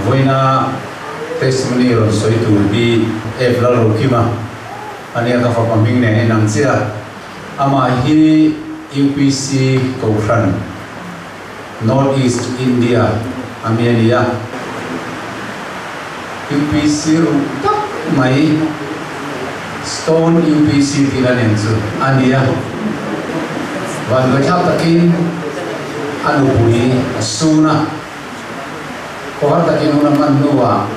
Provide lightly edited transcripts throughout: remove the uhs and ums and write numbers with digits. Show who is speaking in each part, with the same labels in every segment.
Speaker 1: Vawiina testimony rawn sawi tur hi Eve Lalrokima a nia, ka fapa hming nen in ang chiah a. Amah hi UPC Kohhran, North East India a mi a ni a. UPC ruh tak mai, Stone UPC tih la nen chu a ni a. Vanduaithlak takin a nupui a sun a. Khawhar takin hun a hman hnuah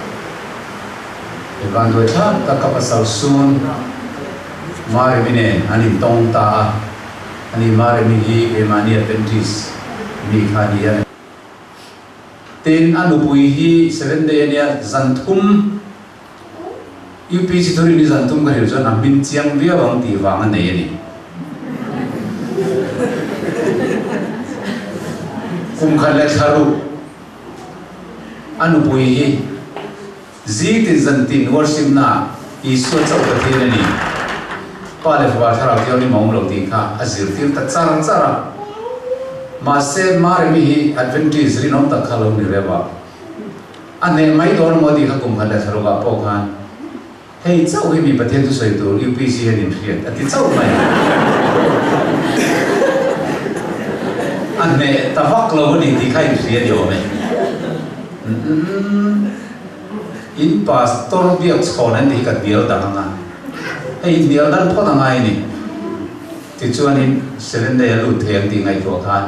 Speaker 1: i vanduaithlak tak ka pasal sun Maremi nen an intawng ta a. Ani Maremi hi keimahni Adventist mi kha a ni a. Tin, a nupui hi Seventh Day a nia, zan thum UPC thurin hi zan thum ka hrilh chuan a hmin chiang viau ang tih vang a nei a ni. Kum khat leh thla ruk a nupui hi zing tin zan tin worship na Isua chauh Pathian a ni. Pa leh Fapa Thlarau Thianghlim a awm lo tih kha a zirtir ta char char a. Mahse, Maremi hi Adventist rinawm tak kha lo ni reuh a. A hneh mai dawn maw tih kha kum khat leh thlaruk ah pawh khan hei chauh hi mi Pathian thusawi tur UPC hian in hriat a ti chauh mai. A hneh ta vak lo a ni tih kha in hria ni awm e. In pastor biak chhawn an tih hi ka hnial dang anga hei in hnial dan phawt angai a ni. Tichuanin Seven Day a lut thei ang tih ngaihtuah khan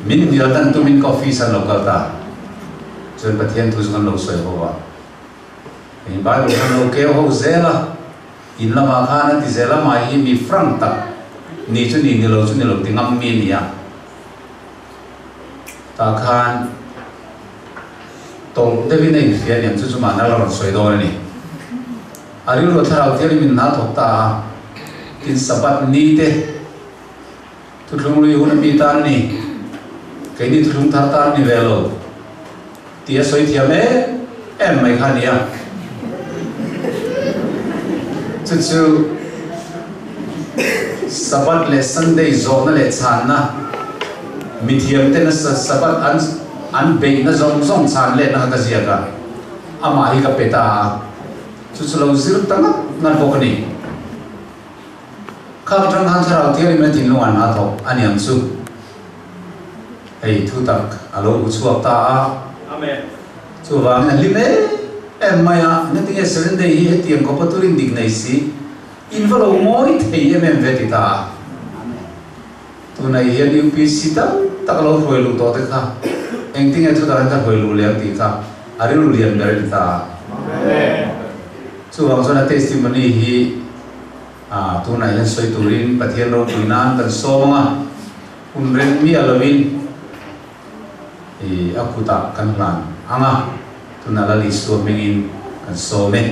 Speaker 1: Min hnial dan tumin ka office an lo kal ta. Chuan Pathian thu chu kan lo sawi ho a. Eng Bible khan lo keu ho zel a, in lamah khan a ti zel a, mah hi mi frank tak ni chu ni, ni lo chu ni lo ti ngam mi a ni a. Tah khan tawlh deuhin a inhria aniang chu chu mahna la rawn sawi dawn a ni. A rilru thlarau thianghlim in hna thawk ta a, tin Sabbath ni te, Thuthlung lui hun a mi tan a ni, keini thuthlung thar tan a ni ve lo tih a sawi thiam em em mai kha a ni a. Chu chu Sabbath leh Sunday zawhna leh chhanna, mithiam tena Sabbath an an beihna zawng zawng chhan letna kha ka ziak a, amah hi ka pe ta a, chu chu lo zir ta ngat ngat bawk a ni. Khang atang khan thlarau thianghlim a thinlung an hna thawk a niang chu hei thu tak a lo bu chhuak ta a.
Speaker 2: Amen.
Speaker 1: Chuvangin a hlim em em mai a, engati nge Seven Day hi hetiang khawpa turin dik nei si, in va lo ngawi thei em em ve ti ta a. Tunah hian UPC tam tak a lo hruai luh tawh te kha engtinge thu tak an ka hruai luh leh ang tih kha a rilru lian ber a ni ta a. Chuvang chuan a testimony hi tunah hian sawi turin Pathian ropui nan kan sawm ang a, hun reng miah lovin i a kutah kan hlan ang a, tunah Lal Isua hmingin kan sawm e.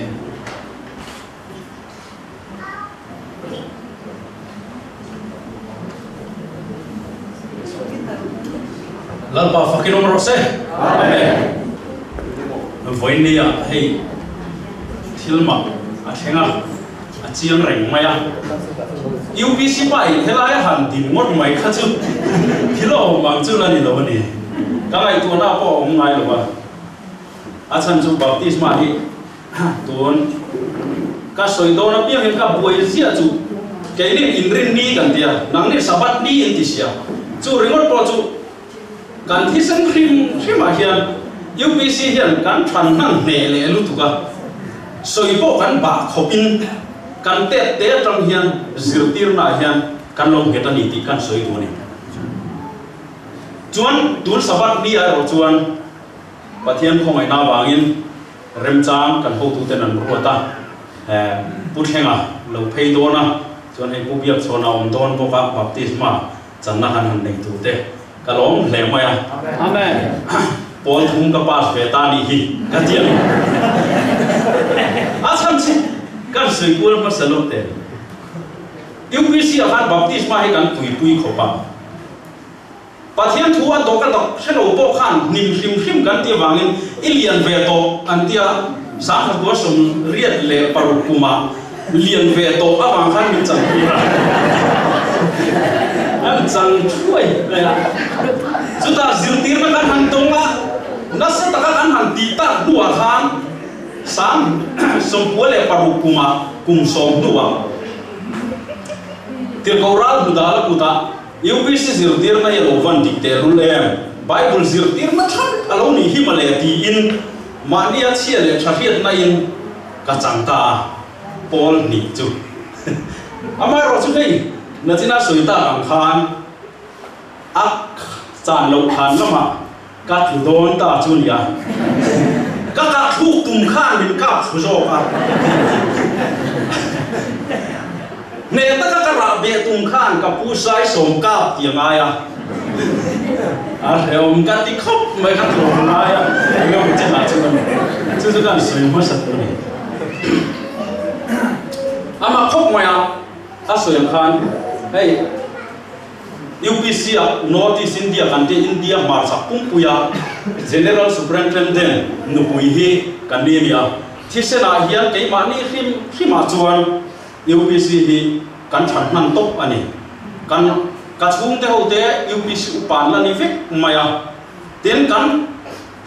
Speaker 2: Lalpa fakin awm rawh se. Amen. Vawinia hei thil mak a thleng a, a chiang reng mai a. UPC pa in helai a han din ngawt mai kha chu thil a awm ang chu la ni lo a ni. Ka ngaihtuahna pawh a awm ngai lo a. A chhan chu baptisma hi Tun ka sawi dawn apiangin ka buai ziah chu keini inrin ni kan tia, nangni Sabbath ni in ti sia. Chu ringawt pawh chu kan thisen hrim hrimah hian UPC hian kan than hnan hneh leh lutuk a, sawi pawh kan bah khawpin kan tet te atang hian zirtirnaah hian kan lo nghet a ni tih kan sawi duh a ni. Chuan tun Sabbath ni ah erawh chuan Pathian khawngaihna avangin remchang kan hotuten an ruat a, Pu Thlenga lo phei dawn a, chuan hei Pu Biakchhawn a awm dawn bawk a, baptisma channa han han nei tur te ka lawm hle mai a.
Speaker 3: Amen.
Speaker 2: Pawl thum ka pass ve ta nih hi ka ti ang. A chhan chu kan sawi kual hmasa lo te. UPC ah khan baptisma hi kan tuipui khawp a. Pathian thu a dawk a dawk hre lo pawh khan hnim hrim hrim kan tih avangin i lian ve tawh an tia, Sangkhatua 86 kumah lian ve tawh avang khan min chan tir a, an chan thuai mai a. Chutah zirtirna kan han tawng a, nasa taka kan han. 96 kumah kum 10 hnuah Tirhkoh ral hmu dal a kutah UPC zirtirna hi a lo van dik tehlul em? Bible zirtirna thlap a lo nih hi mawle tiin mahnia chhia leh tha hriatna in ka chang ta a, pawl hnih chu. Amaherawhchu hei nachina sawi tak ang khan a chan loh khan lamah Ka tlu dawn ta chu nia. Ka kah thluk tum khan min kap thlu zawk a. Hneh taka ka rah beh tum khan ka pu Saisawm kap ti a ngai a. A hrehawm ka ti khawp mai ka tlawm a ngai a. Eng emaw chenah chuan chu chu kan sawi hmasa tur a ni. Amah khawp mai a, a sawi ang khan hei. UPC ah North East India kan tih India hmarchhak pumpuia General Superintendent nupui hi kan ni a ni a. Thisen ah hian keimahni hrim hrimah chuan UPC hi kan that hman tawp a ni. Kan ka chhungte ho te UPC upa an la ni vek mai a. Tin kan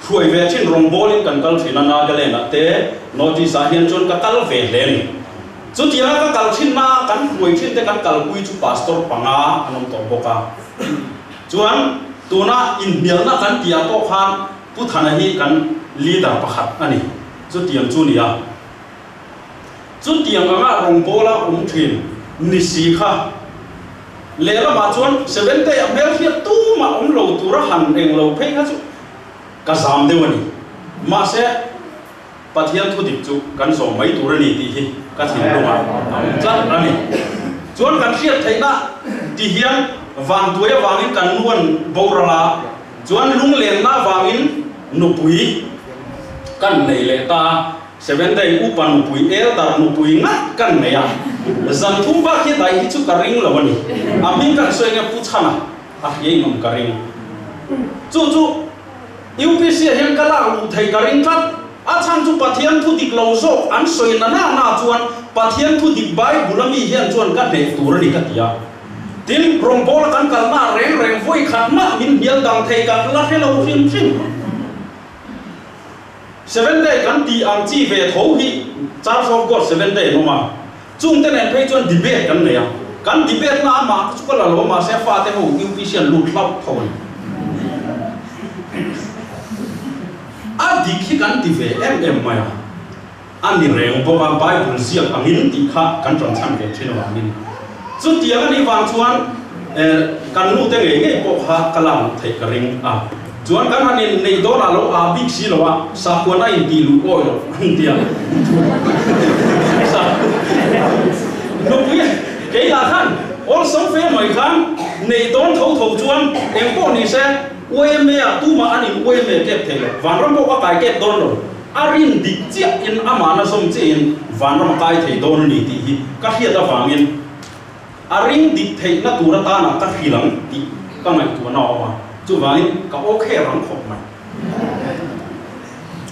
Speaker 2: hruai ve thin rawngbawlin kan kal thin a Nagaland ah te North East ah hian chuan ka kal ve hle a ni. Chutianga ka kal thinna kan hruai thin te kan kalpui chu pastor panga an awm tawh bawk a. Chuan tuna inhnialna kan tihah pawh khan Pu Thana hi kan leader pakhat a ni. Chutiang chu ni a. Chutiang anga rawngbawla awm thin ni si kha lehlamah chuan Seventh-day a hmelhriat tumah awm lo tura han eng lo phei kha chu ka zam deuh a ni. Mahse. Pathian thu dik chu kan zawm mai tur a ni tih hi ka thinlungah a awm tlat a ni. Chuan kan hriat theihna ti hian vantuai avangin kan nuan boral a, chuan lunglenna avangin nupui kan nei leh ta a, Seventh Day upa nupui, elder nupui ngat kan nei a, zan thum bak hi daih hi chu ka ring lo a ni. A hming kan sawi nge Pu Chhana a hria in awm ka ring. Chu chu. UPC ah hian ka lak luh thei ka ring tlat. A chhan chu Pathian thu dik lo zawk an sawi na na na chuan Pathian thu dik Bible a mi hian chuan ka hneh tur a ni ka ti a. Tin, rawngbawla kan kalna reng reng vawi khat mah min hnial dang thei ka la hre lo hrim hrim. Seventh Day kan tih ang chi ve tho hi Church of God Seventh Day an awm a. Chungte nen phei chuan debate kan nei a, kan debate na amah chu ka la lo a, mahse a fate ho UPC an lut hlauh tho a ni. A dik hi kan ti ve em em mai a, a ni reng bawk a, Bible ziak angin tih kha kan rawn chhan ve thin avangin. Chutiang a nih vang chuan kan nute ngei ngei pawh kha ka lak luh theih ka ring a. Chuan kan han in neih dawn ah lo aa bik si lo a, sakuan a in tih luh awi lo an ti a. Nupui kei lah khan awlsam fe mai khan neih dawn tho tho chuan eng pawh ni se YMA ah tumah an in YMA kep thei lo, vanram pawh ka kai kep dawn lo, a rin dik chiah in amahna zawm chiah in vanram a kai thei dawn a ni tih hi ka hriat avangin A ring dik theihna tur atana ka hrilh ang tih ka ngaihtuahna a awm a, chuvangin ka aw kher ang khawp mai.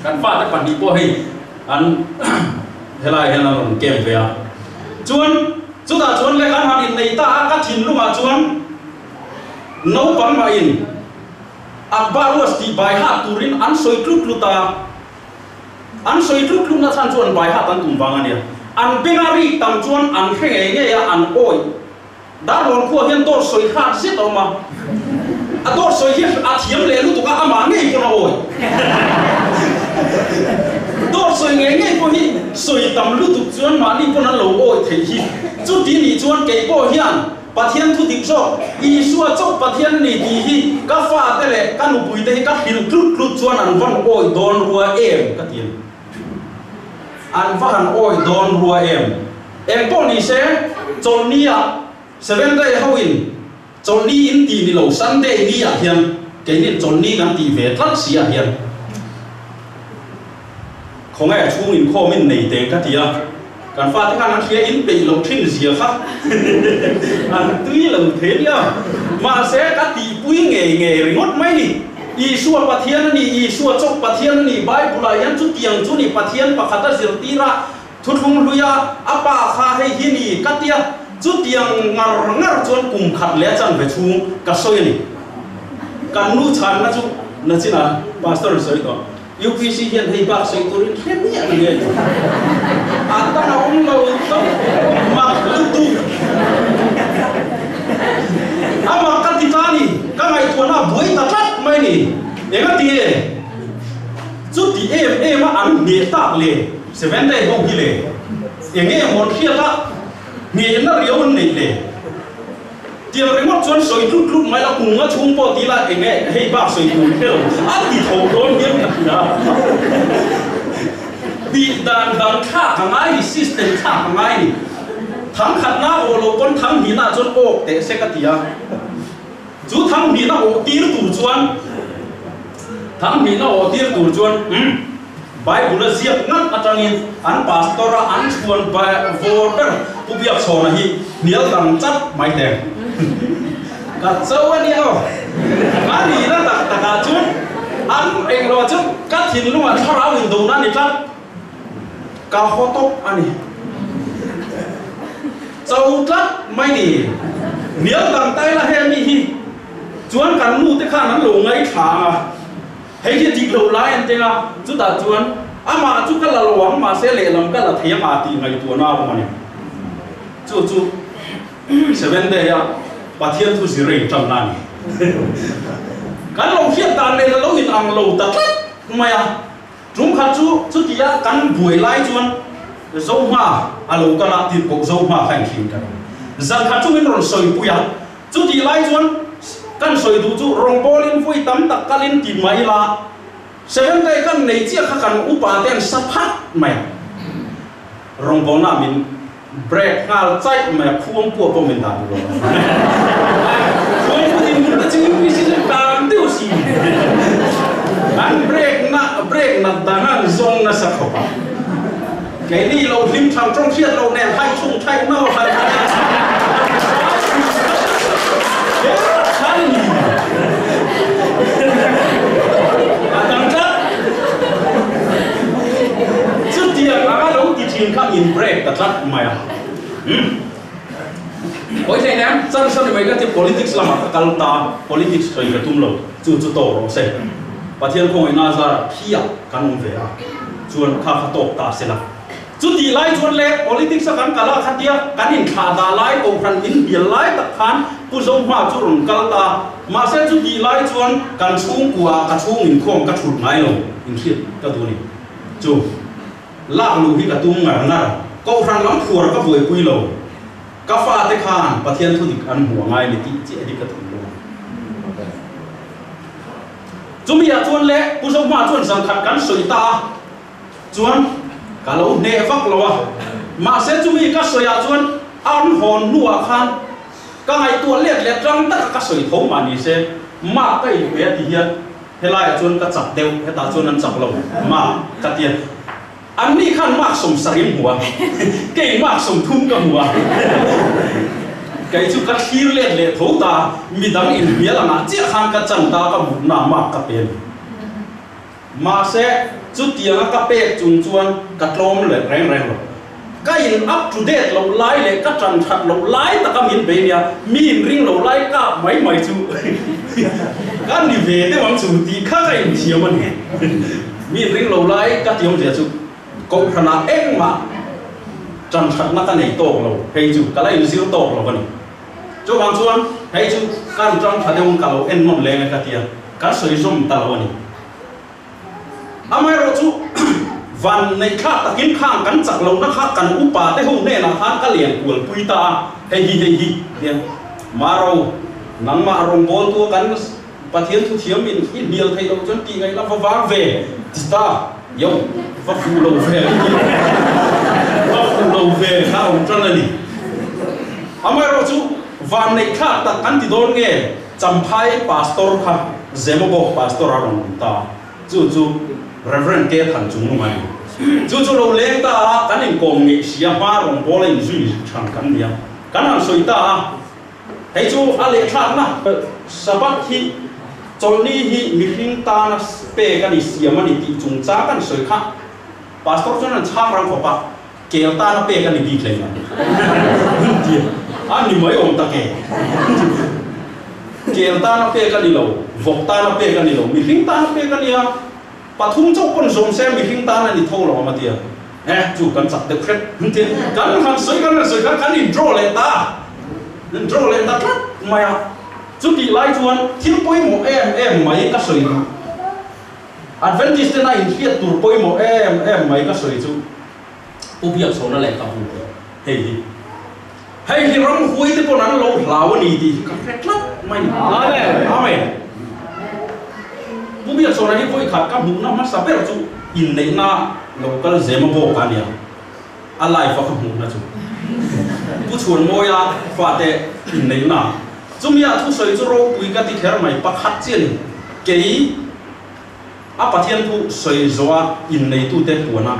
Speaker 2: Kan fate pahnih pawh hei an helaiah hian an rawn camp ve a, chuan chutah chuan leh an han innei ta a, ka thinlungah chuan naupang mahin Akbar was tih bai hat turin an sawi tlut tlut a. An sawi tlut tlut na chhan chu an bai hat an tum vang a nia. An benga rik tam chuan an hre ngei ngei a, an awih. Darlawn khuah hian dawr sawi hrat zet a awm a. A dawr sawi hi a thiam leh lutuk a, amah ngei pawn a awih. Dawr sawi ngei ngei pawh hi sawi tam lutuk chuan mahni pawn an lo awih theih hi. Chuti nih chuan kei pawh hian Pathian thu dik zawk, Isua chauh Pathian a ni tih hi ka fate leh ka nupuite hi ka hrilh tlut tlut chuan an van awih dawn rua em? ka ti a ni. An va han awih dawn rua em? Eng pawh ni se, Chawlhni ah Seventh Day ho in Chawlhni in tih ni lo, Sunday ni ah hian keini Chawlhni kan tih ve tlat si ah hian Khawngaih a chhung inkhawm in nei teng ka ti a, kan fate khan an hria in peih loh thin zia kha an tui lo thei nia. Mahse ka tihpui ngei ngei ringawt mai ni. Isua Pathian a ni, Isua chawk Pathian a ni, Bible ah hian chutiang chu ni Pathian pakhat a zirtir a, thuthlung hlui a, a pa kha hei hi ni ka tia, chutiang ngar ngar chuan kum khat leh a chanve chhung ka sawi a ni. Kan nu chhanna chu nachinah Pastor in sawi tawh. UPC hian hei bak sawi turin hre miah lo nge a dang a awm lo tawp mak lutuk. A mak ka ti ta ni, ka ngaihtuahna a buai ta tlat mai ni. Engati nge chuti em em a an hneh tak le Seven Day ho hi le enge mawn hriat a hnehna riau an neih le? Tiang ringawt chuan sawi tlut tlut mai la, kum nga chhung pawh ti la eng nge hei bak sawi tur hre lo a ti tho dawn hian ka hria. Tih dan dang thlak a ngai ni, system thlak a ngai ni. Thang khatna awh loh pawn thang hnihna chuan awk teh se ka ti a. Chu thang hnihna awh tir tur chuan thang hnihna awh tir tur chuan umm Bible a ziak ngat atangin an pastor a an chhuan vawr ber Pu Biakchhawna hi hnial dang chat mai teh. Ka cho a nia aw. Ka nihna tak takah chuan an englo chu ka thinlungah thlarau indona a ni tlat. Ka haw tawp a ni. Cho tlat mai ni. Hnial dang ta ila he mi hi chuan kan nu te khan an lo ngaithla ang a. Hei hi dik lo lai an teng a, chutah chuan amah chu ka la lo ang, mahse lehlam ka la thei ang a tih ngaihtuahna a awm a ni. Chu chu Seven Day a Pathian thu zir a inṭanna a ni. Kan lo hriat dan nen a lo in ang lo ta tlat mai a, ṭum khat chu chutia kan buai lai chuan Zohma a lo kal a, tirhkoh Zohma kha inhlim ta lo. Zan khat chu min rawn sawipui a, Chutih lai chuan kan sawi duh chu rawngbawlin vawi tam tak kalin ti mai ila, Seventh-day kan nei chiah kha kan upa te an sa phat mai a, rawngbawlna min break nghal chaih mai a, khuang pua pawh min dah duh lo a. Khuang pua din hmun te chu UPC chu tan deuh si an break na break nat dan an zawng nasa khawp a. Keini lo hlim thang tawng hriat lo nen hai chung thaih no han khan ni a dang tlat chutiang anga lo ti thin kha min break ta tlat mai a umm Hawi hlei nem chan hran mai ka ti politics lamah ka kal ta politics sawi ka tum lo chu chu tawk rawh se Pathian khawngaihna zarah phiah kan awm ve a. Chuan kha kha tawk ta se la. Chutih lai chuan le politics a kan kal a khatia kan inthlah dah lai kohhran min bial lai tak khan Pu Zohma chu rawn kal ta. Mahse chutih lai chuan kan chhungkua ah ka chhung inkhawm ka thut ngai lo inhriat ka duh a ni. Chu lak luh hi ka tum ngar ngar. Kohhran lam phuar ka buaipui lo. Ka fate khan Pathian thudik an hmuh a ngai a ni tih chiah hi ka thinlung a ni. Chumi ah chuan le Pu Zohma chuan zangkhat kan sawi ta a, chuan ka lo hneh vak lo a, mahse chumi ka sawi ah chuan an hawn hnu ah khan ka ngaihtuah let leh tlang taka ka sawi tho mah ni se mark ka in pe a ti hian helai ah chuan ka chak deuh, hetah chuan an chak lo mark ka ti a, an ni khan mark sawmsarih an hmu a, kei mark sawmthum ka hmu a, kei chu ka thlir let leh tho ta, midang inhnial angah chiah khan ka chan ta ka mutna mark ka pe a ni. Mahse, chutianga ka pek chung chuan ka tlawm leh reng reng lo. Ka in up to date loh lai leh ka tan that loh lai taka min bei nia, mi in ring lo lai kap mai mai chu ka ni ve deuh ang chu tih kha ka inthiam a ni. Mi in ring lo lai ka ti awmzia chu Kohhranah engmah tan thatna ka nei tawk lo, hei chu ka la inzir tawk lo a ni. Chuvang chuan hei chu kan tang tha deuhin ka lo en nawn leng e ka tia, kan sawi zawm ta lo a ni. Amaherawh chu van neih thlak takin khang kan chak lohna kha kan upa te ho hnenah khan ka lian kual pui ta a, hei hi hei hi tia Maro nangmah rawngbawltu a kan Pathian thuthiam in i hnial theih loh chuan tih ngaihna va vang ve ti ta yo va fuh lo ve va fuh lo ve kha a awm tan a ni. Amaherawh chu van neih thlak tak kan ti dawn nge Champhai Pastor kha Zemabawk Pastor a rawn awm ta chu chu Reverend K Thanchung nung a ni. Chu chu lo leng ta a kan inkawm ngeih sia hma rawngbawla inzui than kan ni a kan han sawi ta a. Hei chu a lehthlakna Sabbath hi chawlhni hi mihring tana pek a ni, siam a ni tih chungchang kan sawi kha Pastor chuan an chhang rang khawp a, kel tana pek a ni bik hlei lo ti a ni mai awm tak e. Kel tana pek a ni lo, vawk tana pek a ni lo, mihring tana pek a nia. Pathum chauh pawn zawm se mihring tan a ni tho lo ang a ti a. Eh, chu kan chak deuh hret tin kan han sawi kan han sawi khan kan in draw leh ta, in draw leh ta tlat mai a. Chutih lai chuan thil pawimawh em em mai ka sawi duh. Adventist tena inhriat tur pawimawh em em mai ka sawi chu Pu Biakchhawna lehkhabu tih hei hi. Hei hi ramhuai te pawn an lo hlau a ni tih hi ka hre tlat mai ni. Amen. Amen. Pu Biakchhawna hi vawikhat ka hmuhna hmasa ber chu inneihna lo kal zema bawk a nia. A live a ka hmuhna chu. Pu Chhuanmawia fate inneihna. Chumia thusawi chu ropui ka ti kher mai pakhat chiah a ni. Kei a Pathian thu sawi zawha inneitute puana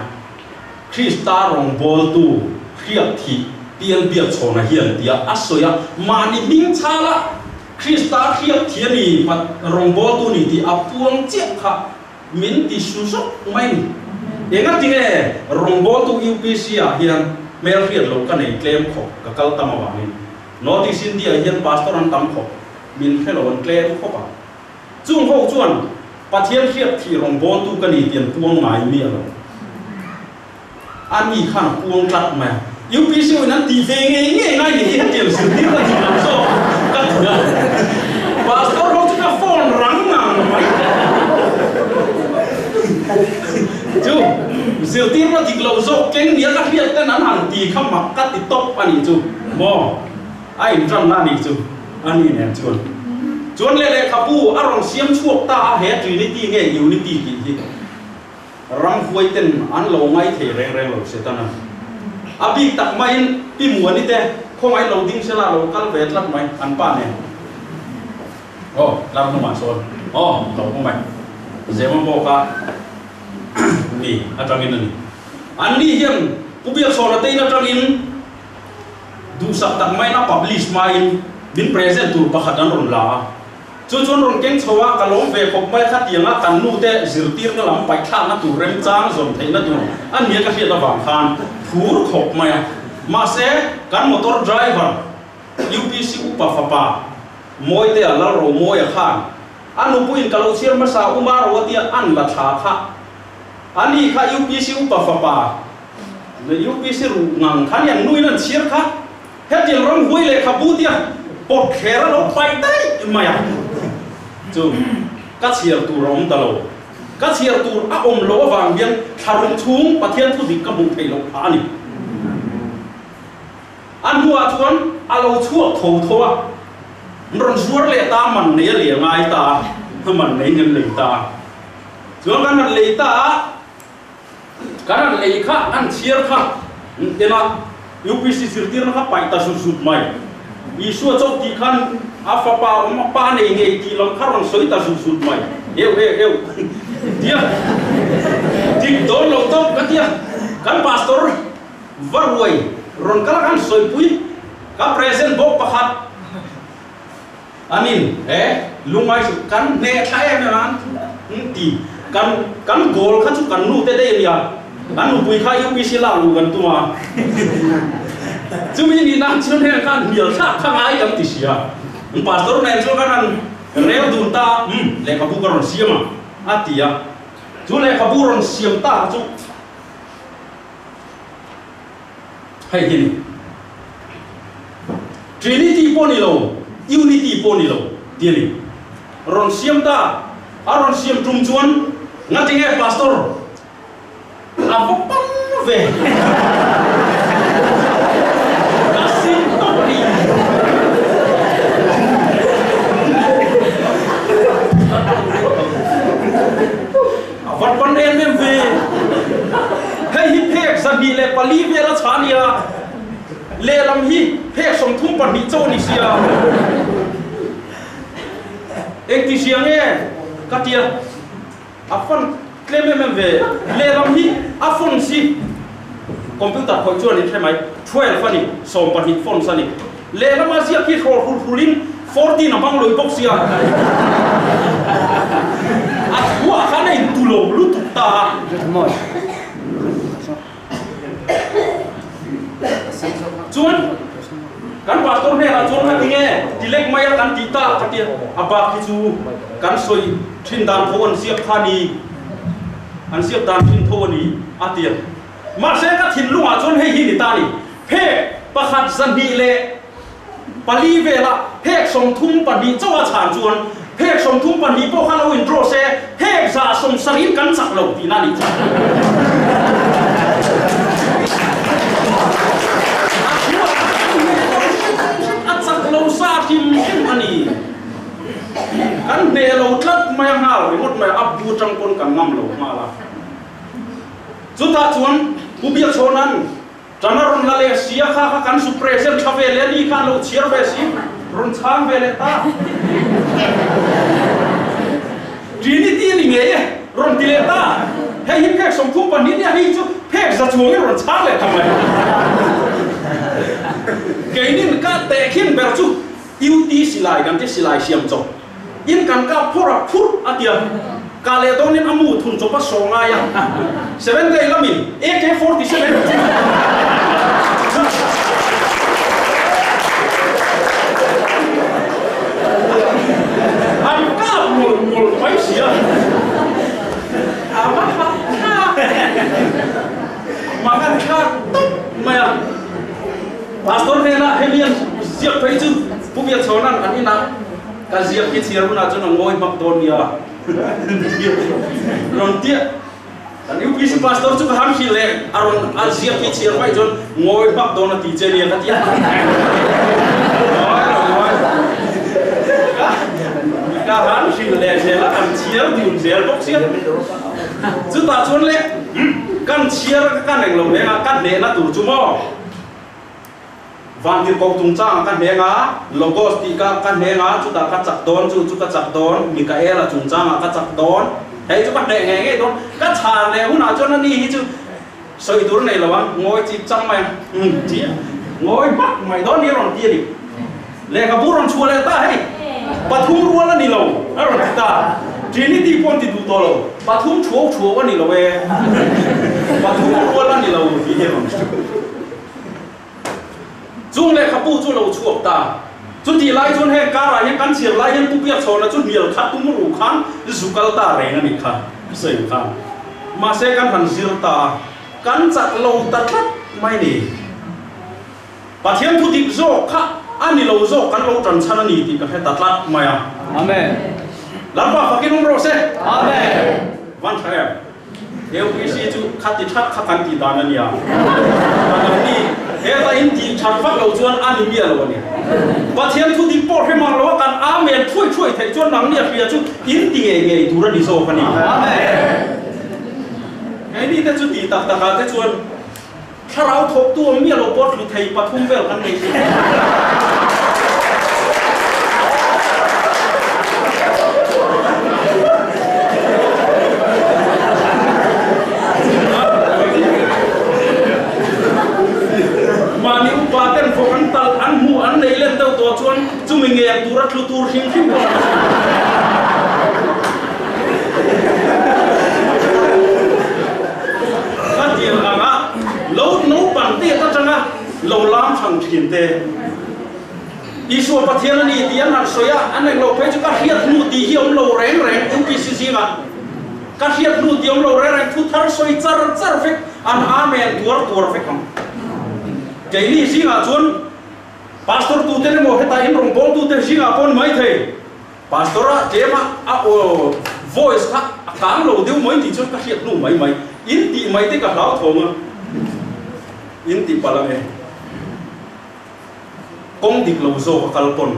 Speaker 2: Krista rawngbawltu hriak thih PL Biakchhawna hian tia a sawi a, mahni hming chhala Krista hriak thih a ni rawngbawltu ni tih a puang chiah kha min ti su zawk mai ni. Engatinge rawngbawltu UPC ah hian hmelhriat loh ka nei tlem khawp ka kal tam avangin North East India ah hian pastor an tam khawp min hre lo an tlem khawp a. Chung ho chuan Pathian hriat thih rawngbawltu ka ni tih an puang ngai miah lo. A ni khan a puang tlat mai a. UPC ho in an tih ve ngei ngei ngai ni hi hetiang zirtir ka tih lam zawk ka ti a. Pastor ho chu ka phone rang ngang mai. Chu zirtirna dik lo zawk keng nia ka hriat ten an han ti kha mak ka ti tawp a nih chu maw. A inṭanna a nih chu a ni nen chuan. Chuan leh lehkhabu a rawn siam chhuak ta a, he Trinity nge Unity tih hi ramhuai ten an lo ngai thei reng reng lo Setana. A bik tak maiin Pi Muani te khawngaih lo ding sela lo kal ve tlat mai an pa nen. Aw, tlar hnungah sawn aw lo hmu mai. Zema bawka ni atangin a ni. Anni hian Pu Biaksawna te in atangin Duhsak tak maiin a publish hmain min present tur pakhat an rawn la a. Chu chuan rawn keng chho a, ka lawm ve khawp mai khatianga kan nu te zirtirna lam paihthlakna tur remchang zawm theihna tur a nia ka hriat avang khan phur khawp mai a. Mahse, kan motor driver UPC upa fapa Mawitea Lalromawia khan a nupuiin ka lo chhiar hmasa Uma Roatia an la thla kha a ni kha UPC upa fapa UPC ruh ngang kha nia nuin an chhiar kha hetiang ram huai lehkhabu tia pawt thler a lo paih daih mai a chu ka chhiar tur a awm ta lo ka chhiar tur a awm loh avang hian thlarum chhung Pathian thu dik ka hmuh theih loh phah a ni a hnuah chuan a lo chhuak tho tho a rawn zuar leh ta man nei a leh ngai ta a man nei in an lei ta a chuan kan han lei ta a. Kan han lei kha, an chhiar kha ena UPC zirtirna kha paih ta zut zut mai. Isua chauh tih khan a fapa awm a pa nei ngei tih lam kha rawn sawi ta zut zut mai. Eu eu eu tia dik dawn lo tawp ka tia. Kan pastor va ruai rawn kal a khan sawipui ka present bawk pakhat. Anin e lungngai suh kan hneh thla em em a an ti kan kan goal kha chu kan nu te daih a nia kan nupui kha UPC lak luh kan tum a chumi nih nan chuan heng khan hnial thlak kha ngai kan ti sia an pastor nen chuan kan han rel dun ta a umm lehkhabu ka rawn siam a a ti a chu lehkhabu rawn siam ta kha chu Hei hi ni. Trinity pawh ni lo, Unity pawh ni lo ti a ni. Rawn siam ta, a rawn siam tum chuan ngatinge Pastor a va pang ve. Ka sim tawp a ni. A van pan em em ve. Hei hi phek 24 vel a chha nia. Lehlam hi phek 32 chaw ni sia. Engti hria nge ka tia. A font tlem em em ve. Lehlam hi a fonts hi computer khawih chuan in hre mai. 12 a ni, 12 fonts a ni. Lehlama ziak hi hrawl hrul hrulin 14 a hmang lawih bawk sia. A thuah khan a intu lo lutuk ta a. Chuan kan pastor hnenah chuan ka ti nge ti lek mai a kan tih ta ka ti a. A bak hi chu kan sawi thin dan tho an ziak kha ni. An ziak dan thin tho a ni, a ti a. Mahse ka thinlungah chuan hei hi ni ta ni, phek pakhat 204 vela phek 32 chauh a chhan chuan phek 32 pawh kha lo in draw se, phek 170 in kan chak lo tihna a nih chuan. A chhuah a hneh lo hrim hrim, a chak lo sa hrim hrim a ni. Kan hneh lo tlat mai a, nghal ringawt mai a, a bu atang pawn kan ngam lo nghal a. Chutah chuan Pu Biakchhawna'n Ṭan a rawn la leh si a, kha kha kan su present ṭha ve leh a ni khan lo chhiar ve si, rawn chhang ve leh ta. Trinity a ni ngei e, rawn ti leh ta. Hei hi phek 32 nia, hei chu phek za chuangin rawn chhang leh ta mai. Keinin ka tehkhin ber chu UT silai kan ti silai siam chawp in kan kap phawrh a phurh a tia kah leh dawn in a mu thun chawp a saw ngai a seven day lam in AK 47 an kap mawlh mawlh mai si a a va hah thlak mah an thlak tawp mai a. Pastor hnenah hemi an ziak phei chu Pu Biakchhawna'n an inah ka ziak hi chhiar hunah chuan a ngawi hmak dawn nia rawn tia. Kan UPC pastor chu ka han hrilh leh a rawn a ziak hi chhiar mai chuan ngawi hmak dawn a ti che nia ka ti a. Ngawi lo ngawi ka han hrilh leh zel a kan chhiar dun zel bawk sia. Chutah chuan le kan chhiar ka neng lo reng a ka hnehna tur chu maw? Vantirhkoh chungchangah ka hneng a, Logos tih ka ka hneng a, chutah ka chak dawn, chu chu ka chak dawn, Mikaela chungchangah ka chak dawn, hei chu ka hneh ngei ngei dawn, ka chhan leh hunah chuan ani hi chu sawi tur nei lo ang, ngawi chip chang mai ang, umm ti a, ngawi hmak mai dawn ni a rawn ti a ni. Lehkhabu rawn chhuah leh ta hei, pathum rual a ni lo a rawn ti ta, Trinity pawh an ti duh tawh lo, pathum thuau thuau a ni lo e, pathum rual a ni lo tih hi a rawn ti. Chung lehkhabu chu lo chhuak ta. Chutih lai chuan heng karah hian kan chhiar lai hian Pu Biakchhawna chu hnial khat tum ru khan zu kal ta reng a nih kha, sawi khan. Mahse kan han zir ta a, kan chak lo ta tlat mai ni. Pathian thu dik zawk kha a ni lo zawk kan lo tan chhan a ni tih ka hre ta tlat mai a.
Speaker 3: Amen.
Speaker 2: Lalpa fakin awm rawh se.
Speaker 3: Amen.
Speaker 2: Van tha em. UPC chu kha ti that kha kan tih dan a nia. Kan ni heta in tih that vak lo chuan a ni miah lo a ni. Pathian thu dik pawh hre mang lo a kan Amen thuai thuai theih chuan nang nia hria chu in ti ngei ngei tur a ni zawk a ni.
Speaker 3: Amen.
Speaker 2: Keini te chu tih tak takah te chuan Thlarau thawktu awm miah lo pawh thlu thei pathum vel kan nei thin. Mahni upa ten vawk an talh an hmuh an nei len deuh tawh chuan chumi ngek tura thlu tur hrim hrim pawh an hre. Ka tir anga lo naupang te atanga lo lam thang thin te. Isua Pathian a ni tih an han sawi a, an englo phei chu ka hriat hnu tih hi awm lo reng reng UPC zingah ka hriat hnu tih awm lo reng reng thu thar sawi char char vek an Amen tuar tuar vek ang. Keini zingah chuan Pastor tute emaw hetah in rawngbawltu te zingah pawn maithei Pastor a tlem a a aw voice kha a kang lo deuh mai tih chuan ka hriat hnu mai mai in tih mai te ka hlau thawng a in ti palh ang e kawng dik lo zawk a kal pawn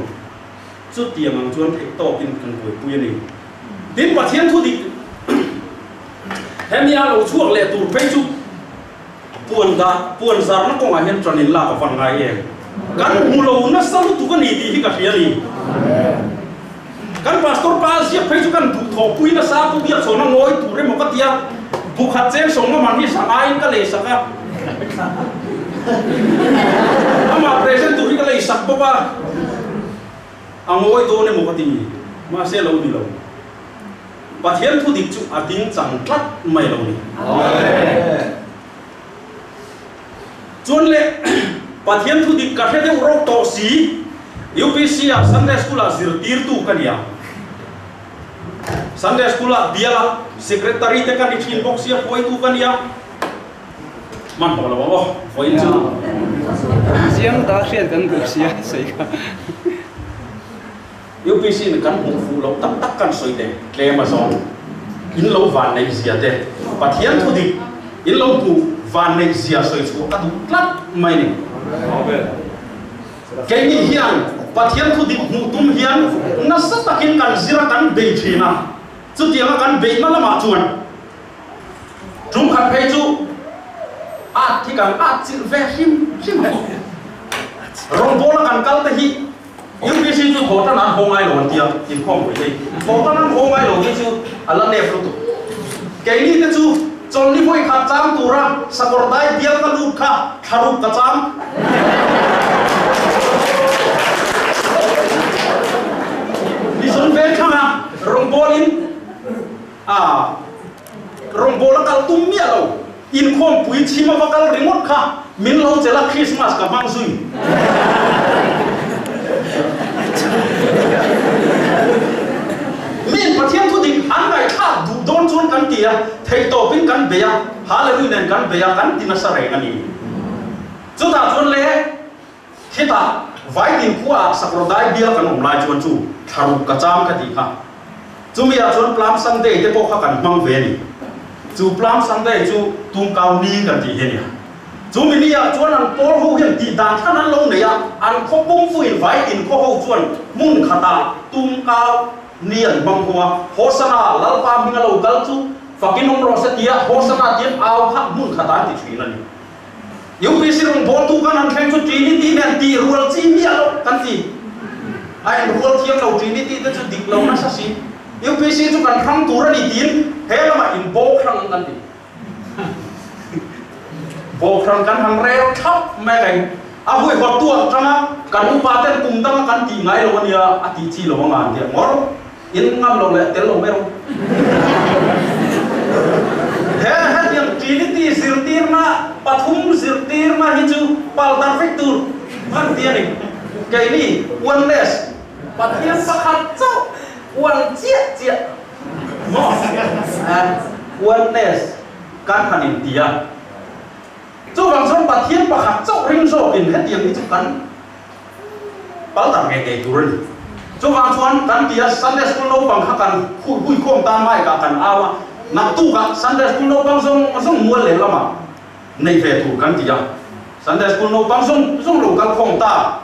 Speaker 2: chutiang ang chuan theih tawk in kan buaipui a ni tin Pathian thu dik hemi a lo chhuak leh tur phei chu puan dah puan zarna kawngah hian ṭan in lak a van ngai em? Kan hmu lo nasa lutuk a ni tih hi ka hria a ni. Kan pastor pa ziak phei chu kan duhthawhpui nasa Pu Biakchhawna ngawi tur emaw ka tia bu khat cheng sawng a man hi sangaiin ka lei sak a. Amah present tur hi ka lei sak bawk a, a ngawi dawn emaw ka ti, mahse lo ni lo. Pathian thu dik chu a ding chang tlat mai lo ni. Chuan le Pathian thu dik ka hre deuh rawk tawh si, UPC ah Sunday School ah zirtirtu ka ni a. Sunday School ah bial ah Secretary te ka ni thin bawk sia, hruaitu ka nia. Hmanhmawh lo ang aw, vawiin chu.
Speaker 4: Chiang ta hriat kan duh sia sawi kha.
Speaker 2: UPC in kan hmuh fuh loh tak tak kan sawi teh tlem a zawng. In lo van neih zia te, Pathian thu dik in lo hmuh van neih zia sawi chhuah ka duh tlat mai ni. Keini hian Pathian thu dik hmuh tum hian nasa takin kan zir a kan bei thin a, chutianga kan beihna lamah chuan tum khat phei chu at hi kan at chilh ve hrim hrim a ni. Rawngbawla kan kal te hi UPC chu thaw tan an haw ngai lo an tia, inkhawm pui hei thaw tan an haw ngai lo hi chu a la nep lutuk. Keini te chu chawlhni vawi khat chang tura sakawr dai bial ka lut kha thlaruk ka chang. Mizon vel thlang a rawngbawlin a rawngbawla kal tum miah lo. Inkhawmpui chhim a va kal ringawt kha min lo chelh a Christmas ka hmang zui. Min Pathian thu dik an ngaihthlak duh dawn chuan kan ti a, theihtawpin kan bei a, Hallelujah nen kan bei a, kan ti nasa reng a ni. Chutah chuan le khitah Vaitin khua ah Sakawrdai bial kan awm lai chuan chu thlaruk ka cham ka tih kha. Chumi ah chuan Plum Sunday te pawh kha kan hmang ve a ni. Chu Plum Sunday chu Tumkau Ni kan tih hi a nia. Chumi ni ah chuan an pawl ho hian tih dan thlan an lo nei a, an khaw pum fuin Vaitin khaw ho chuan hmun khatah Tumkau Ni an hmang ho a, Hosana, Lalpa hminga lo kal chu fakin awm rawh se tia Hosana tiin au kha hmun khatah an ti thin a ni. UPC rawngbawltu kan han thleng chu Trinity nen tih rual chi miah loh kan ti. A inrual thiam lo Trinity te chu dik lo nasa si. UPC chu kan hrang tur a ni tiin he lamah in bawk hrang ang kan ti. Bawk hrang kan han rel thlap mai reng. A huihawttu ah tanga kan upa ten kum danga kan tih ngai lo a nia a tih chi lo anga an ti a ngawr. In ngam lo leh tel lo mai rawh. He hetiang Trinity zirtirna pathum zirtirna hi chu pal dar vek tur an ti a ni. Keini oneness Pathian pakhat chauh one chiah chiah maw oneness kan han inti a. Chuvang chuan Pathian pakhat chauh ring zawkin hetiang hi chu kan Pal tak ngei ngei tur a ni. Chuvang chuan kan ti a, Sunday School naupang kha kan hui khawm tan mic ah kan au a, naktuk ah Sunday School naupang zawng zawng mual leh lamah nei ve tur kan ti a. Sunday School naupang zawng zawng lo kal khawm ta.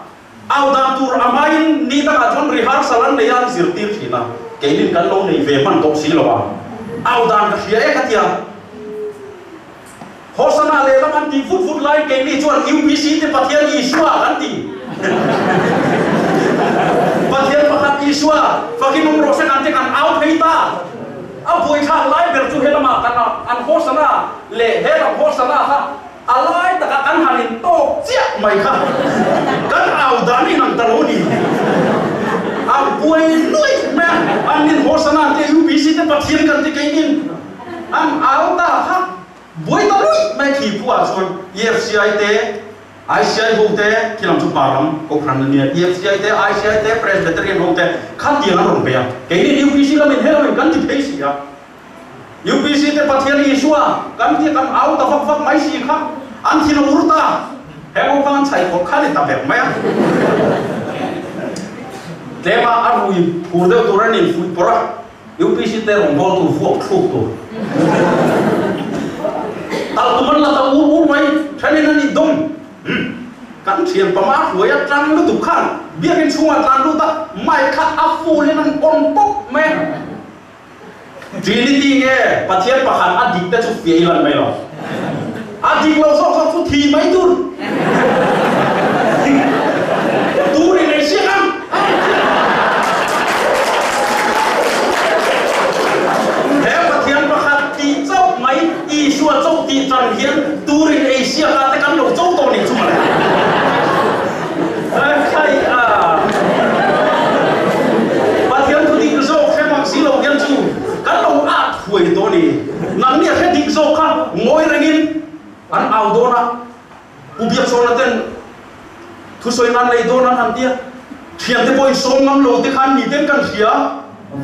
Speaker 2: Au dan tur a hmain ni dangah chuan rehearsal an nei a, an zirtir thin a, keinin kan lo nei ve hman tawh si lo a, au dan ka hria e ka ti a. Hosana lehlam an tih vut vut lai keini chuan UPC te Pathian Isua kan ti. Pathian pakhat Isua fakin awm rawh se kan te kan au phei ta. A buaithlak lai ber chu helamah kan an Hosana leh helam Hosana kha a lai takah kan han in tawk chiah mai kha kan au dan in ang ta lo ni. A buai nuaih mai a, an in Hosana an tia UPC te Pathian kan ti keinin an au ta kha. Buai ta luih mai khi phuah chuan EFCI te, ICI ho te, khi lam chu hmar lam Kohhran a nia, EFCI te, ICI te, Presbyterian ho te kha tiang an rawn bei a. Keini UPC lamin he lamin kan ti phei si a. UPC te Pathian Isua kan ti kan au ta vak vak mai si kha an thin a ur ta. He ho kha an chhaih khawp kha ni ta ber mai a. Tlema a rui phur deuh tur a ni fuihpawrh a. UPC te rawngbawltu vuak thluk tur tal tum an la ta ur ur mai, thenin an indawm. Umm, kan thian pama hruai atang lutuk khan biakin chhungah tlan lut a, mic kha a full in an on pawp mai a. Trinity nge Pathian pakhat a dik te chu fiah ilan mai lo. A dik lo zawk zawk chu thi mai tur. Tur in ei siak ang. He Pathian pakhat tih chauh mai Isua chauh tih tan hian tur in ei siak a te kan lo cho tawh nih chu mawle. Khai a. Pathian thu dik zawk hrem ang si lo hian chu kan lo at huai tawh ni. Nangni a hre dik zawk kha ngawi rengin an au dawn a, Pu Biaksawna ten thusawi nan nei dawn an han tia, thiante pawhin sawm ngam lo te khan miten kan hria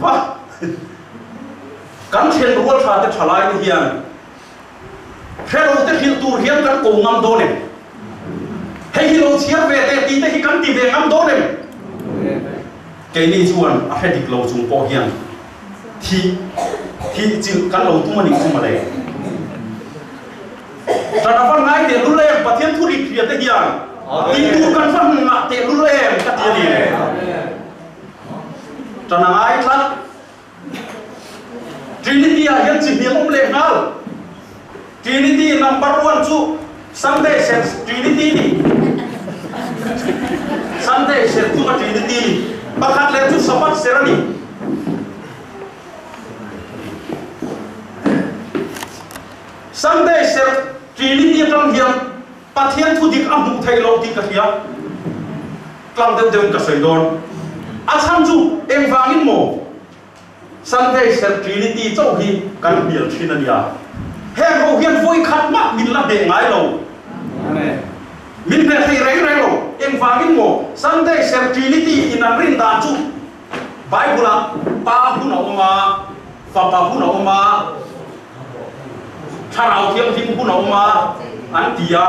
Speaker 2: va. Kan ṭhenrual ṭha te ṭha lai te hian hrelo te hrilh tur hian kan ko ngam dawn em? Hei hi lo chhiar ve teh tih te hi kan ti ve ngam dawn em? Keini chuan a hre dik lo chung pawh hian thih thih chilh kan lo tum a nih chu mawle. Ṭan a van ngai tehlul em Pathian thu rik hria te hian tih tur kan va ngah tehlul em ka ti a ni. Ṭan a ngai tlat. Trinity ah hian chi hniam awm leh nghal. Trinity number one chu Sunday ser Trinity ni. Sunday ser chunga Trinity ni. Pakhat leh chu Sabbath ser a ni. Sunday ser Trinity atang hian Pathian thu dik a hmuh theih loh tih ka hria. Tlang deuh deuhin ka sawi dawn. A chhan chu engvangin maw Sunday serh Trinity chauh hi kan hnial thin a nia. Heng ho hian vawi khat mah min la hneh ngai lo. Min hneh thei reng reng lo. Engvangin maw Sunday serh Trinity in an rin dan chu Bible ah Pa hun a awm a, Fapa hun a awm a, Thlarau Thianghlim hun a awm a an ti a.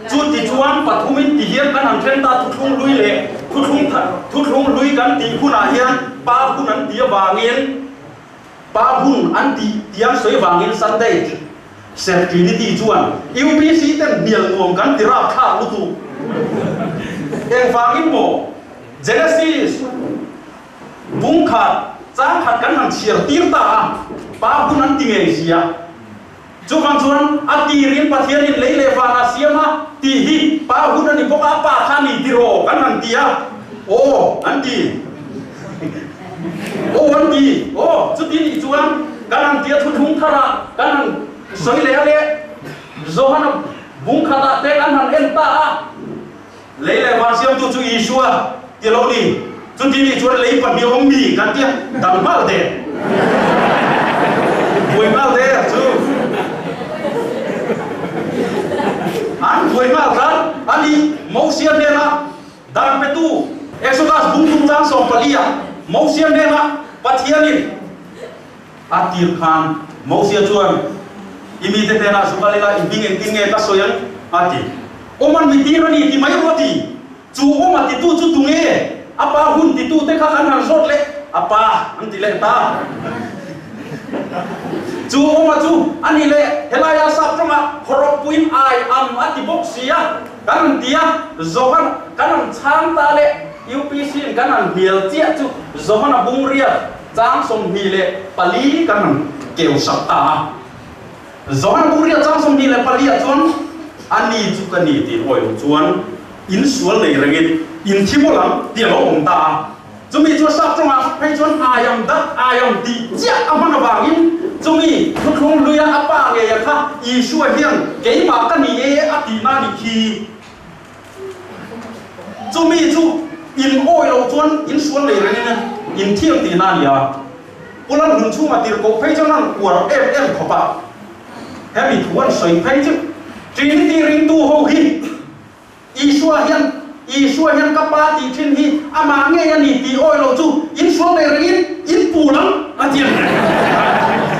Speaker 2: Chu ti chuan pathumin ti hian kan han then ta thuthlung hlui leh thuthlung thuthlung hlui kan tih hunah hian Pa hun an ti avangin Pa hun an tih tiang sawi avangin Sunday Serh Trinity chuan UPC ten hnial nuam kan ti rapthlak lutuk. Engvangin maw Genesis bung khat chang khat kan han chhiar tir ta a, Pa hun an ti ngei sia. Chuvang chuan a tirin Pathianin lei leh van a siam a tih hi Pa hun a ni bawk a, Pa kha a ni tiraw kan han ti a, aw an ti. Aw an ti. Aw chuti nih chuan kan han ti a thuthlung tharah kan han sawi leh a le Johana bung khatah te kan han en ta a. Lei leh van siamtu chu Isua ti lo ni. Chuti nih chuan lei pahnih awm mi kan tia dang nghal der. Buai nghal der chu. An buai nghal tlat a ni. Mosia hnenah dan petu Exodus bung chungchang 14 ah Mosia hnenah Pathianin A tir khan Mosia chuan, I mite hnenah zu kal ila, i hming engtin nge ka sawi ang? a ti. Awm an mi tir a ni ti mai rawh a ti. Chu awm a titu chu tunge? A pa hun titu te kha kan han zawt leh, a pa an ti leh ta. Chu awm a chu a ni leh, helaia sap tawngah khawrawkpuiin ai am a ti bawk si a, kan han ti a, Johan kan han chhang ta leh UPC in kan han hnial chiah chu Johana bungriat Chang 24 kan han keu sak ta a. Zohan Bungria chang 24 ah chuan a ni chu ka ni tih awi loh chuan in sual nei rengin in thi mawlh ang tih a lo awm ta a. Chumi chu sap tawngah phei chuan I am that I am tih chiah a hman avangin chumi thuthlung hluia a pa ngeia kha Isua hian keimah ka ni e a tihna ni khi. Chumi chu in awi loh chuan in sual nei reng in in thiam tihna a ni a. Pu Lalhlun chhunga tirhkoh phei chuan an uar em em khawp a. Hemi thu an sawi phei chu Trinity ringtu ho hi Isua hian Isua hian ka pa tih thin hi amah ngei a ni tih awi loh chu in sual nei reng in in pul ang a ti a ni.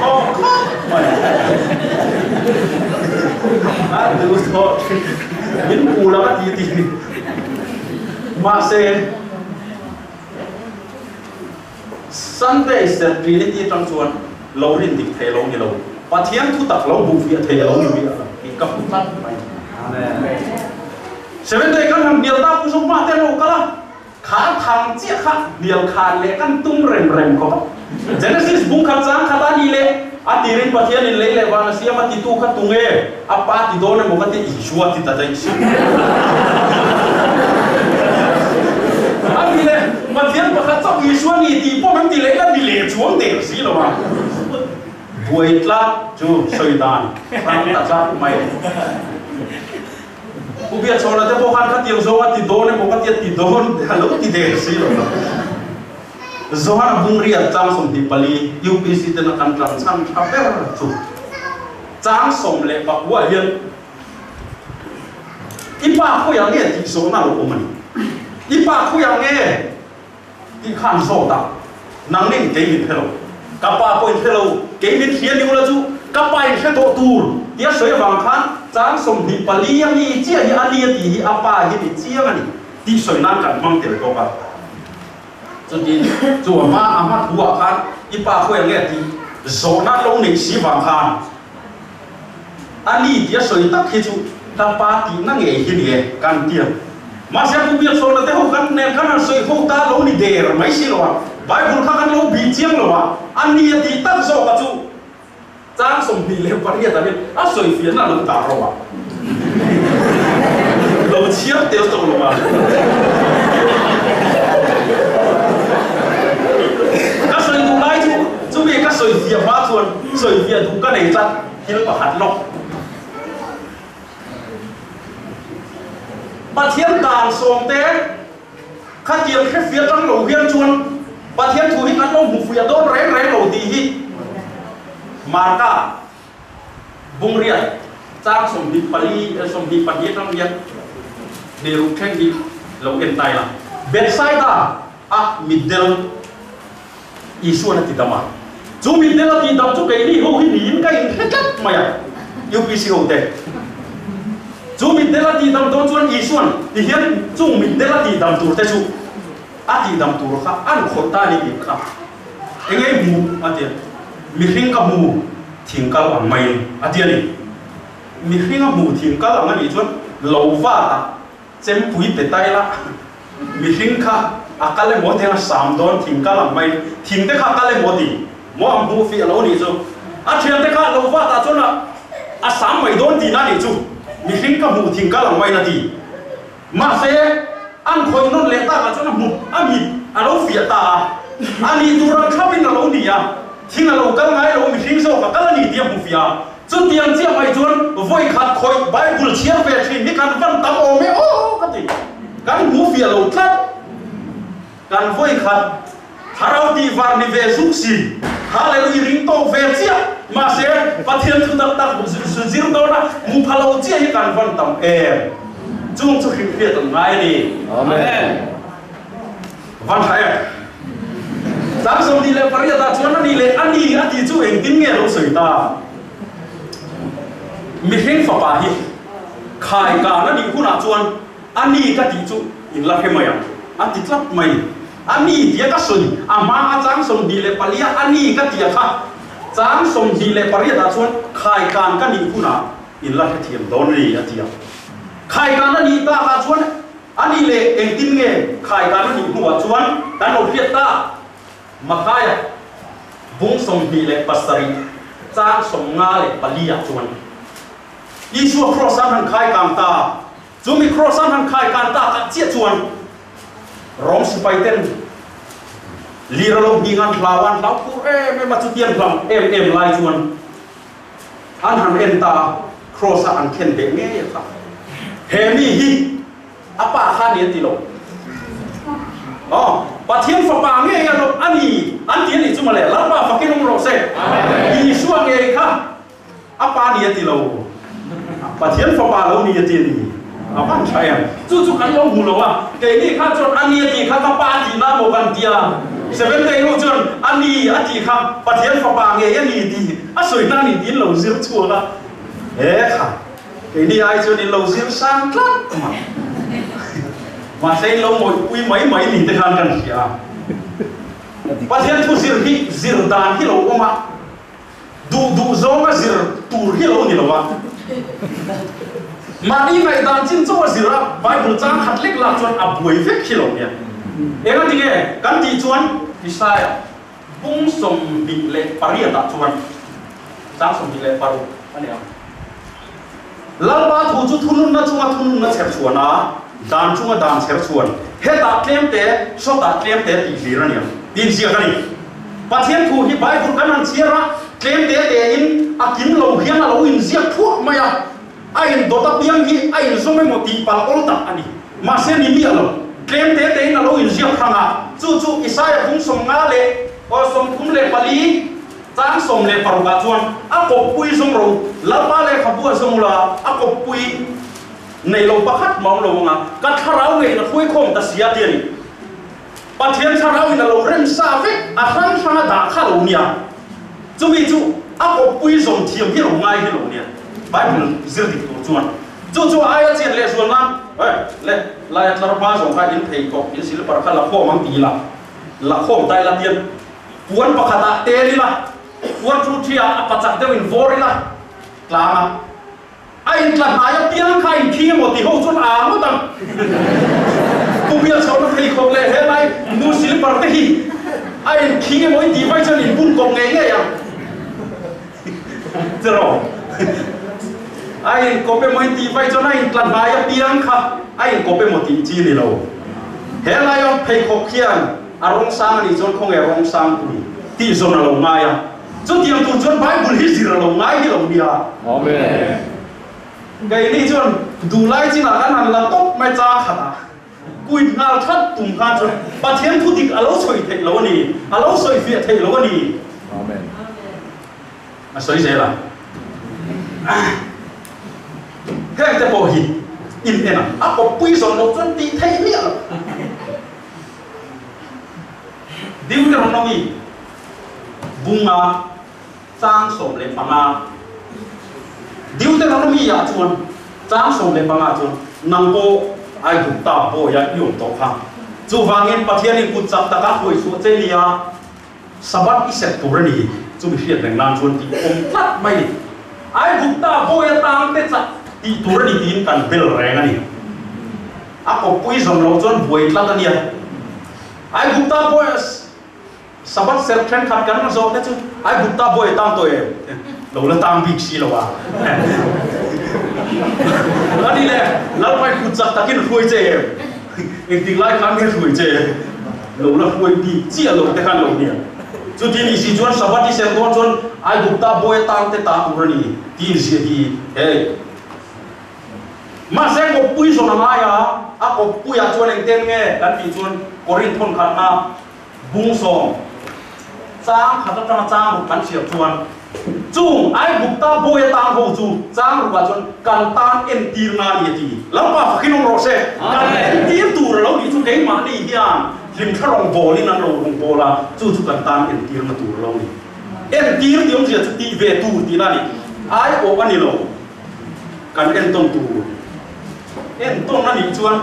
Speaker 2: Aw khawp mai. A duh tawh thin. Min hmu lo a ti ti ni. Mahse, Sunday serh Trinity atang chuan lo rin dik thei lo ni lo, Pathian thu tak lo hmuh fiah thei lo ni mi tih ka hmu tlat mai. Amen. Seventh day kan han hnial ta pu zawk mah te an lo kal a, kha thang chiah kha hnial khan leh kan tum rem rem khawp a. Genesis bung khat chang khat a ni leh a tirin Pathianin lei leh van a siam a titu kha tunge a pa ti dawn emaw ka ti Isua ti ta daih si. A ni leh Pathian pakhat chauh Isua ni tih pawh kan ti leh ila ni leh chuang der si lo a. Buai tlat chu sawi dan hrang ta tlat mai. Pu Biachhawna te pawh khan khatiang zawng a ti dawn emaw ka tia ti dawn a lo ti der si lo va. Zohana Bungriat chang 24 UPC tena kan tlang chhan tha ber chu chang 19 hian i pa khawiah nge tih zawhna lo awm a ni. I pa khawiah nge tih khan zawt a, nangnin kei min hre lo. Ka pa pawhin hre lo, kei min hria ni ula chu ka pa in hre tawh tur tia sawi avang khan chang 24 a mi chiah hi a ni a tih hi a pa hi ni chiang a ni tih sawi nan kan hmang tel bawk a. Chutin chu a hma a hma thu ah khan i pa khawi ang nge tih zawhna lo neih si vang khan a ni tia sawi tak hi chu ka pa tihna ngei hi ni e kan ti a. Mahse Pu Biakchhawna te ho kan nen khan han sawi ho ta lo ni der mai si lo a, Bible kha kan lo bih chiang lo a, a ni a tih tak zawk a chu chang 28 ah hian a sawi fiahna a lo dah ro a, lo chhiar tel tawh lo a. Ka sawi duh lai chu chumi ka sawi fiah hma chuan sawi fiah duh ka nei tlat thil pakhat lawk. Pathian dan sawmte khatiang hrefiah tang lo hian chuan Pathian thu hi kan lo hmu fuih dawn reng reng lo tih hi Marka Bungriat chang 24 22 atang hian Hniruk thleng hi lo en tai la. Bethsaida a mitdel Isuan a ti dam a, chu mitdel a tih dam chu keini ho hi niin ka inhre tlat mai a, UPC ho te. Chu mitdel a tih dam dawn chuan Isuan ti hian chung mitdel a tih dam tur te chu a tih dam tur kha an khawih ta a ni tih kha eng ei hmu a ti a, mihring ka hmu thing kal ang maiin a ti a ni. Mihring a hmu thing kal ang a nih chuan lo vat a. Chempui pe tai la, mihring kha a kal emaw tiang a sam dawn thing kal ang mai, thing te kha a kal emaw ti maw ang hmuh fih a lo nih chu. A thian te kha lo vat ah chuan a sam mai dawn tihna nih chu, mihring ka hmuh thing kal ang mai na ti. Mahse, an khawih nawn leh tak ah chuan a hmuh a mit a lo fiah ta a, a nih tur ang thlap in a lo ni a, thing a lo kal ngai lo mihring zawk a kal a ni tih a hmu fiah a. Chutiang chiah mai chuan vawi khat khawih Bible chhiar ve thin hi kan van tam awm e aw ka ti. Kan hmu fiah lo tlat. Kan vawi khat thlarau tih var ni ve zuk si. Hallelujah ring tawk ve chiah. Mahse Pathian thu tak tak zir dawn a hmu pha lo chiah hi kan van tam em. Chung chu hrilhriat an ngai a ni.
Speaker 3: Amen.
Speaker 2: Van tha em? Tlang 28 ah chuan a ni leh a ni a tih chu engtin nge lo sawi ta? Mihring fapa hi khai kan a nih hunah chuan a ni ka tih chu in la hre mai ang a ti tlat mai. A ni tia ka sawi a hma a chang 24 a a ni ka tia kha chang 28 ah chuan khai kan ka nih hunah in la hrethiam dawn a ni a ti a. Khai kan a nih takah chuan A nih leh engtin nge khai kan a nih hnuah chuan kan lo hriat ta? Mathaia bung 27 chang 54 ah chuan Isua kraws an han khai kang ta. Chumi kraws an han khai kan takah chiah chuan Rom sipai ten lir a lo hming an hlau a, an hlau phur em em a, chutiang hlam em em lai chuan An han en ta a, Kraws a an khen beh ngei a kha. He mi hi a pa kha ni an ti lo. Aw, Pathian fapa ngei a lo a ni an ti a nih chu mawle, Lalpa fakin awm rawh se. Isua ngei kha a pa ni a ti lo, Pathian fapa lo ni a ti a ni. A van tha em? Chu chu kan lo hmu lo a, keini kha chuan a ni a tih kha ka pa tih na maw kan tia. Seven day ho chuan a ni a tih kha Pathian fapa ngei a ni tih a sawi hna ni tiin lo zir chhuak a. He kha keini ai chuan in lo zir sang tlat mai. Mahse in lo mawihpui mai mai ni te khan kan hria a. Pathian thu zir hi zir dan hi lo awm a. Duh duh zawnga zir tur hi lo ni lo a. Mahni ngaihdan chin chauh a zir a, Bible chang khat lek lak chuan a buai vek hi lo nia. Eng a ti nge kan tih chuan Isaiah bung 28 ah chuan chang 26 a ni ang. Lalpa thu chu thununna chunga thununna chher chhuan a, dan chunga dan chher chhuan, hetah tlem te, sawtah tlem te tih hlir a ni ang tiin ziak a ni. Pathian thu hi Bible kan han chhiar a, tlem te tein a kim lo hian a lo inziak thuak mai a, a indawt apiang hi a inzawm emaw tih palh awl tak a ni. Mahse ni miah lo, tlem te tein a lo inziak hrang a, chu chu Isaiah bung 50 leh 34, Chang 16 ah chuan a kawppui zawng ro, Lalpa lehkhabu a zawng ula, a kawppui nei lo pakhat mah awm lo ang a, ka thlarau ngeiin a hruaikhawm ta si a ti a ni. Pathian thlarau in a lo rem sa vek, a hrang hrang a dah kha lo nia. Chumi chu a kawppui zawm thiam hi lo ngai hi lo nia Bible zir dik tur chuan. Chu chu aia chian leh zual nan eh le laia tlar hma zawng kha in pheikhawk in silper kha la khawm ang ti ila la khawm ta ila tian puan pakhat ah tel ila puan chu thi ah a pachak deuh in vawr ila tlang a a in tla hnai apiang kha in khi emaw ti ho chuan aa ngawt ang. Pu Bialchhawna pheikhawk leh helai nu silper te hi a in khi emaw i tih vai chuan in bun kawp ngei ngei ang. Cheraw a in kawp emaw in tih vai chuan a in tla hnai apiang kha a in kawp emaw tih chi ni lo. He lai pheikhawk khian a rawng sang a nih chuan khawnge rawng sang pui tih zawn a lo ngai a. Chutiang tur chuan Bible hi zir a lo ngai hi lo nia.
Speaker 3: Amen.
Speaker 2: Keini chuan duhlai chinah kan han la tawp mai chang khat a. Kuit nghal that tum khan chuan Pathian thu dik a lo sawi theih lo a ni, a lo sawi fiah theih lo a ni.
Speaker 3: Amen.
Speaker 2: A sawi zel a. Heng te pawh hi in en a, a kawppui zawng lo chuan tih theih miah lo. Deuteronomy bunga chang 15. Deuteronomy ah chuan chang 15 chuan nang pawh Aigupta bawia i awm tawh kha. Chuvangin Pathianin kut chak taka hruai chhuah che nia Sabbath i set tur a ni. Chumi hriat reng nan chuan tih awm tlat mai ni. Aigupta bawia tang te chak tih tur a ni tiin kan bel reng a ni. A kawppui zawm loh chuan buai tlat a nia. Aigupta bawia Sabbath serh thenkhat kan zawh te chu Aigupta buai tang tawh em? Lo la tang bik si lo a. A ni le, Lalpai kut chak takin hruai che em? Engtik lai khan nge hruai che em? Lo la hruai bik chiah lo te khan lo nia. Chuti ni si chuan Sabbath i serh dawn chuan Aigupta buai tang te ta tur a ni tiin ziah hi hei. Mahse kawppui zawn a ngai a, a kawppuiah chuan engten nge kan tih chuan Korinth thawnkhatna Bung 10 chang khat atanga chang ruk kan chhiar chuan chung Aigupta bawi atang ho chu chang rukah chuan kan tan entir na a ni a ti. Lalpa fakin awm rawh se. Kan entir tur a lo nih chu keimahni hian hlimthla rawng bawlin an lo rawng bawl a, chu chu kan tan entirna tur a lo ni. Entir tih awmzia chu tih ve tur tihna a ni. Aiawh a ni lo. Kan entawn tur. Entawn a nih chuan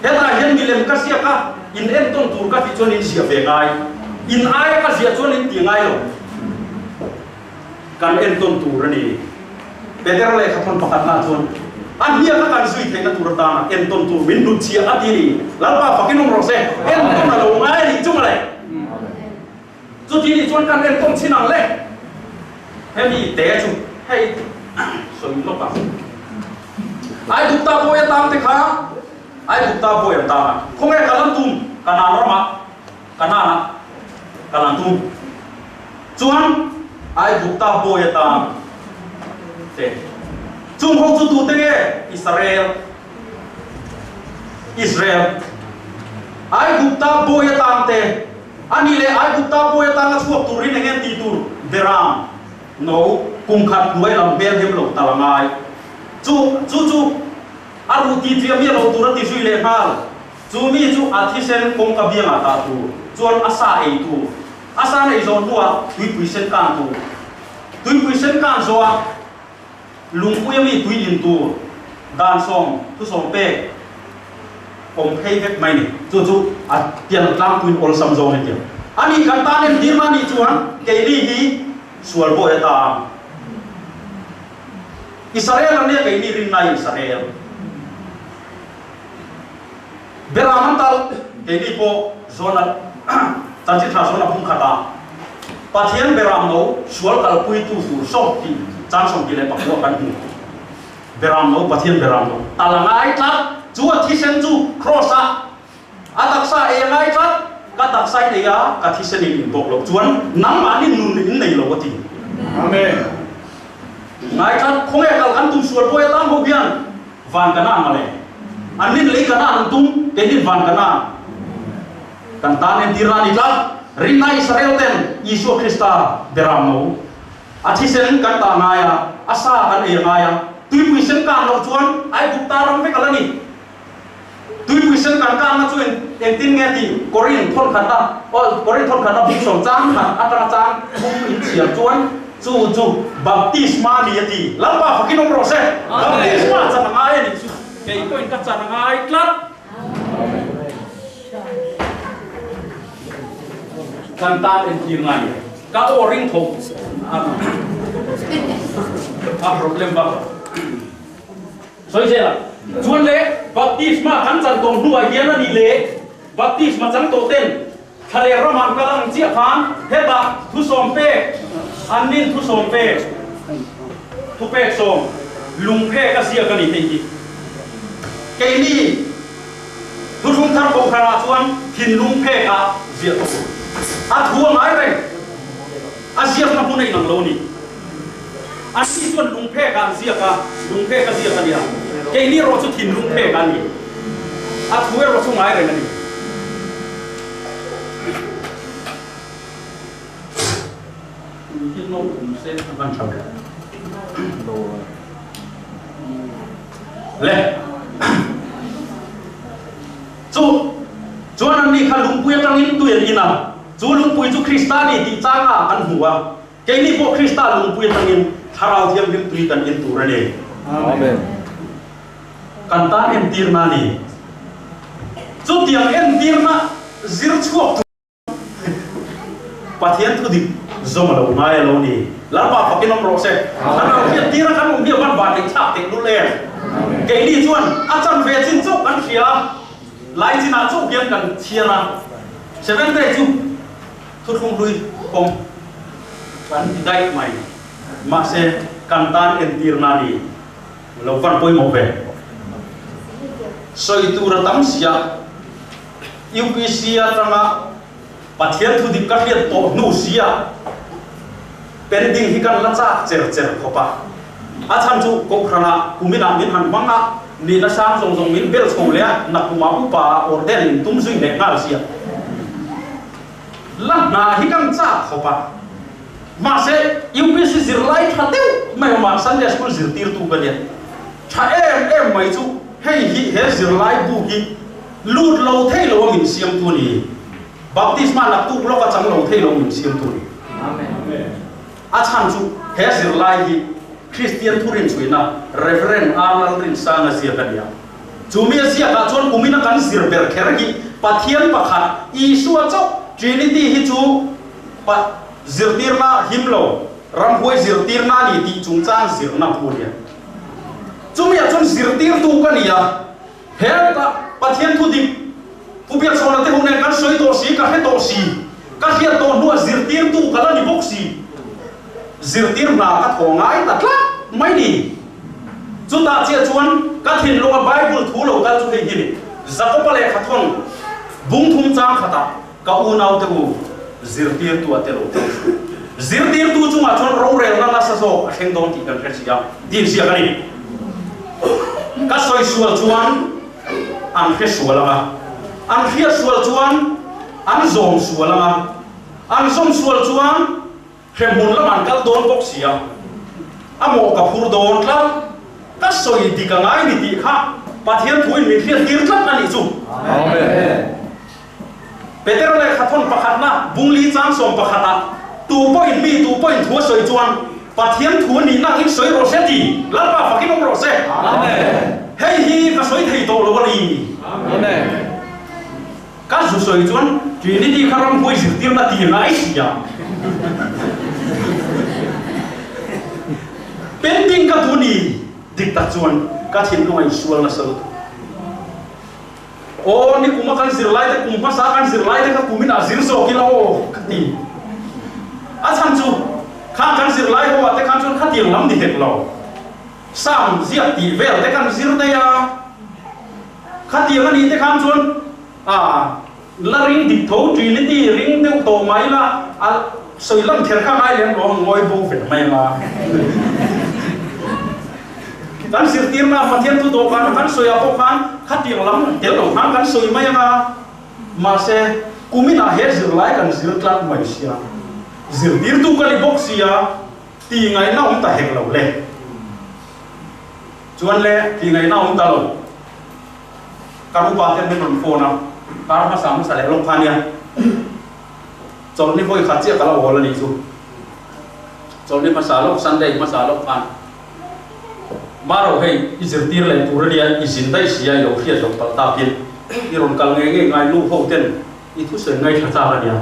Speaker 2: hetah hian milem ka ziak a, in entawn tur ka tih chuan in ziah ve ngai. In aia ka ziah chuan in ti ngai lo. Kan entawn tur a ni. Peter lehkhathawn pakhatnaah chuan a hniak a kan zui theihna tur atana entawn tur min hnutchhiah a ti a ni. Lalpa fakin awm rawh se. Entawn a lo ngai a nih chu mawle. Chuti nih chuan kan entawn chin ang le. Hemi te chu hei sawi lawk ang. Aigupta bawi atang te kha Aigupta bawi an tang a. Khawnge kal an tum? Kanaan ramah Kanaan ah kal an tum. Chuan Aigupta bawi atang te chung ho chu tute nge? Israel. Israel. Aigupta bawi atang te A nih leh Aigupta bawi atanga chhuak turin eng nge tih tur Beram no kum khat hnuai lam hmel hem lo tal a ngai. Chu chu chu a ruh ti chiah miah lo tur a ti zui leh nghal. Chu mi chu a thisen kawngka biangah dah tur, chuan a sa ei tur. A sa nei zawh hnuah tuipui sen kan tur. Tuipui sen kan zawhah Lungpui ami tui in tur dan sawm thusawm pek awm phei vek mai ni. Chu chu a tiang tlangpuiin awlsam zawng in tiang. Ani kan tan entir mah nih chuan keini hi sual bawi atan Israel an nia keini rinna Israel Beram an tal keini pawh zawn a chanchin tha zawn a phung khat a, Pathian beram no sual kalpuitu tur sawm tih chang 29 kan hmu. Beram no Pathian beram no tal a ngai tlat, chu a thisen chu cross a a taksa ei a ngai tlat, ka taksa in ei a ka thisen in in bawk loh chuan nangmahni nun in nei lo a ti.
Speaker 3: Amen.
Speaker 2: Ngai tlat, khawnge kal kan tum sual pawh atan ho hian Van Kanaan mawle. An nin lei Kanaan an tum, keinin van Kanaan kan tan entir a ni tlat. Rinna Israel ten Isua Krista beram no a thisen kan tah ngai a, a sa kan ei a ngai a, tuipui sen kan loh chuan Aigupta ram vek a la ni. Tuipui sen kan kanna chu engtin nge tih Korin thawn khatna aw Korin thawn khatna bung sawm chang khat atanga chang thum in chhiar chuan chu chu baptisma ni a ti. Lalpa fakin awm rawh se. Baptisma chan a ngai a nih chu. Kei pawhin ka chan a ngai tlat. Kan tan entir ngai ni. Ka aw ring tho a problem vak lo. Sawi zel a, chuan le baptisma kan chan tawh hnuah hian a nih le baptisma chang tawh ten thla leh ram an kal ang chiah khan hetah thusawm pek an nin thusawm pek thupek sawm lungphek a ziak a ni hei hi keini thuthlung thar kohhranah chuan thinlung phek ah ziah tawh tur a thu a ngai reng A ziakna hmun a inang lo a ni. Anni chuan lungphek ah an ziak a, lungphek a ziak a nia. Keini erawh chu thinlung phek a ni. A thu erawh chu ngai reng a ni. Tui hi no awm se a van tha ve. Le. Chu chuan anni kha lungpui atangin tui an in a. Chu lungpui chu Krista ni tih changa kan hmu a, keini pawh Krista lungpui atangin Thlarau Thianghlim tui kan in tur a ni.
Speaker 3: Amen.
Speaker 2: Kan tan entirna a ni. Chutiang entirna zir chhuak tur Pathian thudik zawm a lo ngai a lo ni. Lalpa fakin awm rawh se. Thlarau hriattir a kan awm hi a van van neih thlak teh lul em. Keini chuan a chan ve chin chauh kan hria a. Lai chinah chauh hian kan chhiar a, Seventh Day chu thuthlung hlui kawng kan ti daih mai. Mahse, kan tan entirna a ni lo van pawimawh ve. Sawi tur a tam sia, UPC atanga Pathian thu dik ka hriat tawh hnu sia pending hi kan la chak cher cher khawp a. A chhan chu Kohhranah kuminah min han hmang a, nihna sang zawng zawng min bel chho leh a, nakumah upa ah orden in tum zui leh nghal sia. La hna hi kan chak khawp a. Mahse, UPC zirlai tha deuh mai awm a, Sunday School zirtirtu ka nia. Tha em em mai chu hei hi he zirlai bu hi lut lo thei lo a min siamtu a ni. Baptisma naktuk lawk a chang lo thei lo min siamtu a ni. A chhan chu he zirlai hi Kristian thurinchhuina Rev. R. Lalrinsanga ziak a ni a. Chu mi a ziakah chuan kumina kan zir ber kher hi Pathian pakhat, Isua chauh, Trinity hi chu pa zirtirna him lo, ramhuai zirtirna a ni tih chungchang zirna phu a ni a. Chumiah chuan zirtirtu ka ni a. He Pathian thu dik Pu Biakchhawna te hunen kan sawi tawh si, ka hre tawh si, ka hriat tawh hnuah zirtirtu ka la ni bawk si, zirtir hna ka thaw ngai ta tlat mai ni. Chutah chiah chuan ka thinlunga Bible thu lo kal chu hei hi ni, Jakoba lehkhathawn bung thum chang khatah ka unaute u zirtirtu a tel lo teh suh. Zirtirtu chungah chuan rorelna nasa zawk a thleng dawn tih kan hre si a, tih ziak a ni. Ka sawi sual chuan an hre sual ang a, an hriat sual chuan an zawm sual ang a, an zawm sual chuan hremhmun lamah an kal dawn bawk si a, a mawh ka phur dawn tlat, ka sawi dik a ngai ni tih kha Pathian thuin min hriat tir tlat a nih chu.
Speaker 3: Amen.
Speaker 2: Petera lehkhathawn pakhatna bungli chang sawm pakhatah tu pawhin mi tu pawhin thu a sawi chuan Pathian thu a nihna angin sawi rawh se ti Lalpa fakin awm rawh se.
Speaker 3: Amen.
Speaker 2: Hei hi ka sawi thei tawh lo a ni.
Speaker 3: Amen.
Speaker 2: Ka zu sawi chuan Trinity kha ramhuai zirtirna ti ngai sia. Pending ka duh ni dik tak chuan ka thinlung a insual nasa lutuk. Aw, ni kuma kan zirlai te, kum hmasa kan zirlai te kha kumin a zir zawk ila aw, ka ti. A chhan chu, khang kan zirlai ho ah te khan chuan khatiang lam ni hek lo. Sam ziak tih vel te kan zir daih a, khatiang a nih te khan chuan a la ring dik tho, Trinity ring deuh tawh mai la, a sawi lam kher kha ngai lem lo ang, ngawi bo ve mai ang a. Kan zirtirna Pathian thu dawhkan kan sawi ah pawh khan khatiang lam tel lo khan kan sawi mai ang a, mahse kuminah he zirlai kan zir tlat mai sia, zirtirtu ka ni bawk sia tih ngaihna awm ta hek lo le. Chuan le tih ngaihna awm ta lo. Kan upa ten min rawn phone a, kar hmasa hmasa leh lawk kha nia. Chawlhni vawi khat chiah ka lo hawl a nih chu. Chawlhni hmasa lawk, Sunday hmasa lawk khan Maro hei i zirtir leh tur a nia, i zin daih si a, i lo hriat loh palh takin i rawn kal ngei ngei ngai nu ho ten i thusawi ngaithla chak a nia,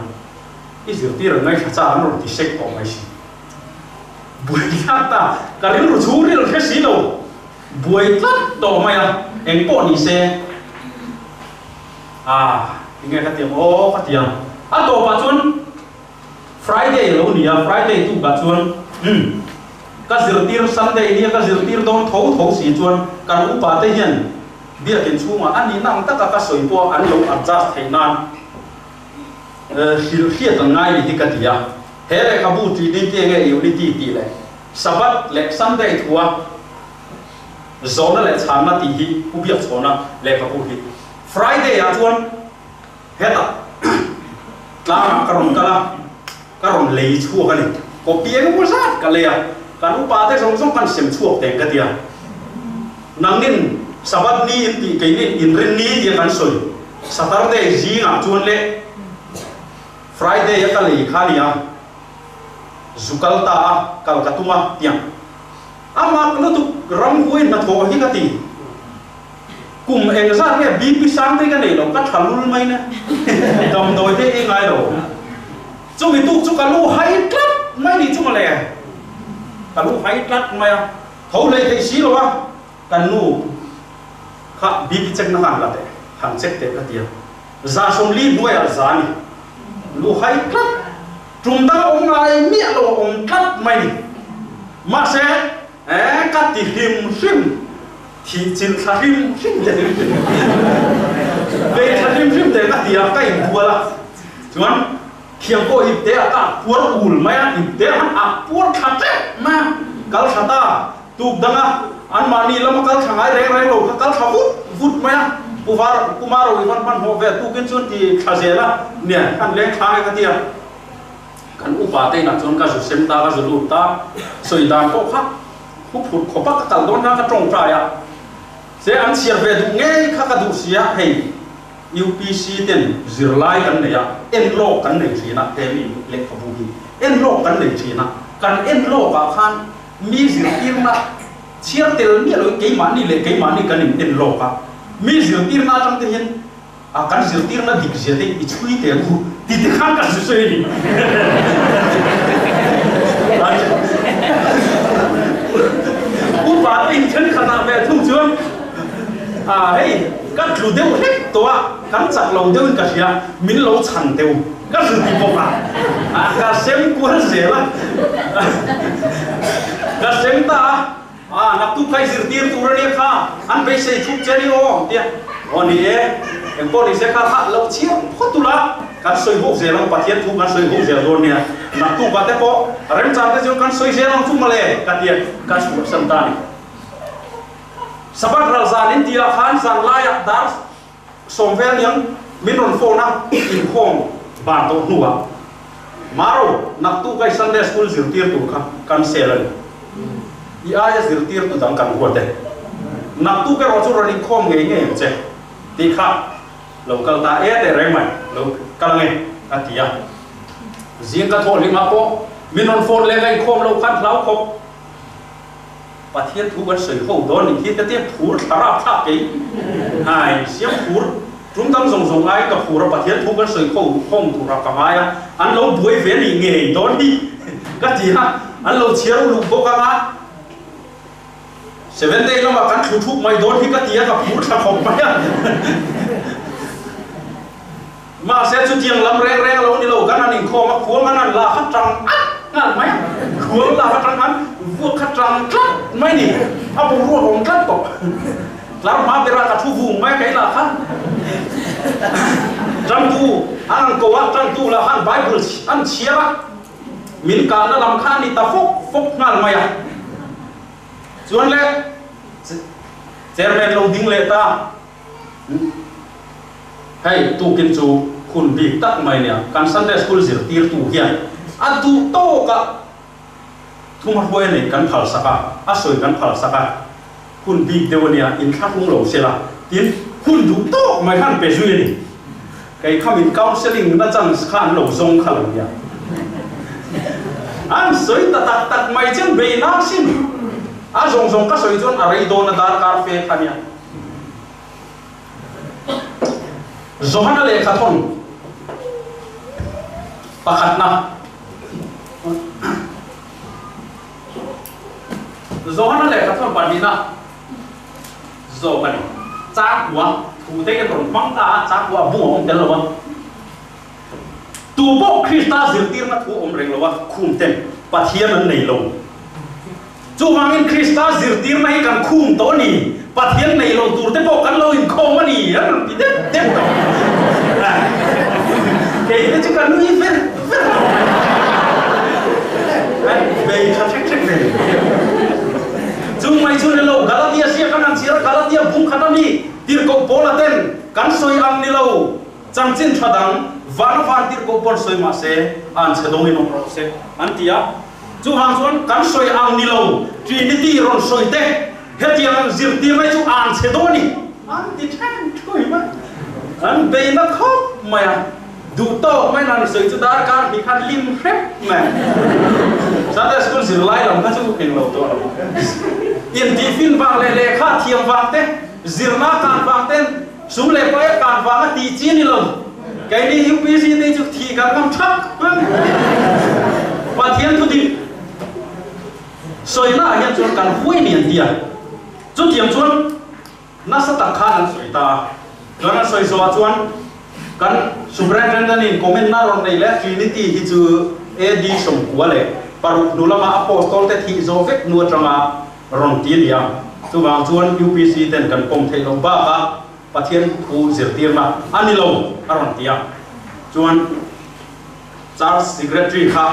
Speaker 2: i zirtir an ngaithla chak an rawn ti sek tawh mai si. Buai thlak ta, ka rilru chhungril hre si lo. Buai tlat tawh mai a, eng pawh ni se. Ah, tinge ka tiang aw ka ti a. A tawpah chuan Friday a lo ni a, Friday tukah chuan umm ka zirtir Sunday nia ka zirtir dawn tho tho si chuan kan upa te hian biakin chhungah a nihna ang taka ka sawi pawh an lo adjust theih nan hrilh hriat an ngai ni hi ka ti a. He lehkhabu Trinity enge Unity tih leh Sabbath leh Sunday thua zawhna leh chhanna tih hi Pu Biakchhawna lehkhabu hi Friday ah chuan hetah tlangah ka rawn kal a, ka rawn lei chhuak a ni. Copy eng emaw zat ka lei a, kan upa te zawng zawng kan sem chhuak teng ka ti a. Nangin Sabbath ni in tih keinin inrin ni tia kan sawi Saturday zingah chuan leh Friday a ka lei kha a ni a. Zu kal ta a, kal ka tum a, tiang. A mak lutuk ramhuai hnathawh hi ka ti. Kum engzat nge BP sang te ka nei lo, ka tha lul mai na. Damdawi te ei ngai lo. Chumi tuk chu ka lu hai tlat mai ni chu mawle. Ka lu hai tlat mai a, tho hlei theih si lo a, kan nu kha BP check na han la teh, han check teh ka ti a. 140 hnuaiah za ni. Lu hai tlat. Tum dang a awm ngai miah lo a awm tlat mai ni. Mahse, eh, ka ti hlim hrim, thih chilh thla hrim hrim te, vei thla hrim hrim te ka ti a, ka inbual a. Chuan, thiam pawh ip te ah ka ak puar ul mai a, ip te han ak puar thla teuh mai a, kal thla ta, tuk dang a, anmahni lama kal thla ngai reng reng lo kha kal thla vut vut mai a, Pu Var, Pu Maro i van hmanhmawh ve tukin chuan ti thla zel a, nia, han leng thla nge ka ti a. Kan upa te inah chuan ka zu sem ta, ka zu lut ta, sawi dan pawh kha hu phut khawp a, ka kal dawn khan ka tawngtai a, se an chhiar ve duh ngei kha ka duh si a, hei UPC ten zirlai kan nei a, en lawk kan nei thin a, he mi lehkhabu hi en lawk kan nei thin a, kan en lawk ah khan mi zirtirna chhiar tel miah loin keimahni leh keimahni kan in en lawk a, mi zirtirna atang te hian A kan zirtirna dik zia te i chhui teh u ti te khan ka hre sawi a ni. Upa te in thenkhat ah ve thung chuan a hei ka tlu deuh hlek tawh a, kan chak lo deuh in ka hria, min lo chhan teh u ka hre ti bawk a, a ka sem kual zel a, ka sem ta a. A, naktuk kha i zirtir tur a nia kha, an beisei thup che a ni aw, tia. Aw ni e, engpawh ni se kha kha lo chhiar phawt ula, kan sawi ho zel ang, Pathian thu kan sawi ho zel dawn nia, naktuk ah te pawh remchang te chu kan sawi zel ang chu mawle, ka tia, ka chhuahsan ta a ni. Sabbath ral zan in tih ah khan zan laiah dar 10 vel niang min rawn phone a, inkhawm ban tawh hnuah Maro, naktuk a i Sunday school zirtir tur kha cancel a ni. I aia zirtir tu dang kan huat e. Naktuk erawh chu rawn inkhawm ngei ngei ang che tih kha lo kal ta e teh reng mai, lo kal ang e a ti a. Zing ka thawh hlimah pawh min rawn phone leh ka inkhawm loh khan hlau khawp. Pathian thu kan sawi ho dawn nih hi ka tia phur thla rap thlak kei hai siam phur tum dang zawng zawng aiin ka phur a Pathian thu kan sawi ho hawng turah ka ngai a an lo buai ve nih ngei dawn hi ka ti a an lo chhiar uluk bawk anga seven day lamah kan thlu thuk mai dawn hi ka ti a ka phur thla khawp mai a Mahse chutiang lam reng reng a lo ni lo, kan han inkhawm a, khuang an han la kha tang at nghal mai a, khuang la kha tang khan vuak kha tang tlat mai ni, a boruak a awm tlat tawh. Tlar hma berah ka thu vung mai a kei lah kha tantu an han ko a, tantu lah khan Bible an chhiar a, min kahna lam kha a ni ta fawk fawk nghal mai a. Chuan le chairman lo ding leh ta. Hei tukin chu hun bik tak mai nia, kan Sunday School zirtirtu hian a duh tawkah thumahruai nei kan phalsak a, a sawi kan phalsak a, hun bik deuh a nia, inthlahrung lo se la, tin. Hun duh tawk mai khan pe zui a ni. Kei kha min counselling na chance kha an lo zawng kha lo nia. An sawi ta tak tak mai chuan bei nan sin. A zawng zawng ka sawi chuan a rei dawn a darkar fe kha nia. Johana lehkhathawn pakhatna. Johana lehkhathawn pahnihna. Zawk a ni. Changkua thu te hian rawn hmang ta a, changkua a bung a awm tel lo a. Tu pawh Krista zirtirna thu a awm reng lo a, khum ten Pathian an nei lo. Chuvangin Krista zirtirna hi kan khum tawh a ni, Pathian nei lo tur te pawh kan lo inkhawm a ni an rawn ti deuh deuh tawh. Kei te chu ka nui ver ver tawh mai. An bei tha hrek hrek ve. Chung mai chu ni lo, Galatia hria kan han chhiar a, Galatia bung khat a mi tirhkoh Paula ten kan sawi ang ni lo, chanchin tha dang vana van tirhkoh pawn sawi mah se, an chhe dawngin awm rawh se an ti a. Chuvang chuan kan sawi ang ni lo, Trinity rawn sawi te, hetiang ang zirtir mai chu an chhe dawn a ni an ti then thui mai. An bei na khawp mai a. Duh tawk mai nan sawi chu darkar hnih khan lim hrep mai. Sunday school zirlai lam kha chu eng lo tawh lo. Intihfin vang leh lehkha thiam vang te, zirna kan vang ten, sum leh paia kan vang a tih chi a ni lo. Keini UPC te chu thih kan ngam thak. Pathian thu dik sawina ah hian chuan kan huai ni an ti a. Chutiang chuan Nasa tak khan an sawi ta a. Chuan an sawi zawhah chuan kan Superintendent in comment na rawn nei leh Trinity hi chu AD 96 hnu lama Apostol te thih zawh vek hnu atanga rawn ti a ni a. Chuvang chuan UPC ten kan pawm theih loh bakah Pathian thu zirtirna a ni lo a rawn ti a. Chuan Church Secretary kha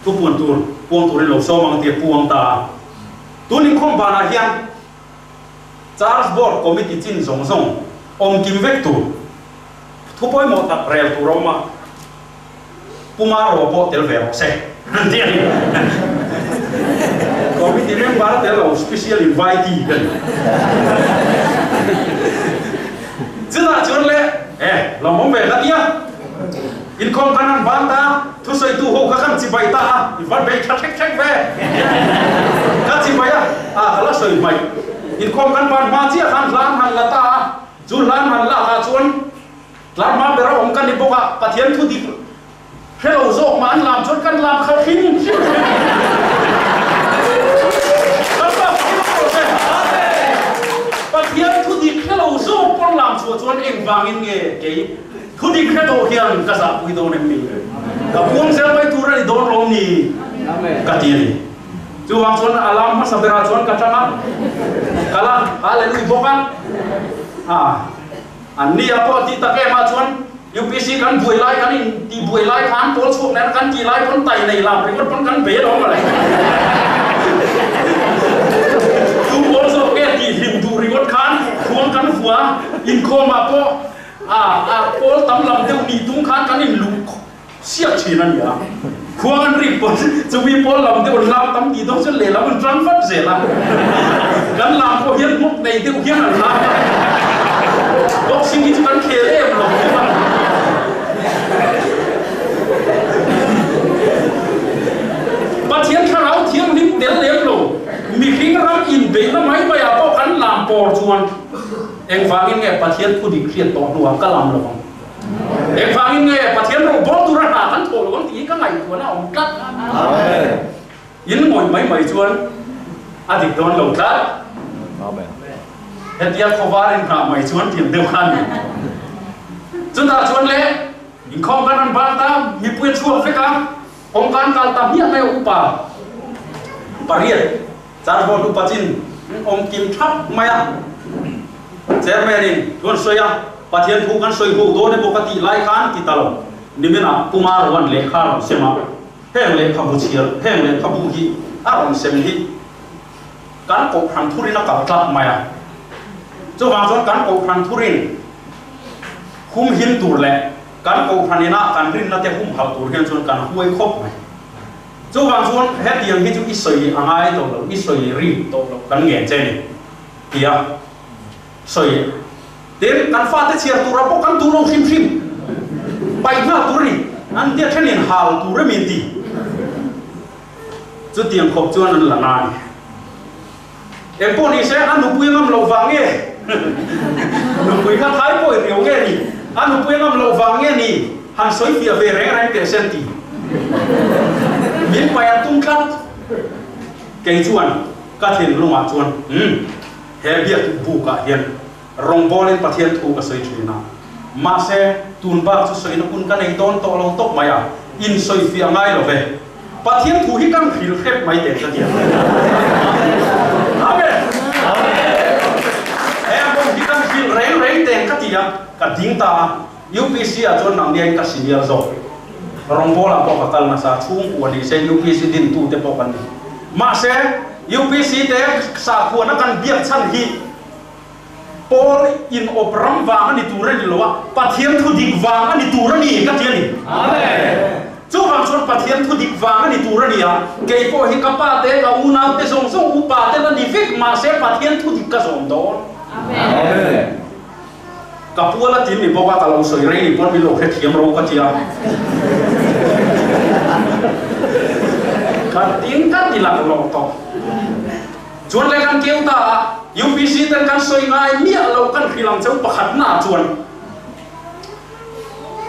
Speaker 2: thupuan tur puang turin lo sawm ang tia puang ta a. Tun inkhawm banah hian Church Board Committee chin zawng zawng awm kim vek tur thu pawimawh tak rel tur a awm a, Pu Maro pawh tel ve rawh se an ti a ni. Committee member tel lo special invitee ka ni. Chutah chuan le e lawmawm ve ka ti a, inkhawm khan an ban ta, thusawitu ho kha kan chibai ta a, i van bei tha thlek thlek ve ka chibai a, a ka la sawi hmaih. Inkhawm kan ban hma chiah khan hlan han la ta a, chu hlan han lak ah chuan tlar hma ber a awm ka ni bawk a, Pathian thu dik hre lo zawk mah an lam chuan kan lam kha hrim hrim hrim kan pa Pathian thu dik hre lo zawk pawn lam chhuah chuan engvangin nge kei thu dik hre tawh hian ka zahpui dawn em ni? Ka puang zel mai tur a ni dawn lawm ni? Ka ti a ni. Chuvang chuan a lam hmasa berah chuan ka tang a, ka la hallelujah bawk a. Ah, an ni a pawh tih tak em ah chuan UPC kan buai lai kan in tih buai lai khan pawl chhuak nen kan tih lai pawn tai nei lam ringawt pawn kan bei alawm mawle. Tu pawl zawk nge tih hlim duh ringawt khan khuang kan vua inkhawm ah pawh ah ah pawl tam lam deuh nih tung khan kan in luh Siak thin a ni a, khuang an rik pawn chumi pawl lam deuh an lam tam tih dawn chuan lehlam an tang vat zel a, kan lam pawh hian hmawk nei deuh hian an lam a, boxing hi chu kan khel em lo bawk a. Pathian thlarau thianghlim tel lem lo, mihring ram inbeihna mai maiah pawh kan lam pawr chuan engvangin nge Pathian thu dik hriat tawh hnuah ka lam lo ang? Engvangin nge Pathian rawh bawr tura hna kan thawh lo ang tih hi ka ngaihtuahna a awm tlat. In ngawih mai mai chuan a dik dawn lo tlat. Hetia khawvar in nghah mai chuan tiang deuh kha a ni. Chutah chuan le inkhawm kan rawn ban ta, mipui a chhuak vek a, kawngka an kal ta hmiah mai a upa pariat Charboard upa chin awm kim thap mai a. Chairman in thu an sawi a, Pathian thu kan sawi ho dawn emaw ka tih lai khan ti ta lo. Niminah Puma Rowan lehkha a rawn sem a, heng lehkhabu chhiar, heng lehkhabu hi a rawn sem hi kan Kohhran thurin a kal tlat mai a. Chuvang chuan kan Kohhran thurin humhim tur leh kan Kohhran ina kan rinna te humhalh tur hian chuan kan huai khawp mai. Chuvang chuan hetiang hi chu i sawi a ngai tawh lo, i sawi ri tawh lo kan ngen che ni tia sawi. Tin, kan fate chhiar tura pawh kan duh lo hrim hrim. Paih nghal tur a ni. An tia thenin hal tur em in ti. Chutiang khawp chuan an la na a ni. Engpawh ni se, a nupui a ngam loh vang nge? Nupui kha thai pawh i riau nge ni? A nupui a ngam loh vang nge ni? Han sawi fiah ve reng reng teh se an ti. Min paih an tum tlat. Kei chuan ka thinlungah chuan, Umm, he biak bukah hian rawngbawlin Pathian thu ka sawi thin a. Mahse, tun bak chu sawina hun ka nei dawn tawh lo tawp mai a, insawi fiah ngai lo ve. Pathian thu hi kan hrilh hrep mai teh ka ti a. Amen! He hmun hi kan hrilh reng reng teh ka ti a, ka ding ta a. UPC ah chuan nang niain ka senior zawk. Rawngbawlah pawh ka kal nasa, chhungkua ni se UPC dintute pawh kan ni. Mahse, UPC te sakhuana kan biak chhan hi Paul in awp ram vang a ni tur a ni lo a, Pathian thu dik vang a ni tur a ni ka ti a ni. Amen. Chuvang chuan Pathian thu dik vang a ni tur a ni a, kei pawh hi ka pa te, ka unau te zawng zawng upa te la ni vek mahse Pathian thu dik ka zawm dawn. Amen. Ka pual a tin ni bawk a, ka lo sawi rei ni pawn min lo hrethiam ro ka ti a. Ka tin ka ti laklawh tawh. Chuan le kan keu ta a, UPC ten kan sawi ngai miah lo kan hrilh ang cheu pakhatna chuan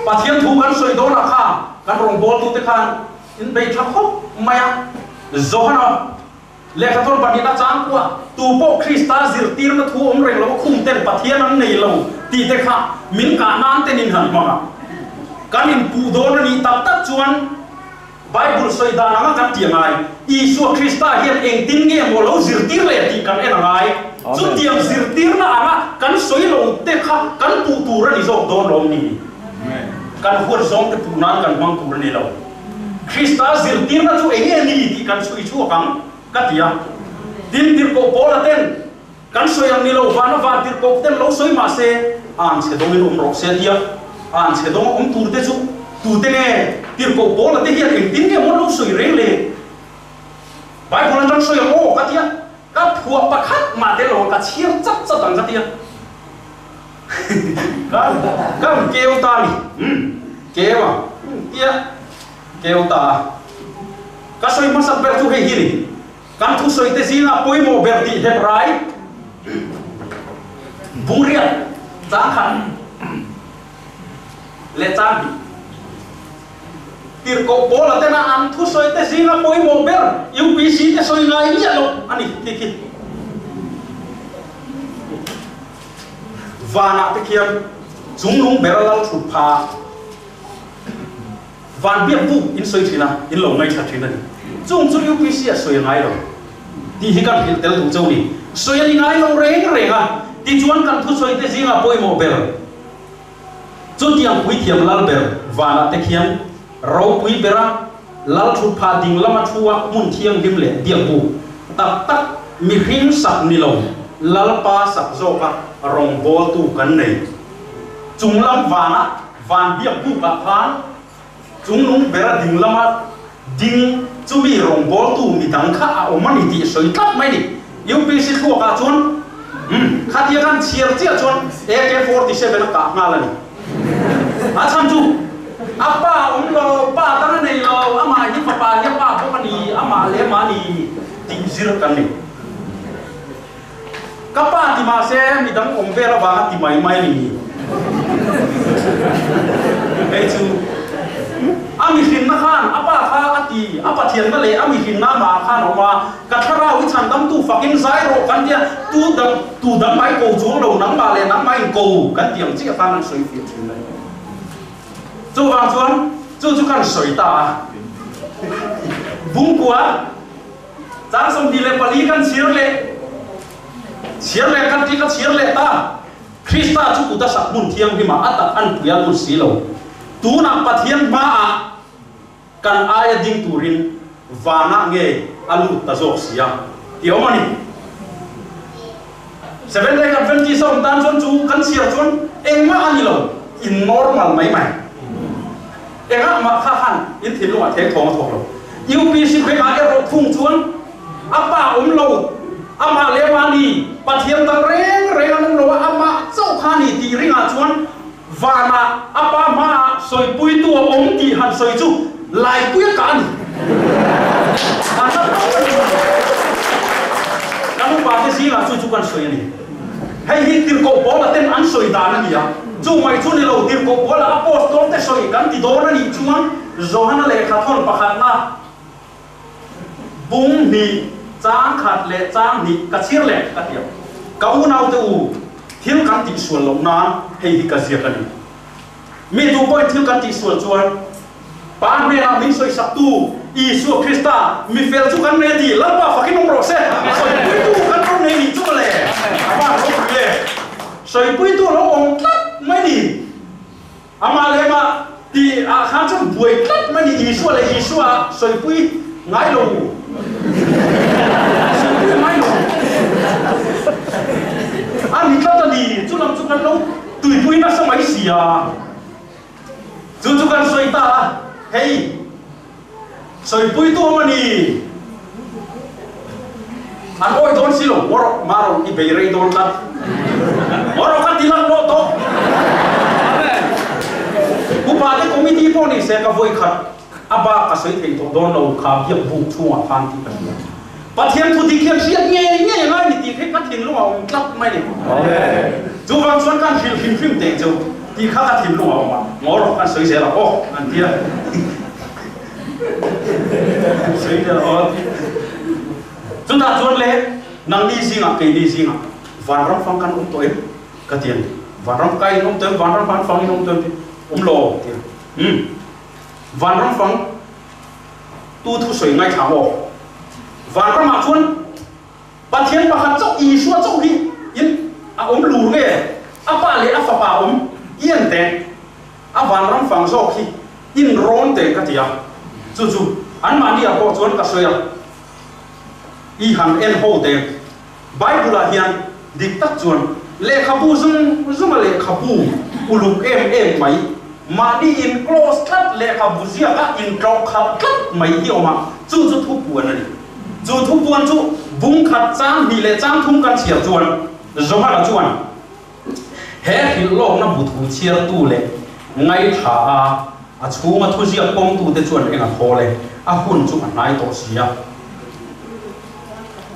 Speaker 2: Pathian thu kan sawi dawnah kha kan rawngbawltute khan in bei tha khawp mai a, Johana lehkha thawn pahnihna chang kuah tu pawh Krista zirtirna thu awm reng lo a khum ten Pathian an nei lo tih te kha min kah nan ten in han hmang a, kan inpuh dawn a nih tak tak chuan Bible sawi dan anga kan tih a ngai. Isua Krista hian engtin nge maw lo zirtir leh tih kan en a ngai. Chutiang zirtirna anga kan sawi lo te kha kan puh tur a ni zawk dawn lawm ni? Kan huat zawng te puh nan kan hmang tur a ni lo. Krista zirtirna chu eng nge ni tih kan chhui chhuak ang ka ti a. Tin, tirhkoh Paula ten kan sawi ang ni lo, vana van tirhkoh ten lo sawi mah se, an chhe dawngin awm rawh se tia an chhe dawng awm tur te chu tute nge tirhkoh Paula te hian engtin nge maw lo sawi reng le? Bible atang sawi ang aw ka tia, ka phuah pakhat mah te lo ka chhiar chat chat ang ka tia. Ka ka keu ta ni, umm keu a tia keu ta a. Ka sawi hmasak ber chu hei hi ni. Kan thusawi te zingah pawimawh ber tih Hebrai bungriat chang khat leh chang hnih tirhkoh Paula tena an thusawi te zinga pawimawh ber UPC te sawi ngai miah loh a ni tih khi vanah te khian chungnung bera lal thut pha Van biak buk in sawi thin a, in lo ngaithla thin a ni. Chung chu UPC a sawi a ngai lo tih hi kan hrilh tel duh chauh ni. Sawi a ni ngai lo reng reng a, tichuan kan thusawi te zingah pawimawh ber chutiang puithiam lal ber vanah te khian ropui bera lal thut phah ding lama thu a hmun thianghlim leh biak buk tak tak mihring sak ni lo Lalpa sak zawka rawngbawltu kan nei. Chunglam vanah Van biak bukah khan chungnung bera ding lama ding chumi rawngbawltu midang kha a awm a ni tih sawi tlat mai ni. UPC thluakah chuan umm khatia khan chhiar chiah chuan AK-47 a kah nghal a ni. A chhan chu a pa awm lo, pa dang a nei lo, amah hi fapa hi a pa bawk a ni, amah leh amah a ni tih zir kan ni. Ka pa ti mah se midang awm vel avanga ti mai mai ni. Hei chu a mihrinna khan a pa kha a ti, a Pathianna leh a mihrinna amah khan a awm a, ka thlarau i chhandamtu fakin zai rawh kan tia, tu dang tu dang mai ko chuang lo nangmah leh nangmah in ko kan ti ang chiah khan an sawi fiah thin mai. Chuvang chuan chu chu kan sawi ta a. Bungkua. Chang 24 kan chhiar leh chhiar leh kan tih ka chhiar leh ta. Krista chu kut a sak hmun thianghlimah a tak an pui a lut si lo. Tunah Pathian hmaah kan aia ding turin vanah nge a lut ta zawk si a ti awm a ni. Seventh Day Adventist a awm tan chuan chu kan chhiar chuan engmah a ni lo, in normal mai mai. Engah mah kha khan in thinlungah theng thawng a thawk lo. UPC bengah erawh thung chuan a pa awm lo, Amah leh mahni Pathian dang reng reng an awm lo a, amah chauh kha a ni tih ringah chuan vanah a Pa hmaah sawipuitu a awm tih han sawi chu laipui a kah a ni. A na tawp a ni. Kan upate zingah chu chu kan sawi a ni. Hei hi Tirhkoh Paula ten an sawi dan a ni a, chu mai chu ni lo, Tirhkoh Paula Apostol te sawi kan ti dawn a nih chuan Johana lehkha thawn pakhatna bung hnih, chang khat leh chang hnih ka chhir leh ka ti ang. Ka unaute u, thil kan tihsual loh nan hei hi ka ziak a ni. Mi tu pawhin thil kan tihsual chuan Pa hnenah min sawisaktu Isua Krista mi fel chu kan nei a ti. Lalpa fakin awm rawh se. Sawipuitu kan rawng nei nih chu mawle. A van ropui e. Sawipuitu a lo awm tlat mai ni. Amah leh amah tih ah khan chuan buai tlat mai ni. Isua leh Isua sawipui ngai lo. Sawipui ngai lo. A ni tlat a ni. Chu lam chu kan lo tuipui nasa mai si a. Chu chu kan sawi ta a, hei sawipui tu awm a ni. An awi dawn si lo, Mawrawk Marawk i bei rei dawn tlat. Mawrawk a ti lang lawh tawh. Upa te committee pawh ni se ka vawi khat a bak ka sawi thei tawh dawn lo kha biak buk chhungah khan tih ka hria. Pathian thu dik hian hriat ngei ngei a ngai ni tih kha ka thinlung a awm tlat mai ni. Chuvang chuan kan hrilh hrim hrim teh chu tih kha ka thinlung a awm a, ngaw rawh kan sawi zel a aw an ti a. Sawi zel a aw an ti. Chutah chuan le nangni zingah keini zingah vanram fang kan awm tawh em ka ti a ni. Vanram kai in awm tawh em vanram han fang in awm tawh em ti awm lo ti a. Umm vanram fang Tu thusawi ngaithla maw? Vanramah chuan Pathian pakhat chauh Isua chauh hi in a awm lur nge? A pa leh a fapa awm i en teh. A vanram fang zawk hi in rawn teh ka ti a. Chu chu anmahni ah pawh chuan ka sawi a. I han en ho teh. Bible ah hian dik tak chuan lehkhabu zung zunga lehkhabu uluk em em mai, mahni in close tlat lehkhabu ziaka intlawh khalh tlat mai hi awm a, chu chu thupuan a ni. Chu thupuan chu bung khat chang hnih leh chang thum kan chhiar chuan Johana chuan he hrilhlawkna bu thu chhiartu leh ngaithla a, a chhunga thuziak pawmtute chuan eng a thawl e, a hun chu a hnai tawh si a.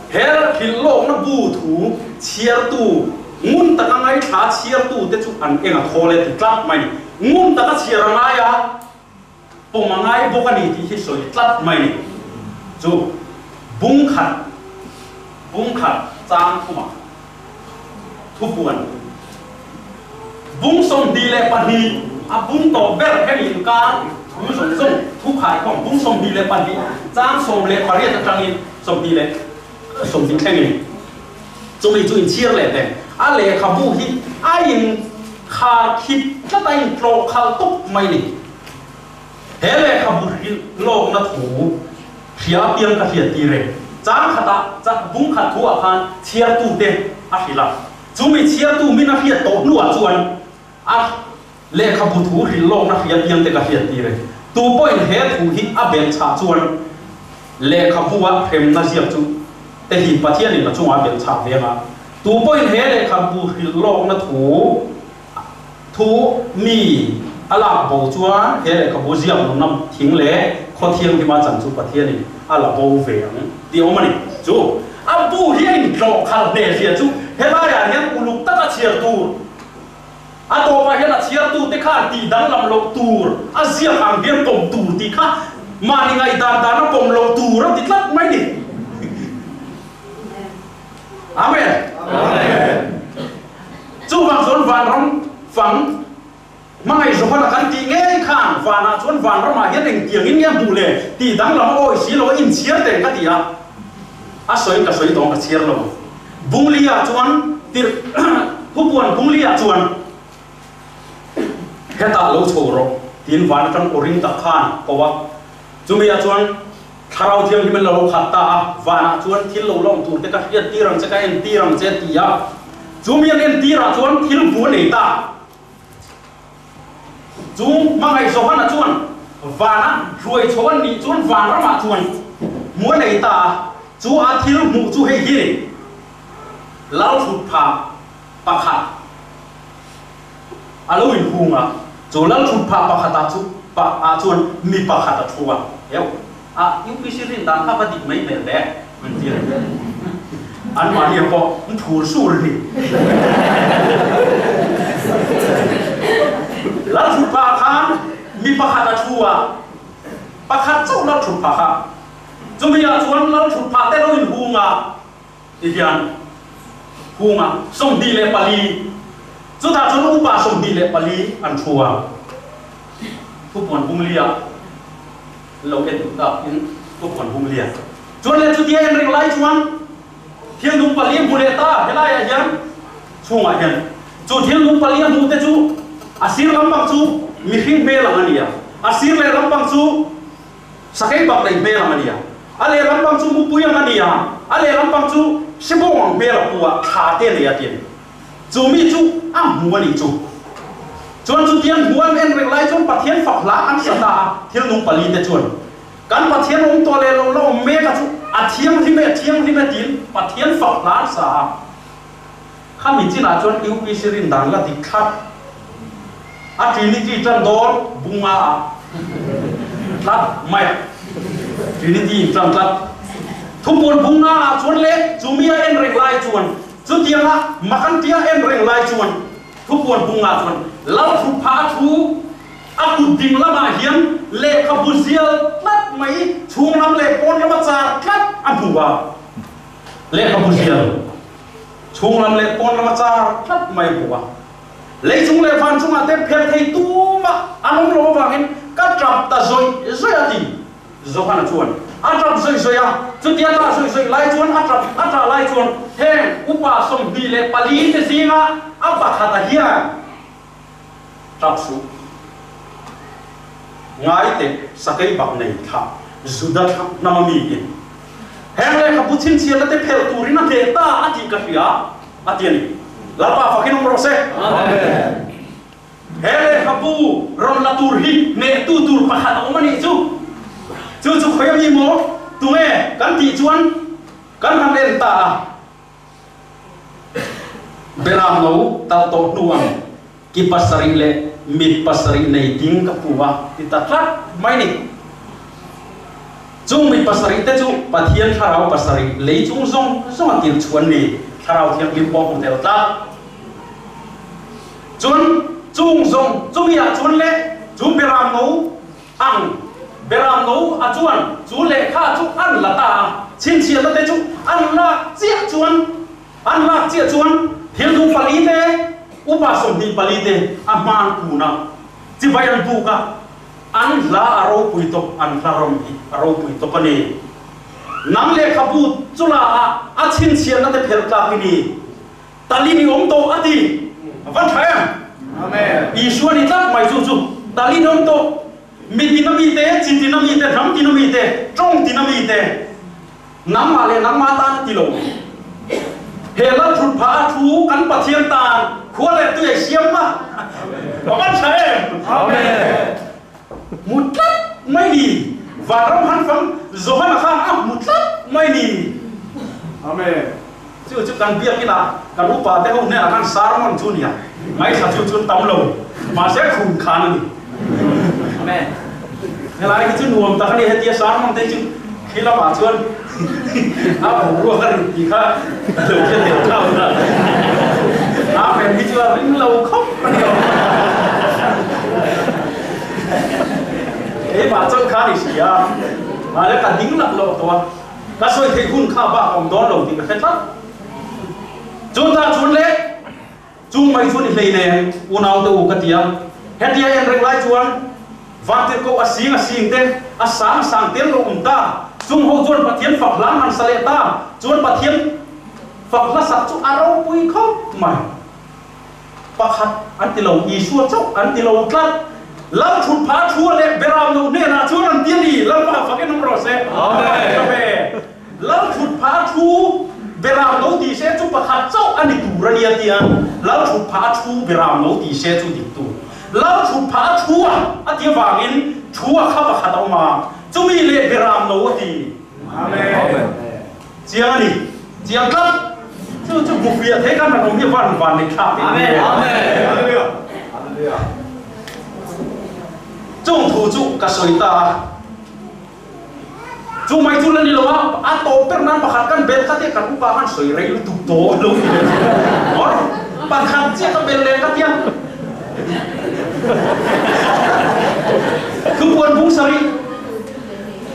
Speaker 2: Her hrilhlawkna bu thu chhiartu, ngun taka ngaithla chhiartute chu an eng a thawl e ti tlat mai ni. Ngun taka chhiar a ngai a, pawm a ngai bawk a ni tih hi sawi tlat mai ni. Chu bung khat, bung khat chang thumah thupuan bung 22 a bung tawp ber hemi inkar thu zawng zawng thu khaikhawm bung 22 chang 18 atangin 20 thlengin chumi chu inchhir leh teh a lehkhabu hi a in khar khip tlat a in tlawh khalh tawp mai ni. He lehkhabu hrilh lawkna thu hria apiang ka hriat tir e. Chang khatah chak bung khat thu ah khan chhiartute a hrilh a. Chumi chhiartu min a hriat tawh hnuah chuan a lehkhabu thu hrilh lawkna hria apiang te ka hriat tir e. Tu pawhin he thu hi a belh chhah chuan lehkhabu ah hremna ziak chu te hi Pathianin a chungah a belh chhah ve anga. Tu pawhin he lehkhabu hrilh lawkna thu Thu mi a lak bo chuan he lehkhabu ziak nunna thing leh khaw thianghlim a chan chu Pathianin a la bo ve ang tih a awm a ni. Chu a bu hi a intlawh khalh hle zia chu helaiah hian uluk taka chhiar tur, a tawpah hian a chhiartute khan tih danglam loh tur, a ziak ang hian pawm tur tih kha mahni ngaihdan dana pawm loh tur a ti tlat mai ni. Amen. Amen. Chuvang chuan vanram fang hmangaih Johana kan tih ngei khan vanah chuan vanramah hian engtiangin nge hmuh le tih danglam a awi si lo a inchhiar teng ka ti a. A sawi ka sawi tawng ka chhiar lo. Bunglia chuan tirh thupuan Bunglia chuan hetah lo chho rawh tiin van atang aw ring tak khan ko a. Chumi ah chuan Thlarau Thianghlim in lo khat ta a, vanah chuan thil lo lawm tur te ka hriat tir ang che, ka en tir ang che ti a. Chumi an en tir ah chuan thil bu a nei ta. Chu hmangaih Johana chuan vanah hruai chho an nih chuan van ramah chuan hmu a nei ta a, chu a thil hmuh chu hei hi a ni. Lalthutphah pakhat a lo inhung a, chu Lalthutphah pakhatah chu pa ah chuan mi pakhat a thu a, heu a UPC rin dan kha va dik mai hmel ve an ti a, anmahni ah pawh an phur sur a ni. Lalthutphah ah khan mi pakhat a thu a, pakhat chauh Lalthutphah kha, chumi ah chuan Lalthutphah te lo inhung a, Ti hian hunga 24, chutah chuan upa 24 an thu a, thupuan bung lia lo en duh tak in thupuan bung lia chuan leh chutia en reng lai chuan thil nung pali a hmu leh ta helai ah hian chhungah hian chu thil nung pali a hmuh te chu a sir lampang chu mihring hmel ang a ni a, a sir leh lampang chu Sakei bak nei hmel ang a nia. A lehlam pang chu mupui ang a nia. A lehlam pang chu sibawng ang hmel a pu a, thla te nei a ti a ni. Chu mi chu a hmu a nih chu. Chuan chutiang hmu an en reng lai chuan Pathian fak hla an sa ta a, thil nung pali te chuan kan Pathian awm tawh leh lo la awm mek a chu a thianghlim e, a thianghlim e tiin Pathian fak hla an sa a. Khami chinah chuan UPC rin dan la dik thlap. A Trinity tan dawn bunga a tlat mai a. Trinity in tan tlat. Thupuan bunga ah chuan leh chumi a en reng lai chuan chutianga Makantia en reng lai chuan thupuan bunga chuan Lalthutpha a thu a kut ding lamah hian lehkhabu zial tlat mai chhung lam leh pawn lama char tlat a hmu a. Lehkhabu zial Chhung lam leh pawn lama char tlat mai bawk a. Lei chung leh van chungah te pher thei tumah an awm lo avangin ka tap ta zawih zawih a ti. Johana chuan a tap zawih zawih a, chutia tah zawih zawih lai chuan a tap a tah lai chuan heng upa 24 te zinga a pakhata hian tap suh. Ngai teh sakei bak nei thlah Juda thlah hnam a mi in heng lehkhabu chhinchhiatna te phelh turin a hneh ta a tih ka hria a ti a ni. Lalpa fakin awm rawh se. Amen. He lehkhabu rawn la tur hi hnehtu tur pakhat a awm a nih chu. Chu chu khawi a mi maw? Tunge kan tih chuan kan han en ta a. Beram no tal tawh hnu ang ki pasarih leh mit pasarih nei ding ka hmu a ti ta tlat mai ni. Chung mit pasarih te chu Pathian thlarau pasarih lei chung zawng zawng a tir chhuan ni, Thlarau Thianghlim pawh hmu tel tlat. Chuan chung zawng chumi ah chuan leh chu beram no Ang beram no a chuan chu lehkha chu an la ta a, chhinchhiatna te chu an lak chiah chuan an lak chiah chuan thil dung pali te, upa 24 te a hman kun a, chibai an buk a, an hla a ropui tawp, an hla rawm hi a ropui tawp a ni. Nang lehkhabu chu la a, a chhinchhiatna te phelh tlak i ni. Talin i awm tawh a ti. A van tha em? Amen. Isua ni tlat mai chu chu talin awm tawh. Mi tin a mi te, chi tin a mi te, hnam tin a mi te, tawng tin a mi te, nangmah leh nangmah tan a ti lo. He Lalthut phah a thu kan Pathian tan khua leh tui a siam a. A van tha em? Amen. Hmu tlat mai ni. Vanram han fang Johana khan a hmu tlat mai ni. Amen. Chu chu kan biakin ah kan upa te ho hnenah khan sermon chu nia ngaithla chu chun tam lo mahse khum khan a ni. Amen. Helai hi chu nuam tak a ni hetia sermon te chu khi lamah chuan a boruak a rit tih kha lo hre tel thau ta. Amen hi chu a ring lo khawp a ni. Keimah chauh kha ni si a, mahse ka ding lak lawh tawh a. Ka sawi theih hun kha bak a awm dawn lo tih ka hre tlat. Chutah chuan le chung mai chu ni hleinem unaute u ka ti a. Hetia en reng lai chuan Vantirhkoh a sing a sing te, a sang a sang tel lo awm ta. Chung ho chuan Pathian fak hla han sa leh ta. Chuan Pathian fak hla sak chu a ropui khawp mai. Pakhat an ti lo, Isua chauh an ti lo tlat. Lal thut pha thua leh beram lo hnenah chuan an ti a ni. Lalpa fakin awm rawh se. Amen. Lal thut pha thu beram lo ti se chu pakhat chauh a ni tur a nia tia Lal thut pha thu beram lo ti se chu dik tur. Lal thut pha thua a ti avangin thua kha pakhat a awm a, chumi leh beram lo a ti. Amen. Chiang a ni. Chiang tlat. Chu chu hmu fiah thei kan han awm hi van van nei thlak tih
Speaker 3: Amen. Hallelujah. Hallelujah.
Speaker 2: Chung thu chu ka sawi ta a. Chu mai chu la ni lo a, a tawp ber nan pakhat kan bel kha tia kan upa khan sawi rei lutuk dawn lo ti leh ngawr pakhat chiah ka bel leh ka tia. Thupuan bung sarih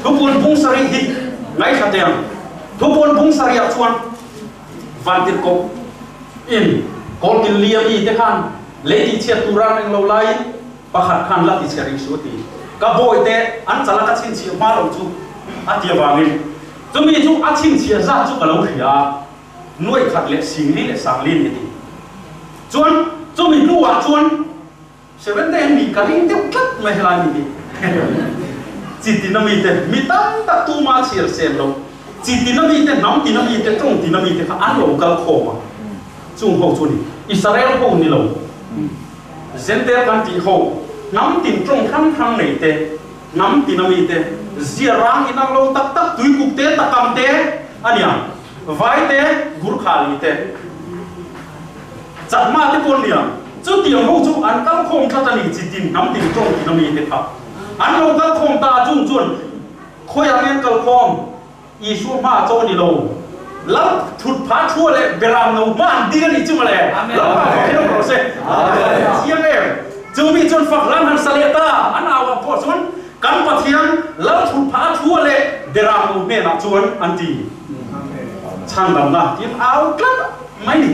Speaker 2: Thupuan bung sarih hi ngaithla teh ang. Thupuan bung sarihah chuan Vantirhkoh in kawlkil li a mi te khan lei tihchhiat tura an englo laiin Pakhat khan la tichhe rih suh a ti. Ka bawihte an chala ka chhinchhiah hma loh chu a ti avangin chumi chu a chhinchhiah zat chu ka lo hria a, nuaih khat leh singli leh sangli ni a ti. Chuan chumi hnuah chuan Seven Day mi ka ring deuh tlat mai helai mi hi. Chi tina mite mi tam tak tuma chhiar sem lo, chi tina mite, hnam tina mite, tawng tina mite kha an lo kal khawm a, chung ho chu ni Israel ho ni lo. Zenter kan tih ho, hnam tin tawng hrang hrang nei te, hnam tin ami te, zia rang inang lo tak tak tuikuk te, takam te a nia, vai te, gurkhali te, chakma te pawh an nia. Chutiang ho chu an kal khawm tlat a ni, chi tin hnam tin tawng tin ami te kha an lo kal khawm ta a, chung chuan khawiah nge an kal khawm? Isua hma a chaw a ni lo. Lal thut pha thua leh beram no hma an ding a nih chu mawle. Lal pa fak hian rawh se. Chiang em? Chu mi chuan fak hlan han sa leh ta. An au ah pawh chuan kan Pathian lal thut pha thua leh beram no hnenah chuan an ti. Chhandamna tiin au tlat mai ni.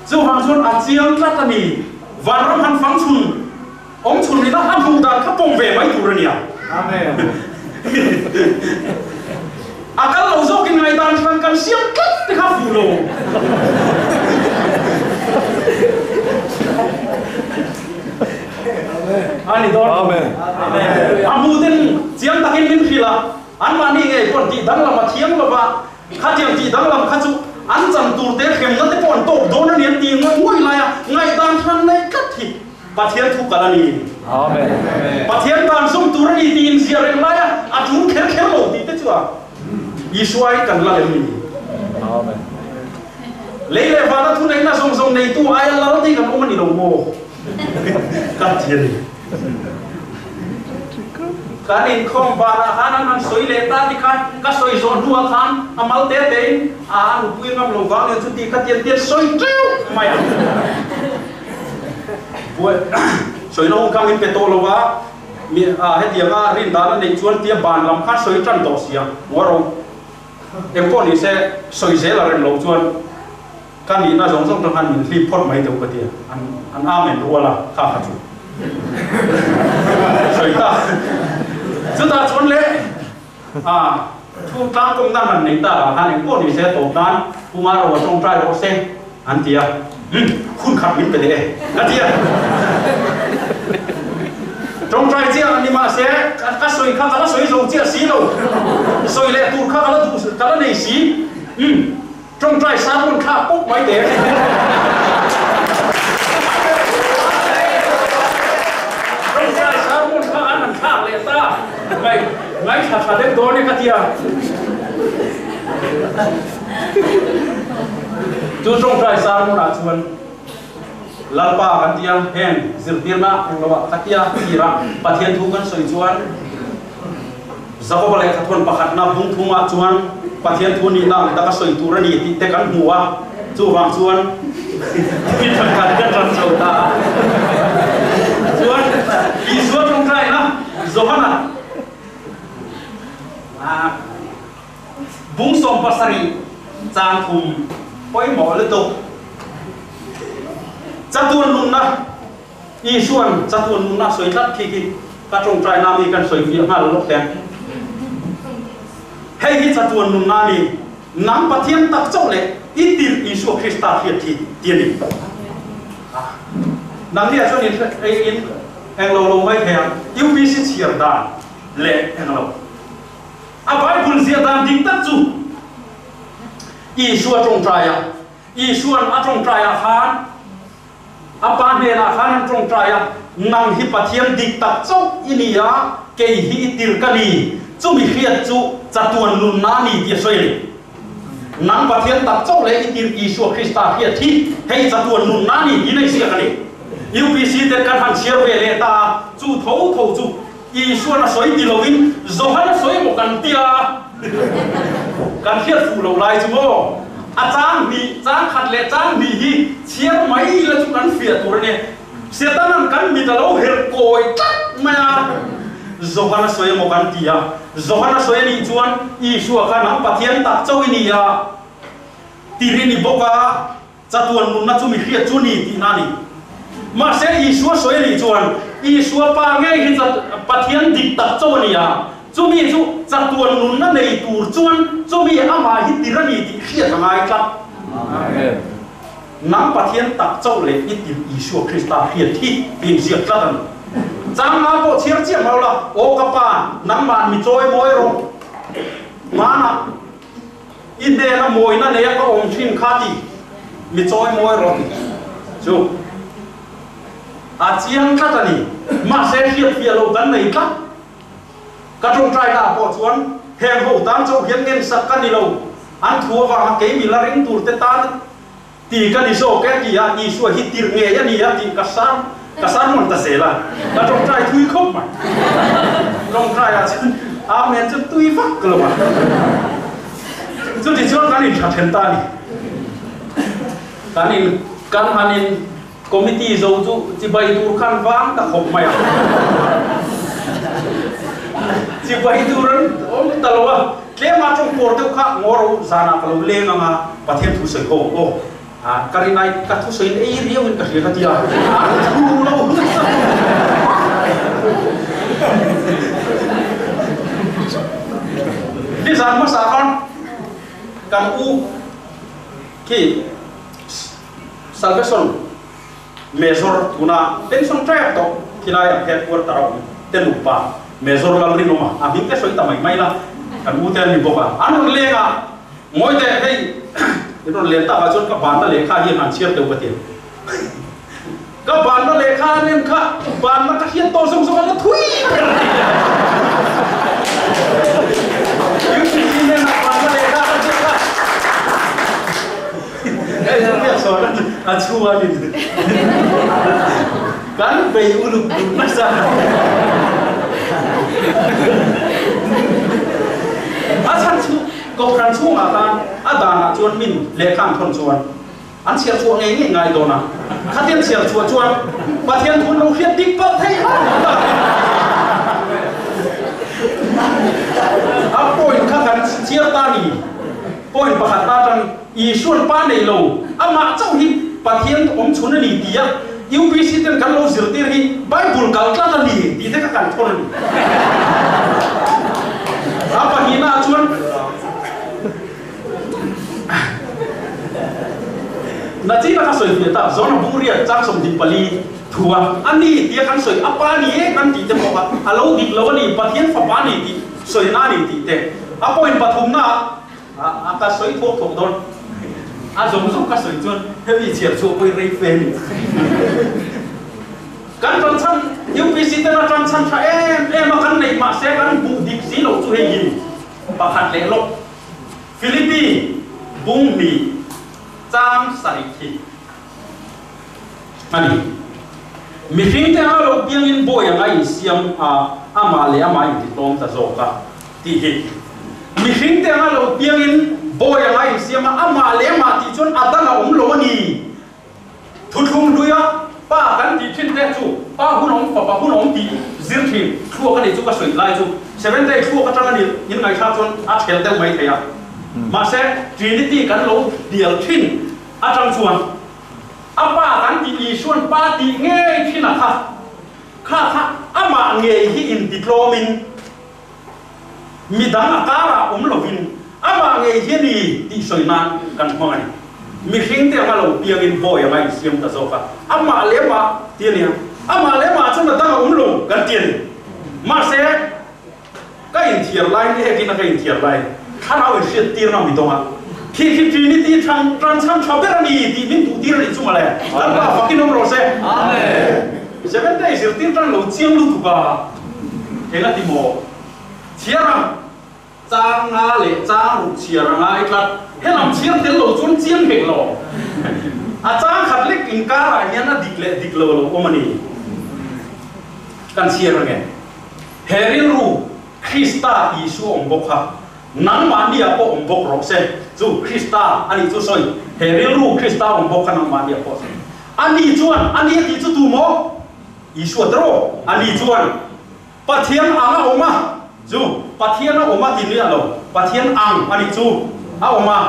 Speaker 2: Chuvang chuan a chiang tlat a ni. Vanram han fang chhun awm chhun ila a hmuh dan kha pawm ve mai tur a nia. A kal lo zawkin ngaihdan hran kan siam tlat te kha fuh lo. A ni dawn. A hmuh ten chiang takin min hrilh a, anmahni ngei pawh tih danglam a thiang lova. Khatiang tih danglam kha chu an chan tur te hremna te pawh an tawp dawn a ni an ti ngawih ngawih lai a, ngaihdan hran nei tlat hi Pathian thu kal a ni.
Speaker 3: Amen.
Speaker 2: Pathian dan zum tur a ni tih inziah reng lai a, a tul kher kher lo tih te chu a Isua hi kan la lem ni.
Speaker 3: Amen.
Speaker 2: Lei leh vana thuneihna zawng zawng neitu aia lal te hi kan awm a ni lo maw? Kan ti a ni. Kan inkhawm vanah khan an han sawi leh ta ti khan ka sawi zawh hnuah khan a mal te tein a a nupui ngam lo vang nen chuti kha tian tian sawi teuh mai a. Buai sawi na hun kha min pe tawh lo a, mi a hetianga rin dan a neih chuan tia ban lam khan sawi tan tawh sia ngaw ro. Engpawh ni se sawi zel a rem lo chuan Ka nihna zawng zawng tang khan min hlip phawt mai deuh ka ti a, an an amen rual a, kha kha chu sawi ta. Chutah chuan le a thu tlangkawm nan han nei ta ah khan engpawh ni se tawp nan Pu Maro a tawngtai rawh se an ti a, umm hun khat min pe leh e ka ti a. Tawngtai chiah an ni mahse ka sawi kha ka la sawi zo chiah si lo, sawi leh tur kha ka la duh ka la nei si, umm. Tawngtai sermon thlak pawp mai teh. Tawngtai sermon kha an han thlak leh ta. Ngai ngaithla tha deuh dawn e ka tia. Chu tawngtai sermon ah chuan Lalpa kan tia heng zirtirna englo ah ka tia tirah Pathian thu kan sawi chuan Jakoba lehkhathawn pakhatna bung thumah chuan Pathian thu nihna ang taka sawi tur a ni tih te kan hmu a, chuvang chuan mi ṭangkai kan ṭan chho ta a. Chuan Isua ṭawngṭaina Johana bung 70 chang thum pawimawh lutuk chatuan nunna Isua'n chatuan nunna a sawi tlat khi khi ka tawngtaina mi kan sawi fiah nghal lawk teh. Hei hi chatuan nunna a ni, nang Pathian tak chauh leh i tirh Isua Krista hriat hi ti a ni. Nangnia chuan in in englo lo mai thei ang, UPC chhiar dan leh englo. A Bible ziah dan dik tak chu Isua tawngtaia, Isua'n a tawngtaiah khan, A pa hnenah khan an tawngtai a, Nang hi Pathian dik tak chauh i ni a, kei hi i tir ka ni, chumi hriat chu chatuan nunna a ni tih a sawi a ni. Nang Pathian tak chauh leh i tir Isua Krista hriat hi hei chatuan nunna a ni tiin a inziak a ni. UPC ten kan han chhiar ve leh ta a, chu tho tho chu Isuan a sawi ti loin Johan a sawi maw kan tia kan hriat fuh loh lai chu maw? A chang hnih, chang khat leh chang hnih hi chhiar mai ila chu kan fiah tur a ni. Setanan kan mit a lo herh kawi tlat mai a, Johan a sawi emaw kan ti a. Johan a sawi a nih chuan Isua kha nang Pathian tak chauh i ni a, tir i ni bawk a, chatuan nunna chu mi hriat chu ni tihna a ni. Mahse Isua sawi a nih chuan Isua pa ngei hi Pathian dik tak chauh a ni a, chumi chu chatuan nunna nei tur chuan chumi amah hi tir a ni tih hriat a ngai tlat.
Speaker 3: Amen.
Speaker 2: Nang Pathian tak chauh leh i tirh Isua Krista hriat hi tiin ziak tlat a ni. Chang nga pawh chhiar chiah hmau la, Aw ka Pa, nangmah mi chawi mawi rawh. Hmanah i hnena mawina neia ka awm thin kha ti mi chawi mawi rawh ti chu a chiang tlat a ni. Mahse hriatfiah loh kan nei tlat. Ka tawngtai na pawh chuan heng ho tan chauh hian ngensak ka ni lo, an thu avanga kei mi la ring tur te tan ti ka ni zawk e ti a, Isua hi tirh ngei a ni a tih ka san ka sermon ta zel a, ka tawngtai thui khawp mai. Tawngtai ah chuan Amen chu tui vak lo a, chuti chuan kan intha then ta a ni. Kan in kan han in Committee zo chu chibai tur khan vang ta khawp mai a. Chibai tur an awm ta lo a, tlema tawng pawr deuh kha ngaw ro zanah ka lo leng ang a, Pathian thu sawi ho aw. Ah, ka rinai ka thu sawiin ei riau in ka hria ka ti a, an thu lo nasa. Nizan hmasa khan kan u khi Salvation Major tuna pension tep tawh khilaiah headquarter a awm te nupa Major Lalrinawma a hming te sawi ta mai mai la kan u te an ni bawk a an rawn leng a ngawi teh hei in rawn len tak ah chuan ka banna lehkha hian han chhiar deuh ka ti ka banna lehkha an en kha banna ka hriat tawh zawng zawng an la thui ber a ni UPC hnenah banna lehkha ka ziak kha. Hei chu biak sawn a chhu a ni. Kan bei uluk duh nasa. A chhan chu Kohhran chhungah khan a danah chuan min lehkha an thawn chuan an chhiar chhuah ngei ngei ngai dawn a. Khatiang chhiar chhuah chuan Pathian thu an lo hriat dik palh thei hlauh ta. A point kha kan chhiar ta ni. Point pakhat ta atang Isuan pa nei lo, amah chauh hi Pathian awm chhun a ni ti a UPC ten kan lo zirtir hi Bible kal tlat a ni tih te kha kan thawn a ni. A pahnihna ah chuan Nachina kha sawi fiah ta, Zona Bungriat chang 24 thu a, a ni tia kan sawi, a pa ni e kan tih te pawh kha a lo dik lo a ni, Pathian fapa a ni tih sawina a ni tih te. A point pathumna ah A ka sawi thawk thawk dawn. A zawng zawng ka sawi chuan hemi chhiar chhuah pawhin rei fe a ni. Kan tan chhan UPC ten a tan chhan tha em em a kan neih mahse kan hmuh dik si loh chu hei hi pakhat leh lawk Philippi bung hnih chang sarih hi a ni. Mihring te anga lo piangin bawi anga insiam a amah leh amah intitlawm ta zawk a. Tih hi mihring te anga lo piangin bawi anga insiam a, amah leh amah tih chuan a dang a awm lo a ni. Thuthlung hluia pa kan tih thin te chu pa hun awm, fapa hun awm tih zir thin thluak a nih chu ka sawi lai chu Seven Day thluak atang a ni in ngaihthlak chuan a thelh deuh mai thei a. Mahse Trinity kan lo hnial thin atang chuan a pa kan tih Isuan pa tih ngei thin a kha kha kha amah ngei hi intitlawmin Midang a karah awm lovin amah ngei hi a ni tih sawi nan kan hmang a ni. Mihring te anga lo piangin bawi anga insiam ta zawk a, amah leh amah ti a nia. Amah leh amah chuan a dang a awm lo kan ti a ni. Mahse, ka inthiar lai ni hekin a ka inthiar lai thlarau inhriat tirna mi dawng a, khi khi Trinity than tan chhan tha ber a ni tih min duh tir a nih chu mawle. Lalpa fakin awm rawh se. Amen. Seven day zirtir tan lo chiang lutuk a. Eng a ti maw? Chhiar ang. Chang nga leh chang ruk chhiar a ngai tlat. Helam chhiar tel lo chuan chiang hek lo. A chang khat lek inkarah hian a dik leh dik lo lo awm a ni. Kan chhiar ange. He rilru Krista Isua awm bawk kha nangmahniah pawh awm bawk rawh se. Chu Krista a nih chu sawi. He rilru Krista awm bawk kha nangmahniah pawh sawi. Ani chuan, ani a tih chu tu maw? Isua te rawh. Ani chuan Pathian ang a awm a, chu Pathian a awm a ti miah lo, Pathian ang a nih chu a awm a,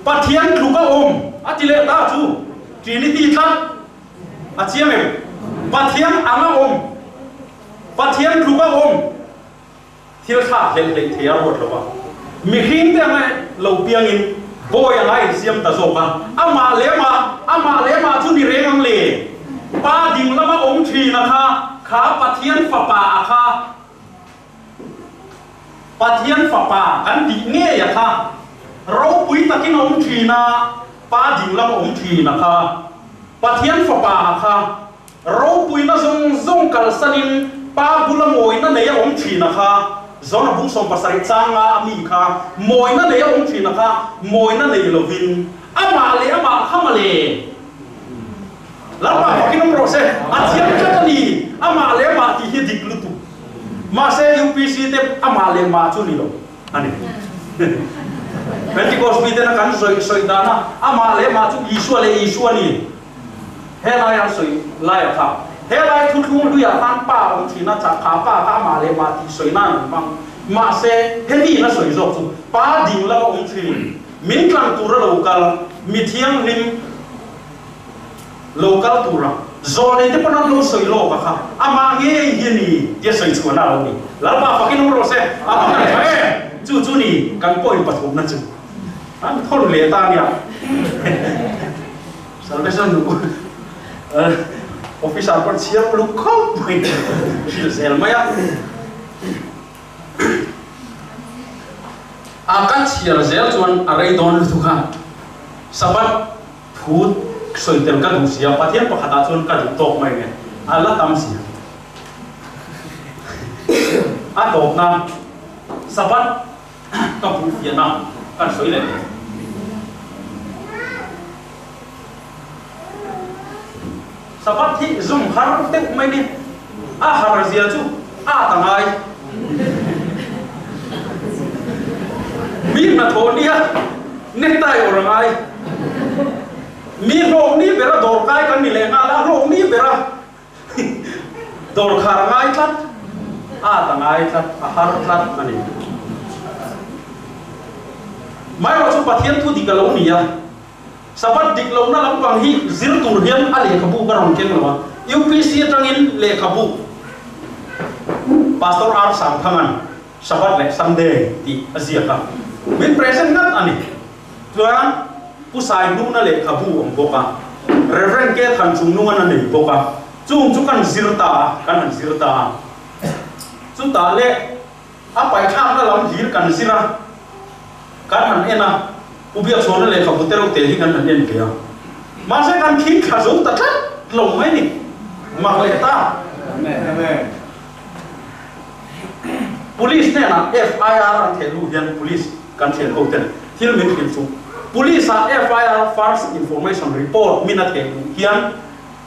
Speaker 2: Pathian tluk a awm a ti leh ta chu Trinity tlat a chiang em? Pathian ang a awm, Pathian tluk a awm thil thlak hlelh hleih thei a ruat lo a, mihring te anga lo piangin bawi anga insiam ta zawk a, amah leh amah, amah leh amah chu ni reng ang le. Pa ding lama awm thin a kha, kha Pathian Fapa a kha, Pathian Fapa kan tih ngei a kha, ropui takin a awm thin a, Pa ding lama awm thin a kha, Pathian Fapa a kha, ropuina zawng zawng kalsanin Pa bula mawina nei a awm thin a kha, Zona bung 70 changa a mi kha, mawina nei a awm thin a kha, mawina nei lovin amah leh amah kha mawle. Lalpa fakin awm rawh se, a thiam tlat a ni, amah leh amah tih hi dik lutuk. Mahse UPC te amah leh mah chu ni lo a ni. Pentecost miten a kan sawi sawi dan a, amah leh mah chu Isua leh Isua a ni. He lai an sawi lai a kha. He lai thuthlung hluiah khan pa awm thin a, chah kha pa kha amah leh mah tih sawi nan an hmang. Mahse hemi in a sawi zawk chu pa ding lama awm thin. Min tlang tura lo kal, mi thianghlim lo kal tura zawlnei te pawn an lo sawi lawk a kha, amah ngei hi a ni tia sawi chhuahna a lo ni. Lalpa fakin awm rawh se, a va han tha em! Chu chu ni kan point pathumna chu an thawn leh ta nia. Salvation officer pawn chhiar uluk khawp mai hrilh zel mai a. A kan chhiar zel chuan a rei dawn lutuk a, Sabbath thu sawi tel ka duh sia, Pathian pakhatah chuan ka duh tawk mai nge, a la tam sia. A tawp nan Sabbath ka buh fiahna kan sawi leh tawh. Sabbath hi zum har deuh mai ni, a har zia chu a ta ngai. Mi hnathawh nia necktie awrh a ngai. Mi hlawk ni bera dawr kai kan ni leh nghal a, hlawk ni bera dawr khar a ngai tlat, a ta ngai tlat, a har tlat a ni. Maherawh chu Pathian thu dik a lo ni a. Sabbath dik lohna lampang hi zir tur hian a lehkhabu ka rawn keng lo a, UPC atangin lehkhabu Pastor R Sangthanga'n Sabbath leh Sunday tih a ziak a, min present ngat a ni. Chuan Pu Saihnuna lehkhabu awm bawk a, Rev. K Thanchungnunga'n a nei bawk a, chung chu kan zir ta a, kan han zir ta a. Chutah leh A paithlakna lam hlir kan zir a, kan han en a, Pu Biakchhawna lehkhabu te reuh te hi kan han en ve a. Mahse kan thing thla zo ta tlat lo mai ni. Mak leh ta. Police hnenah FIR an theh luh hian police kan thian ho ten thil min hrilh chu Police ah FIR First Information Report min a theh luh hian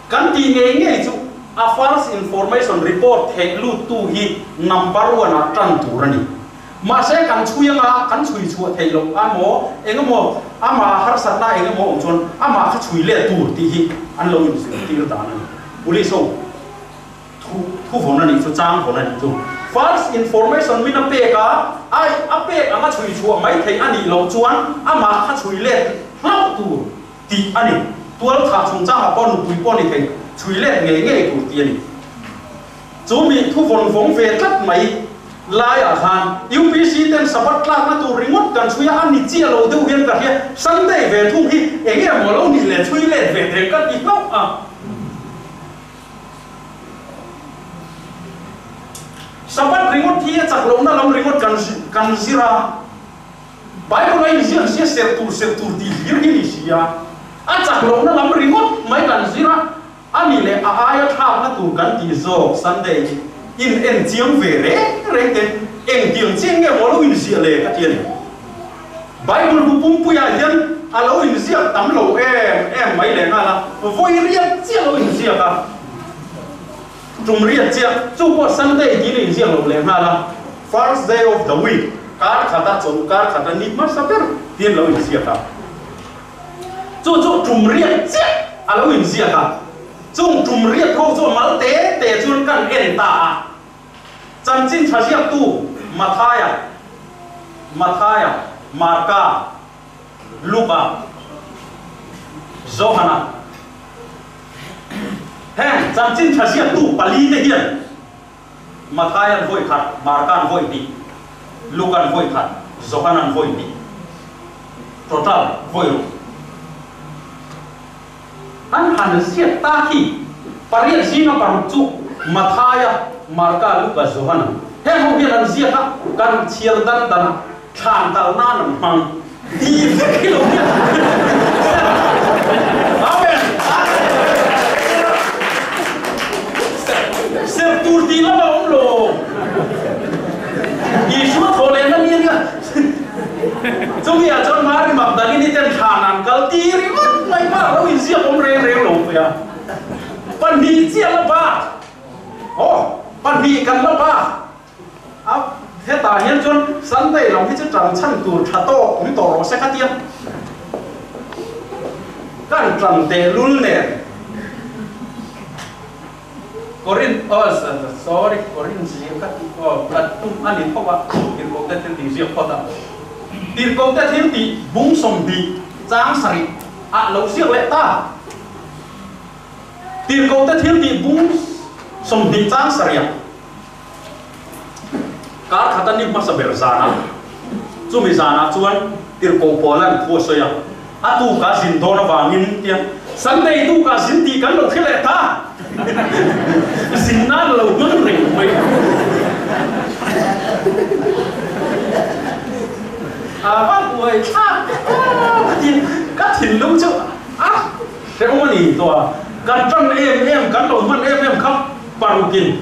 Speaker 2: Kan tih ngei ngei chu a false information report theih lut tu hi number one ah tan tur a ni. Mahse kan chhui anga kan chhui chhuah theih loh a maw eng emaw amah harsatna eng emaw awm chuan amah kha chhui let tur tih hi an lo inzirtir dan a ni. Police ho thu thu vawn a nih chu chang vawn a nih chu. False information min a pek a, ai a pek anga chhui chhuah mai theih a nih loh chuan amah kha chhui let hlauh tur. Tih a ni. Tual thah chungchangah pawh nupui pawh ni thei, chhui let ngei ngei tur tih a ni. Chu mi thu vawn vawng ve tlat mai laiah khan UPC ten Sabbath tlakna tur ringawt kan chhui a, a ni chiah lo deuh hian ka hria. Sunday ve thung hi eng nge maw lo nih le chhui let ve thei ka ti hlauh a. Sabbath ringawt hi a chak lohna lam ringawt kan zir a. Bible a inziak sia serh tur serh tur tih hlir hi ni si a, a chak lohna lam ringawt mai kan zir a, a ni leh a aia thlakna tur kan tih zawk Sunday hi in en chiang ve reng reng te. Engtiang chiang nge maw lo inziah le ka ti a ni. Bible bu pumpuiah hian a lo inziak tam lo em em mai leh nghal a, vawi riat chiah lo inziak a, tum riat chiah, chu pawh Sunday tiin a inziak lo leh nghal a, first day of the week, kar khata chawlh kar khata ni hmasa ber tiin lo inziak a. Chu chu tum riat chiah a lo inziak a, chung tum riat ho chu a mal te te chuan kan en ta a. Chanchin tha ziaktu Mathaia, Mathaia, Marka, Luka, Johana, heng chanchin tha ziaktu palite hian Mathaia'n vawi khat, Marka'n vawi hnih, Luka'n vawi khat, Johana'n vawi hnih, total vawi ruk. An han ziak ta khi pariat zinga paruk chu Mathaia, Marka, Luka, Johana heng ho hian an ziak a, kan chhiar dan dan a, thlan kal nan an hmang tih vek hi lo hian Amen! Serh tur tih lam a awm lo. Isua thaw leh na ni a nia. Chumi ah chuan Mari Magdalini ten thlan an kal ti ringawt mai bak lo inziak awm reng reng lo pui a. Pahnih chiah la bak. Aw, pahnih kan la bak. A, hetah hian chuan Sunday lam hi chu tan chhan tur tha tawk awm tawh rawh se kha tia. Kan tan tehlul nen. Korin aw sorry Korin zir ka tih aw ka tum a ni tho a, Tirhkohte thil tih ziak phawt a. Tirhkohte thil tih bung 20 chang sarih ah lo ziak leh ta. Tirhkohte thil tih bung 20 chang sarih ah kar khat a ni hmasa ber zan ah chumi zan ah chuan Tirhkoh Paula'n thu a sawi a. A tuk a zin dawn avangin tia Sunday tuk a zin tih kan lo hre leh ta. Zin nan lo hmang reng mai. A va buai thlak ka ti ka thinlung chu a hrehawm a ni tawh a. Kan tan em em kan lo hman em em kha parukin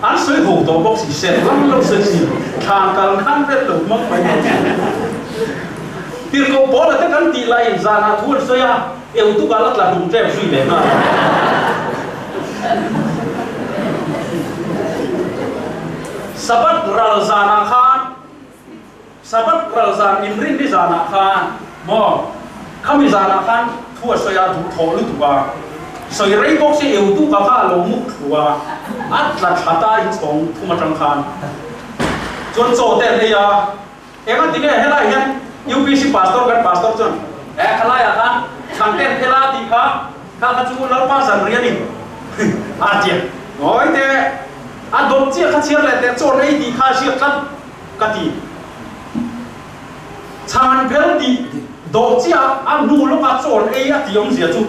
Speaker 2: an sawi ho tawh bawk si serh lam lo sawi si thlan kal khan vel lo hmang mai bawk si. Tirhkoh Paula te kan tih laiin zanah thu an sawi a, Eutuka la tla hlum ṭep zui leh nghal. Sabbath ral zanah khan, Sabbath ral zan inrinni zanah khan maw, khami zanah khan thu a sawi a, duhthawh lutuk a, sawi rei bawk si Eutuka kha a lo muk thu a, a tla thla ta inchhawng thum aṭang khan chuan chaw te an ei a. Eng a ti nge helai hian UPC pastor kan pastor chuan eh khalai ah khan Thangten phela tih kha kha kha chu Lalpa zan ri a ni a tia ngawi teh a dawt chiah kha chhiar leh teh chawn ei tih kha a hriat tlat ka ti chhan phel tih dawh chiah a hnu lawka chawn ei a tih awmzia chu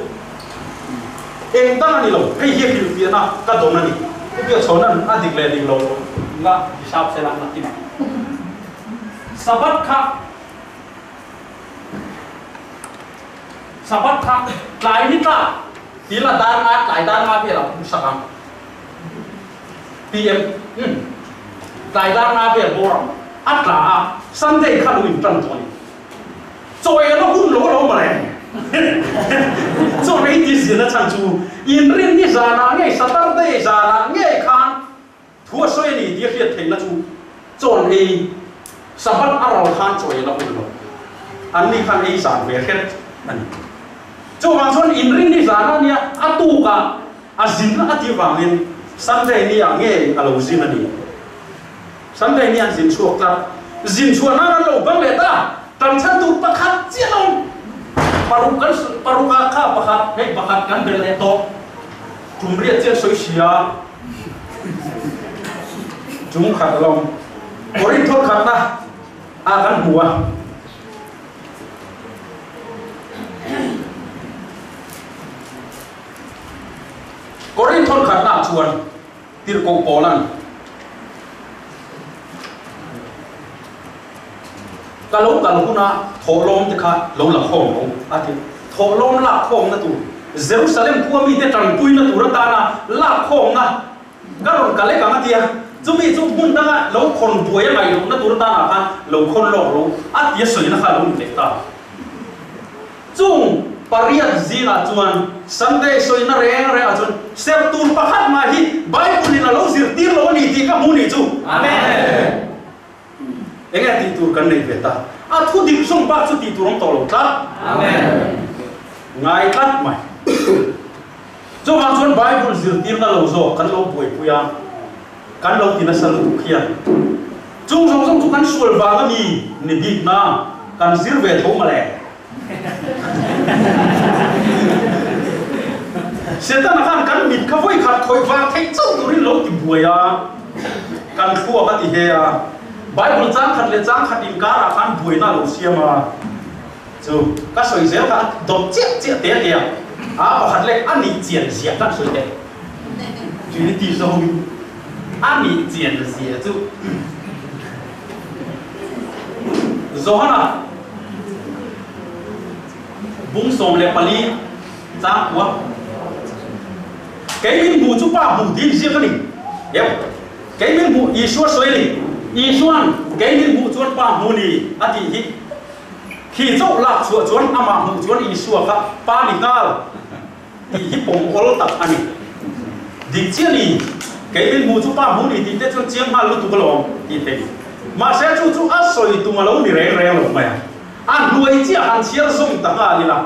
Speaker 2: eng dang a ni lo hei hi a hrilhfiahna ka dawn a ni Pu Biakchhawna'n a dik leh dik lo la hisap sela a ti mai. Sabbath kha Sabbath kha tlai ni tla ti la dar nga tlai dar nga vel a phu sak ang PM umm tlai dar nga vel bawr ang a tla a Sunday kha lo in tan tawh a ni chawi a la hun lo lo mawle chaw rei ti zirna chhan chu inrinni zanah ngei Saturday zanah ngei khan Thu a sawi a ni tih a hriat theihna chu chawn ei Sabbath a ral khan chaw ei la hun lo. An ni khan ei zan ve hret a ni. Chuvang chuan inrinni zan a nia a tukah a zin a tih vangin Sunday ni ah ngei a lo zin a ni. Sunday ni an zin chhuak tlat. Zin chhuah nan an lo bang leh ta. Tan chhan tur pakhat chiah a awm. Paruk kan paruk ah kha pakhat hei pakhat kan belh leh tawh. Tum riat chian sawi sia. Chung khat lawng Korinth khatna ah kan hmu a. Korinth khatna ah chuan Tirhkoh Paula'n Ka lo kal huna thawhlawm te kha lo la khawm lo a ti. Thawhlawm lak khawmna tur, Jerusalem khua mite tanpuina tur atana lak khawmna ka rawn kal ek ang a ti a. Chumi chu hmun danga lo khawn buai a ngaih lohna tur danah khan lo khawn lawk ro a tia sawina kha a lo ni leh ta. Chung pariat zingah chuan Sunday sawina reng rengah chuan serh tur pakhat mah hi Bible in a lo zirtir lo a ni tih ka hmu nih chu. Amen. Enge tih tur kan nei ve ta? A thu dik zawng bak chu tih tur awm tawh lo tlat. Amen. Ngai tlat mai. Chuvang chuan Bible zirtirna lo zawk kan lo buaipui a, kan lo ti nasa lutuk hian chung zawng zawng chu kan sual vang a mi ni bik na kan zir ve tho mawle. Setana khan kan mit kha vawi khat khawih vang theih chauh turin lo ti buai a, kan thluak a ti he a, Bible chang khat leh chang khat inkarah khan buaina a lo siam a. Chu ka sawi zel kha a dawt chiah chiah te tia a pakhat leh a nih chian zia kan sawi teh. Trinity zawngin a nih chian zia chu Johana bung 14 chang kua Kei min hmu chu pa hmu tiin ziak a ni. Eo, kei min hmu Isua sawi a ni. Isuan kei min hmuh chuan pa hmu ni a tih hi. Khi chauh lak chhuah chuan amah hmuh chuan Isua kha pa ni nghal tih hi pawm awl tak a ni. Dik chiah ni, kei min hmuh chu pa hmu ni tih te chuan chiang nghal lutuk alawm tih thei. Mahse chu chu a sawi tum a lo ni reng reng lo mai a, a hnuai chiah han chhiar zawng ta nghal ila.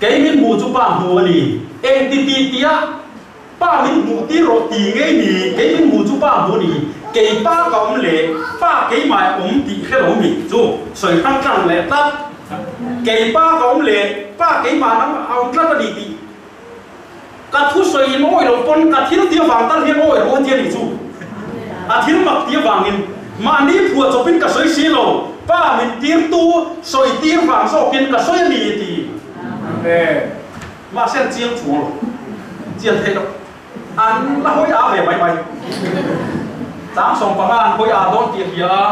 Speaker 2: Kei min hmuh chu pa hmu a ni, engti ti tia Pa min hmuh tir rawh ti ngei ni, kei min hmuh chu pa hmu ni, kei pa ka awm leh pa keimah e awm tih hre lo mi chu sawi hrang tlang leh tlat, kei pa ka awm leh pa keimah nang a awm tlat a ni tih ka thu sawi in awi lo pawn ka thil ti avang tal hian awi rawh a ti a nih chu, a thil mak ti avangin mahni phuah chawpin ka sawi si lo, pa min tirtu sawi tir vang zawkin ka sawi a ni ti. Amen. Mahse an chiang chuang lo, chian theih loh. An la hawi a ve mai mai. Chang 15 an hawi a dawn tih a hria a,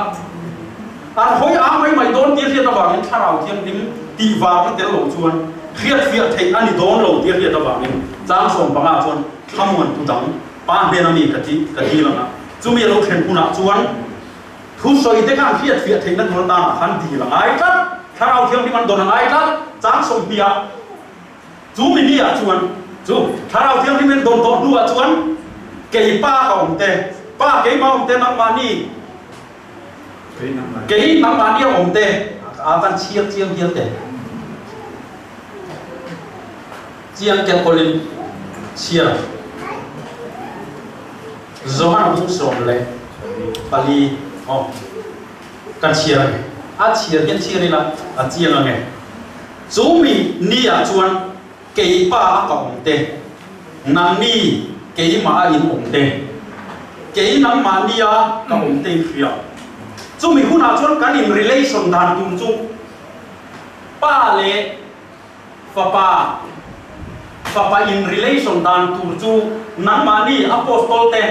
Speaker 2: an hawi a mai mai dawn tih a hriat avangin Thlarau Thianghlim tih vang a tel lo chuan hriatfiah theih a ni dawn lo tih a hriat avangin chang 15 chuan thlamuan tu dang pa hnena mi ka ti ka dil ang a, chumi a lo thlen hunah chuan thusawi te khan hriatfiah theihna tur atanah khan dil a ngai tlat, Thlarau Thianghlim an dawn a ngai tlat, chang 20 ah. Chu mi ni ah chuan, chu Thlarau Thianghlim in dawn tawh hnu ah chuan, Kei Pa ka awm te, Pa keimah awm te nangmahni, kei nangmahni a awm te, a kan chhiar chiang hial te, chiang kelkawlin chhiar Johan bung 14 aw kan chhiar ange, a chhiar hian chhiar ila a chiang ange. Chu mi ni ah chuan kei pa a ka awm te, nangni keimah a in awm te, kei nangmahni a ka awm te in hria. Chu mi hunah chuan kan in relation dan tur chu pa leh fapa, fapa in relation dan tur chu nangmahni apostol te,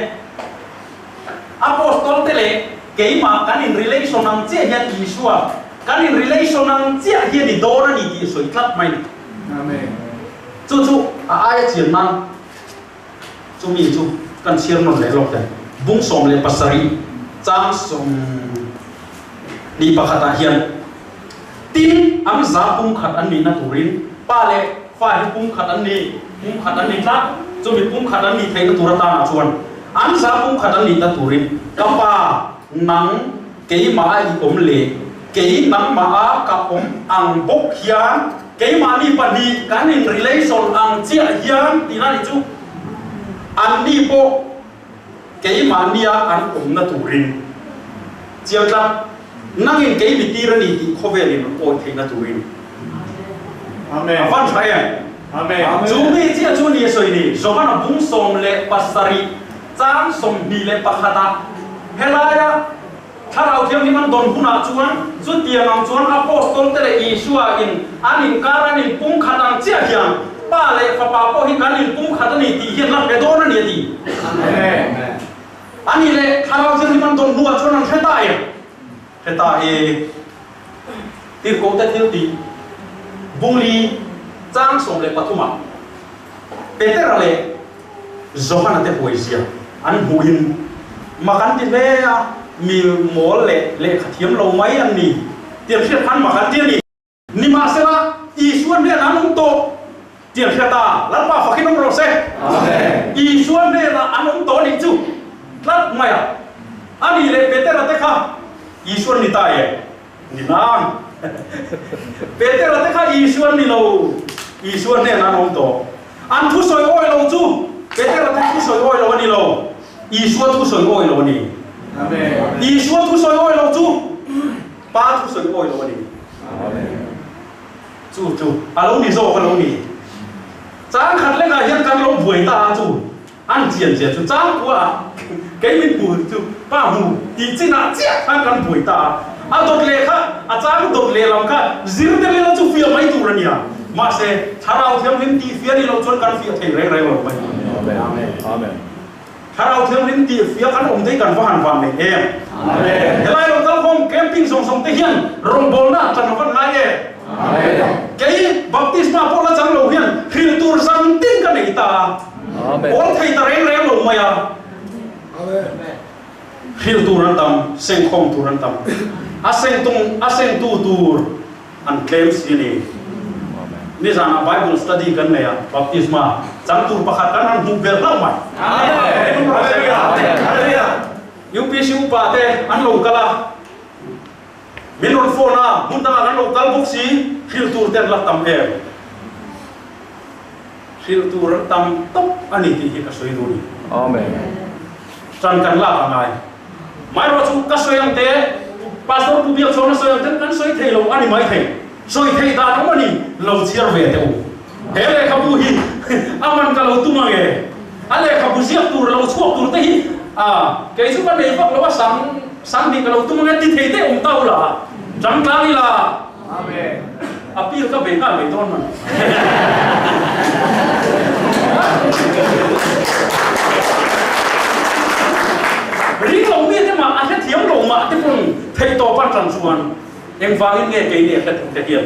Speaker 2: Apostol te leh keimah kan in relation ang chiah hian Isua kan in relation ang chiah hi a ni dawn a ni tih a sawi tlat mai ni. Amen. Chu chu a aia chian nan chu mi chu kan chhiar nawn leh lawk ten bung 17 chang 21 ah hian tin an za pumkhat an nihna turin pa leh fa hi pumkhat an ni pumkhat an ni tlat chumi pumkhat an nih theihna tur atana chuan an za pumkhat an nihna turin ka pa nang keimah a i awm leh kei nangmah a ka awm ang bawk hian keimahni pahnih kan in relation ang chiah hian tihna nih chu anni pawh keimahnia an awmna turin chiang tlat nangin kei mi tir a ni tih khawvelin an awi theihna turin. Amen. A van tha em? Amen. Chu mi chiah chu ni a sawi ni, Johana bung 17 chang 21 ah helaia Thlarau Thianghlim an dawn hunah chuan chutiang ang chuan Apostol te leh Isua in an inkar an inpumkhat ang chiah hian Pa leh Fapa pawh hi kan inpumkhat a ni tih hian la hre dawn a ni a ti. Amen. A nih leh Thlarau Thianghlim an dawn hnuah chuan an hre ta em? Hre ta e. Tirhkoh te thil tih bung li chang 13 ah Petera leh Johana te huai zia. An hmuhin mak an ti hle a, mi mawl leh lehkha thiam lo mai an ni tih an hriat khan mak an ti a ni. Nimahsela, Isua hnenah an awm tawh tih an hriat a, Lalpa fakin awm rawh se. Isua hnenah an awm tawh a nih chu tlat mai a. A nih leh Petera te kha Isua an ni ta em? Ni nang. Petera te kha Isua an ni lo, Isua hnenah an awm tawh. An thusawi awi lo chu Petera te thusawi awi lo a ni lo, Isua thusawi awi lo a ni. Isua thusawi awi lo chu Pa thusawi awi lo a ni. Chu chu a lo ni zawk a lo ni. Chang khat lekah hian kan lo buai ta a chu an chian zia chu chang kua ah kei min hmu chu pa hmu tih chinah chiah khan kan buai ta a. A dawt leh kha a chang dawt leh lam kha zir te vel chu fiah mai tur a nia. Mahse Thlarau Thianghlim tih fiah ni loh chuan kan fiah thei reng reng lo mai.
Speaker 3: Amen.
Speaker 2: Thlarau Thianghlim tih fia kan awm te hi kan va han van nei em? Helai lo kal khawm camping zawng zawng te hian rawngbawlna tan a van ngai em? Kei baptisma pawh la chang lo hian hrilh tur zan tin ka nei ta a, pawl thei ta reng reng lo mai a. Hrilh tur an tam, sengkhawm tur an tam, a sengtung a sengtu tur an tlem si a ni. Nizanah Bible study kan nei a, baptisma chang tur pakhat kan han hmuh ber hlauh mai. UPC upa te an lo kal a, min rawn phone a, hmun dangah kan lo kal bawk si, hrilh tur te an la tam em? Hrilh tur an tam tawp a ni tih hi ka sawi duh a ni.
Speaker 3: Amen.
Speaker 2: Tan kan lak a ngai. Maherawh chu ka sawi ang te, Pastor Pu Biakchhawna sawi ang ten kan sawi thei lo a ni mai thei. Sawi theih dan awm a ni, lo chhiar ve teh u. He lehkhabu hi a man ka lo tum ang e. A lehkhabu ziak tur lo chhuak tur te hi a kei chu ka nei vak lo a, sang sanghnih ka lo tum ang e ti thei te awm ta ula, tangtlang ila. Appeal ka bei nghal mai dawn man. Ring lo mi te mah a hrethiam lo mah te pawn theih tawp an tan chuan engvangin nge keini a hrethu te hian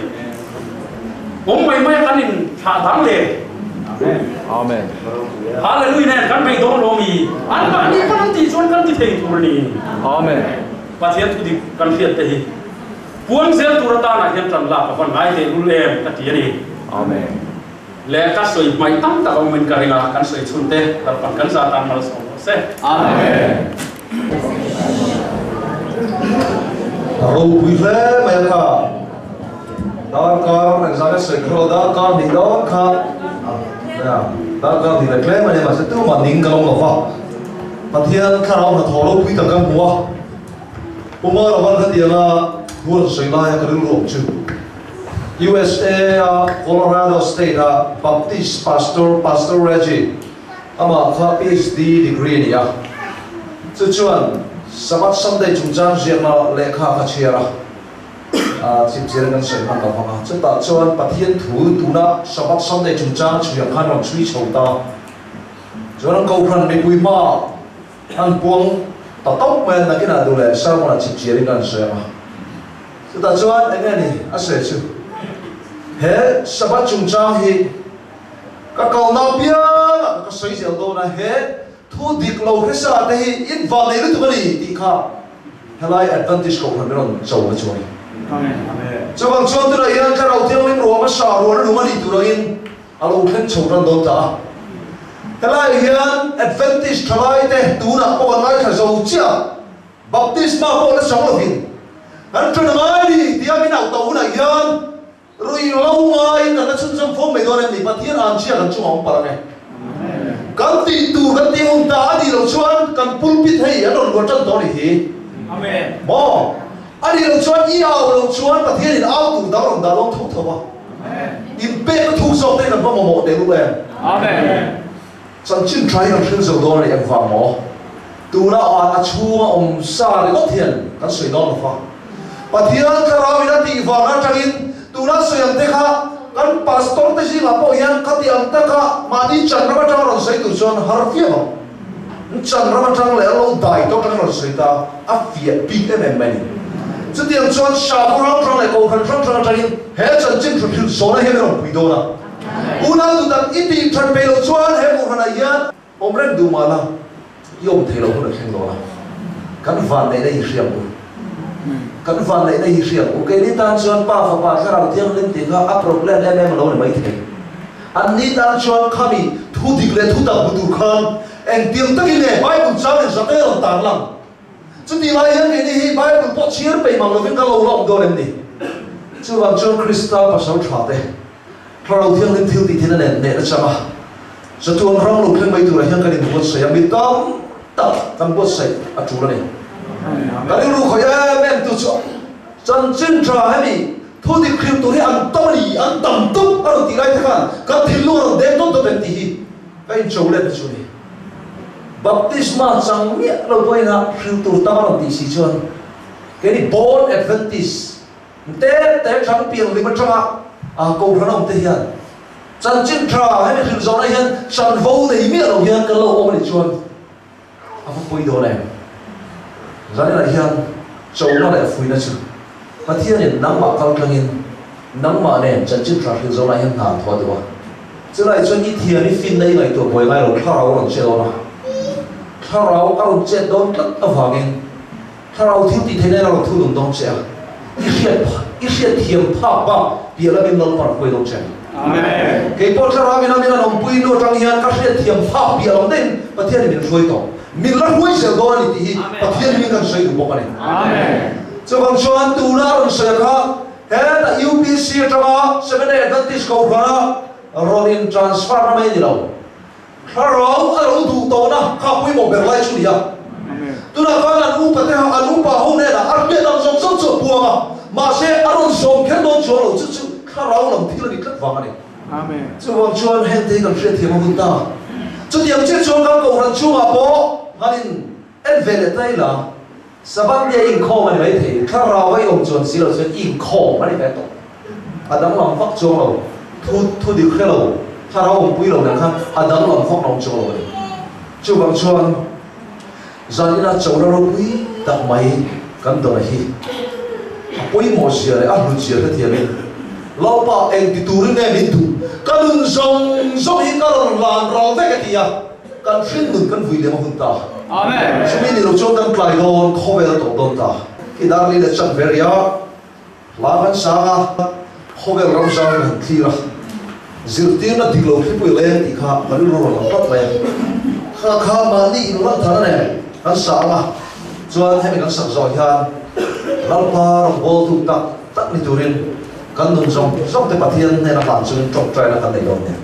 Speaker 2: awm mai mai a kan in thlah dang le.
Speaker 3: Amen.
Speaker 2: Hallelujah nen kan bei dawn lo mi an mahni pawn an tih chuan kan ti thei tur a ni.
Speaker 3: Amen.
Speaker 2: Pathian thu dik kan hriat te hi. Puang zel tur atanah hian tan lak a van ngai teh lul em ka ti a ni.
Speaker 3: Amen.
Speaker 2: Le ka sawi hmaih tam tak a awmin ka ring a, kan sawi chhun te Lalpan kan za tan malsawm rawh se.
Speaker 3: Amen.
Speaker 5: A ropui hle mai a kha. Darkar engzah nge sawi kher lo, darkar hnih dawn kha a darkar hnih leh tlem a ni mahse tumah ning kan awm lo va. Pathian thlarau hnathawh ropui tak kan hmu a. Puma Ravan khatianga thu rawn sawi laia ka rilru awm chu USA a Colorado State a Baptist Pastor Pastor Reggie amah kha PhD degree a ni a, chu chuan Sabbath Sunday chungchang ziakna lehkha kha chhiar a, chipchiar in kan sawi hman lo vang a, chutah chuan Pathian thu tuna Sabbath Sunday chungchang chhui ang khan rawn chhui chho ta, chuan an kohhran mipui hmaah An puang ta tawp mai a, nakinah duh leh sermon-ah chipchiarin ka han sawi ang a. Chutah chuan eng nge ni a sawi chu? He Sabbath chungchang hi ka kalna apiangah ka sawi zel dawn a, he thu dik lo hresa te hi in van nei lutuk a ni tih kha helai Adventist Kohhran min rawn cho na chu a ni. Chuvang chuan tunah hian Thlarau Thianghlim ruam a sa rual lung a nih tur angin A lo thleng chho tan dawn ta a. Helaiah hian Adventist thalaite tunah pawh an ngaithla zo chiah a, Baptisma pawh la chang lovin kan ṭan ngai ni tia min auh tawh hunah hian rui lo ngaiin kan la chhunzawm fo mai dawn em ni? Pathian an chiah kan chungah awm palh ang e. Kan tih tur kan tih hun ta a nih loh chuan kan pulpit hei an rawn luah ṭan tawh a nih hi. Maw? A nih loh chuan i au loh chuan Pathianin au tur dang rawn dah dawn tho tho a. Inpekna thuk zawk te kan va mamawh teh luh em?
Speaker 3: Amen.
Speaker 5: Chanchin tha hi kan hrilh zo dawn a ni engvang maw? Tuna a a chhunga awm sa ringawt hian kan sawi dawn lo va. Pathian Thlarau in a tih vang atangin tuna sawi ang te kha kan pastor te zingah pawh hian khati ang taka mahni chan ram atanga rawn sawi tur chuan har fiam ang. Chan ram atang leh a lo dai tawh atangin rawn sawi ta, a fiah bik em em mai a ni. Chutiang chuan Shahpur ram hrang leh Kohhran hrang hrang atangin he chanchin thu hrilh zawhna hian min rawn pui dawn a. Unau duh tak i tih that peih loh chuan he Kohhranah hian awm reng duh mah la. I awm thei lo hun a thleng dawn a. Kan vanneihna hi hria ang u. Kan vanneihna hi hria ang u. Keini tan chuan Pa, Fapa, Thlarau Thianghlim tih kha a problem em em a lo ni mai thei. Anni tan chuan khami thu dik leh thu tak hmu tur khan engtiang takin nge Bible chang in zate rawn tar lang? Chutih lai hian keini hi Bible pawh chhiar peih mang lovin kan lo la awm dawn em ni? Chuvang chuan Krista pasal tha te, Thlarau Thianghlim thil tih theihna nen hnehna chang a, chatuan ram lo thleng mai turah hian kan inbuatsaih a, mi tam tak kan buatsaih a tul a ni. Kan rilru khawih em em tu chu chanchin tha hemi thu dik hrilh tur hi an tam a ni, an tam tuk a rawn tih lai te khan kan thinlung a rawn deng dawt dawt em tih hi ka incho let na chu a ni. Baptisma chang miah lo pawhin a hrilh tur tam a rawn tih si chuan keini Born Adventist te te thang piang lim atanga Kohhran awm te hian chanchin tha hemi hrilh zawhna hian chanvo nei miah lo hian kan lo awm a nih chuan a va pawi dawn em? Zaninah hian chona leh fuihna chu Pathianin nangmah kal tlangin nangmah nen chanchin tha hrilh zawhna hian hna an thawh deuh a. Chulai chuan i thian i finna i ngaihtuah buai ngai lo thlarau a rawn chet dawn a. Thlarau a rawn chet dawn tlat avangin thlarau thil tih theihna in a rawn thu dun dawn che a. I hriat i hriat thiam phak bak piah lamin Lalpa a hruai dawn che.
Speaker 3: Amen.
Speaker 5: Kei pawh thlarau in a min an awmpui nu atang hian ka hriat thiam phak piah lam daihin Pathianin min hruai tawh. Min la hruai zel dawn a ni tih hi Pathian hming kan sawi duh bawk a ni.
Speaker 3: Amen.
Speaker 5: Chuvang chuan tuna a rawn sawi a kha Hetah UPC atanga Seventh-day Adventist Kohhrana rawn in transfer na mai ni lo. Thlarau a lo duh tawhna kha pawimawh ber lai chu ni a. Tunah khan an upa te an upa ho hnenah a hriat ang zawng zawng chu a puang a, mahse a rawn zawm kher dawn chuang lo, chu chu thlarau lam thil a ni tlat vang a ni. Chuvang chuan hengte hi kan hriatthiam a hun ta. Chutiang chiah chuan kan Kohhran chhungah pawh han in en ve leh ta ila. Sabbath nia inkhawm a ni mai thei, thlarau a i awm chuan si lo chuan inkhawm a ni ve tawh. A danglam vak chuang lo, thu thu dik hre lo, thlarau awmpui lo nen khan a danglam vak lo chuang lo a ni. Chuvang chuan zanina chona ropui tak mai kan dawna hi a pawimawh zia leh a hlut zia hrethiamin Lalpa engti turin nge min duh? Ka nun zawng zawng hi ka rawn hlan ral vek a ti a. Kan hrin nun kan vui lem a hun ta.
Speaker 3: Amen.
Speaker 5: Chumi ni lo chuan kan tlai dawn khawvel a tawp dawn ta. Khi dar li leh chan ve ria hla kan sang a, khawvel ram zau kan han thlir a, zirtirna dik lo thlipui leng tih kha kan rilru rawn lang tlat mai a. Kha kha mahni in lan thar a nen kan sa ang a, chuan hemi kan sak zawh hian Lalpa rawngbâwl tu tak tak ni turin kan nun zawng zawng te Pathian hnena hlan chungin tawngtaina kan nei dawn nia.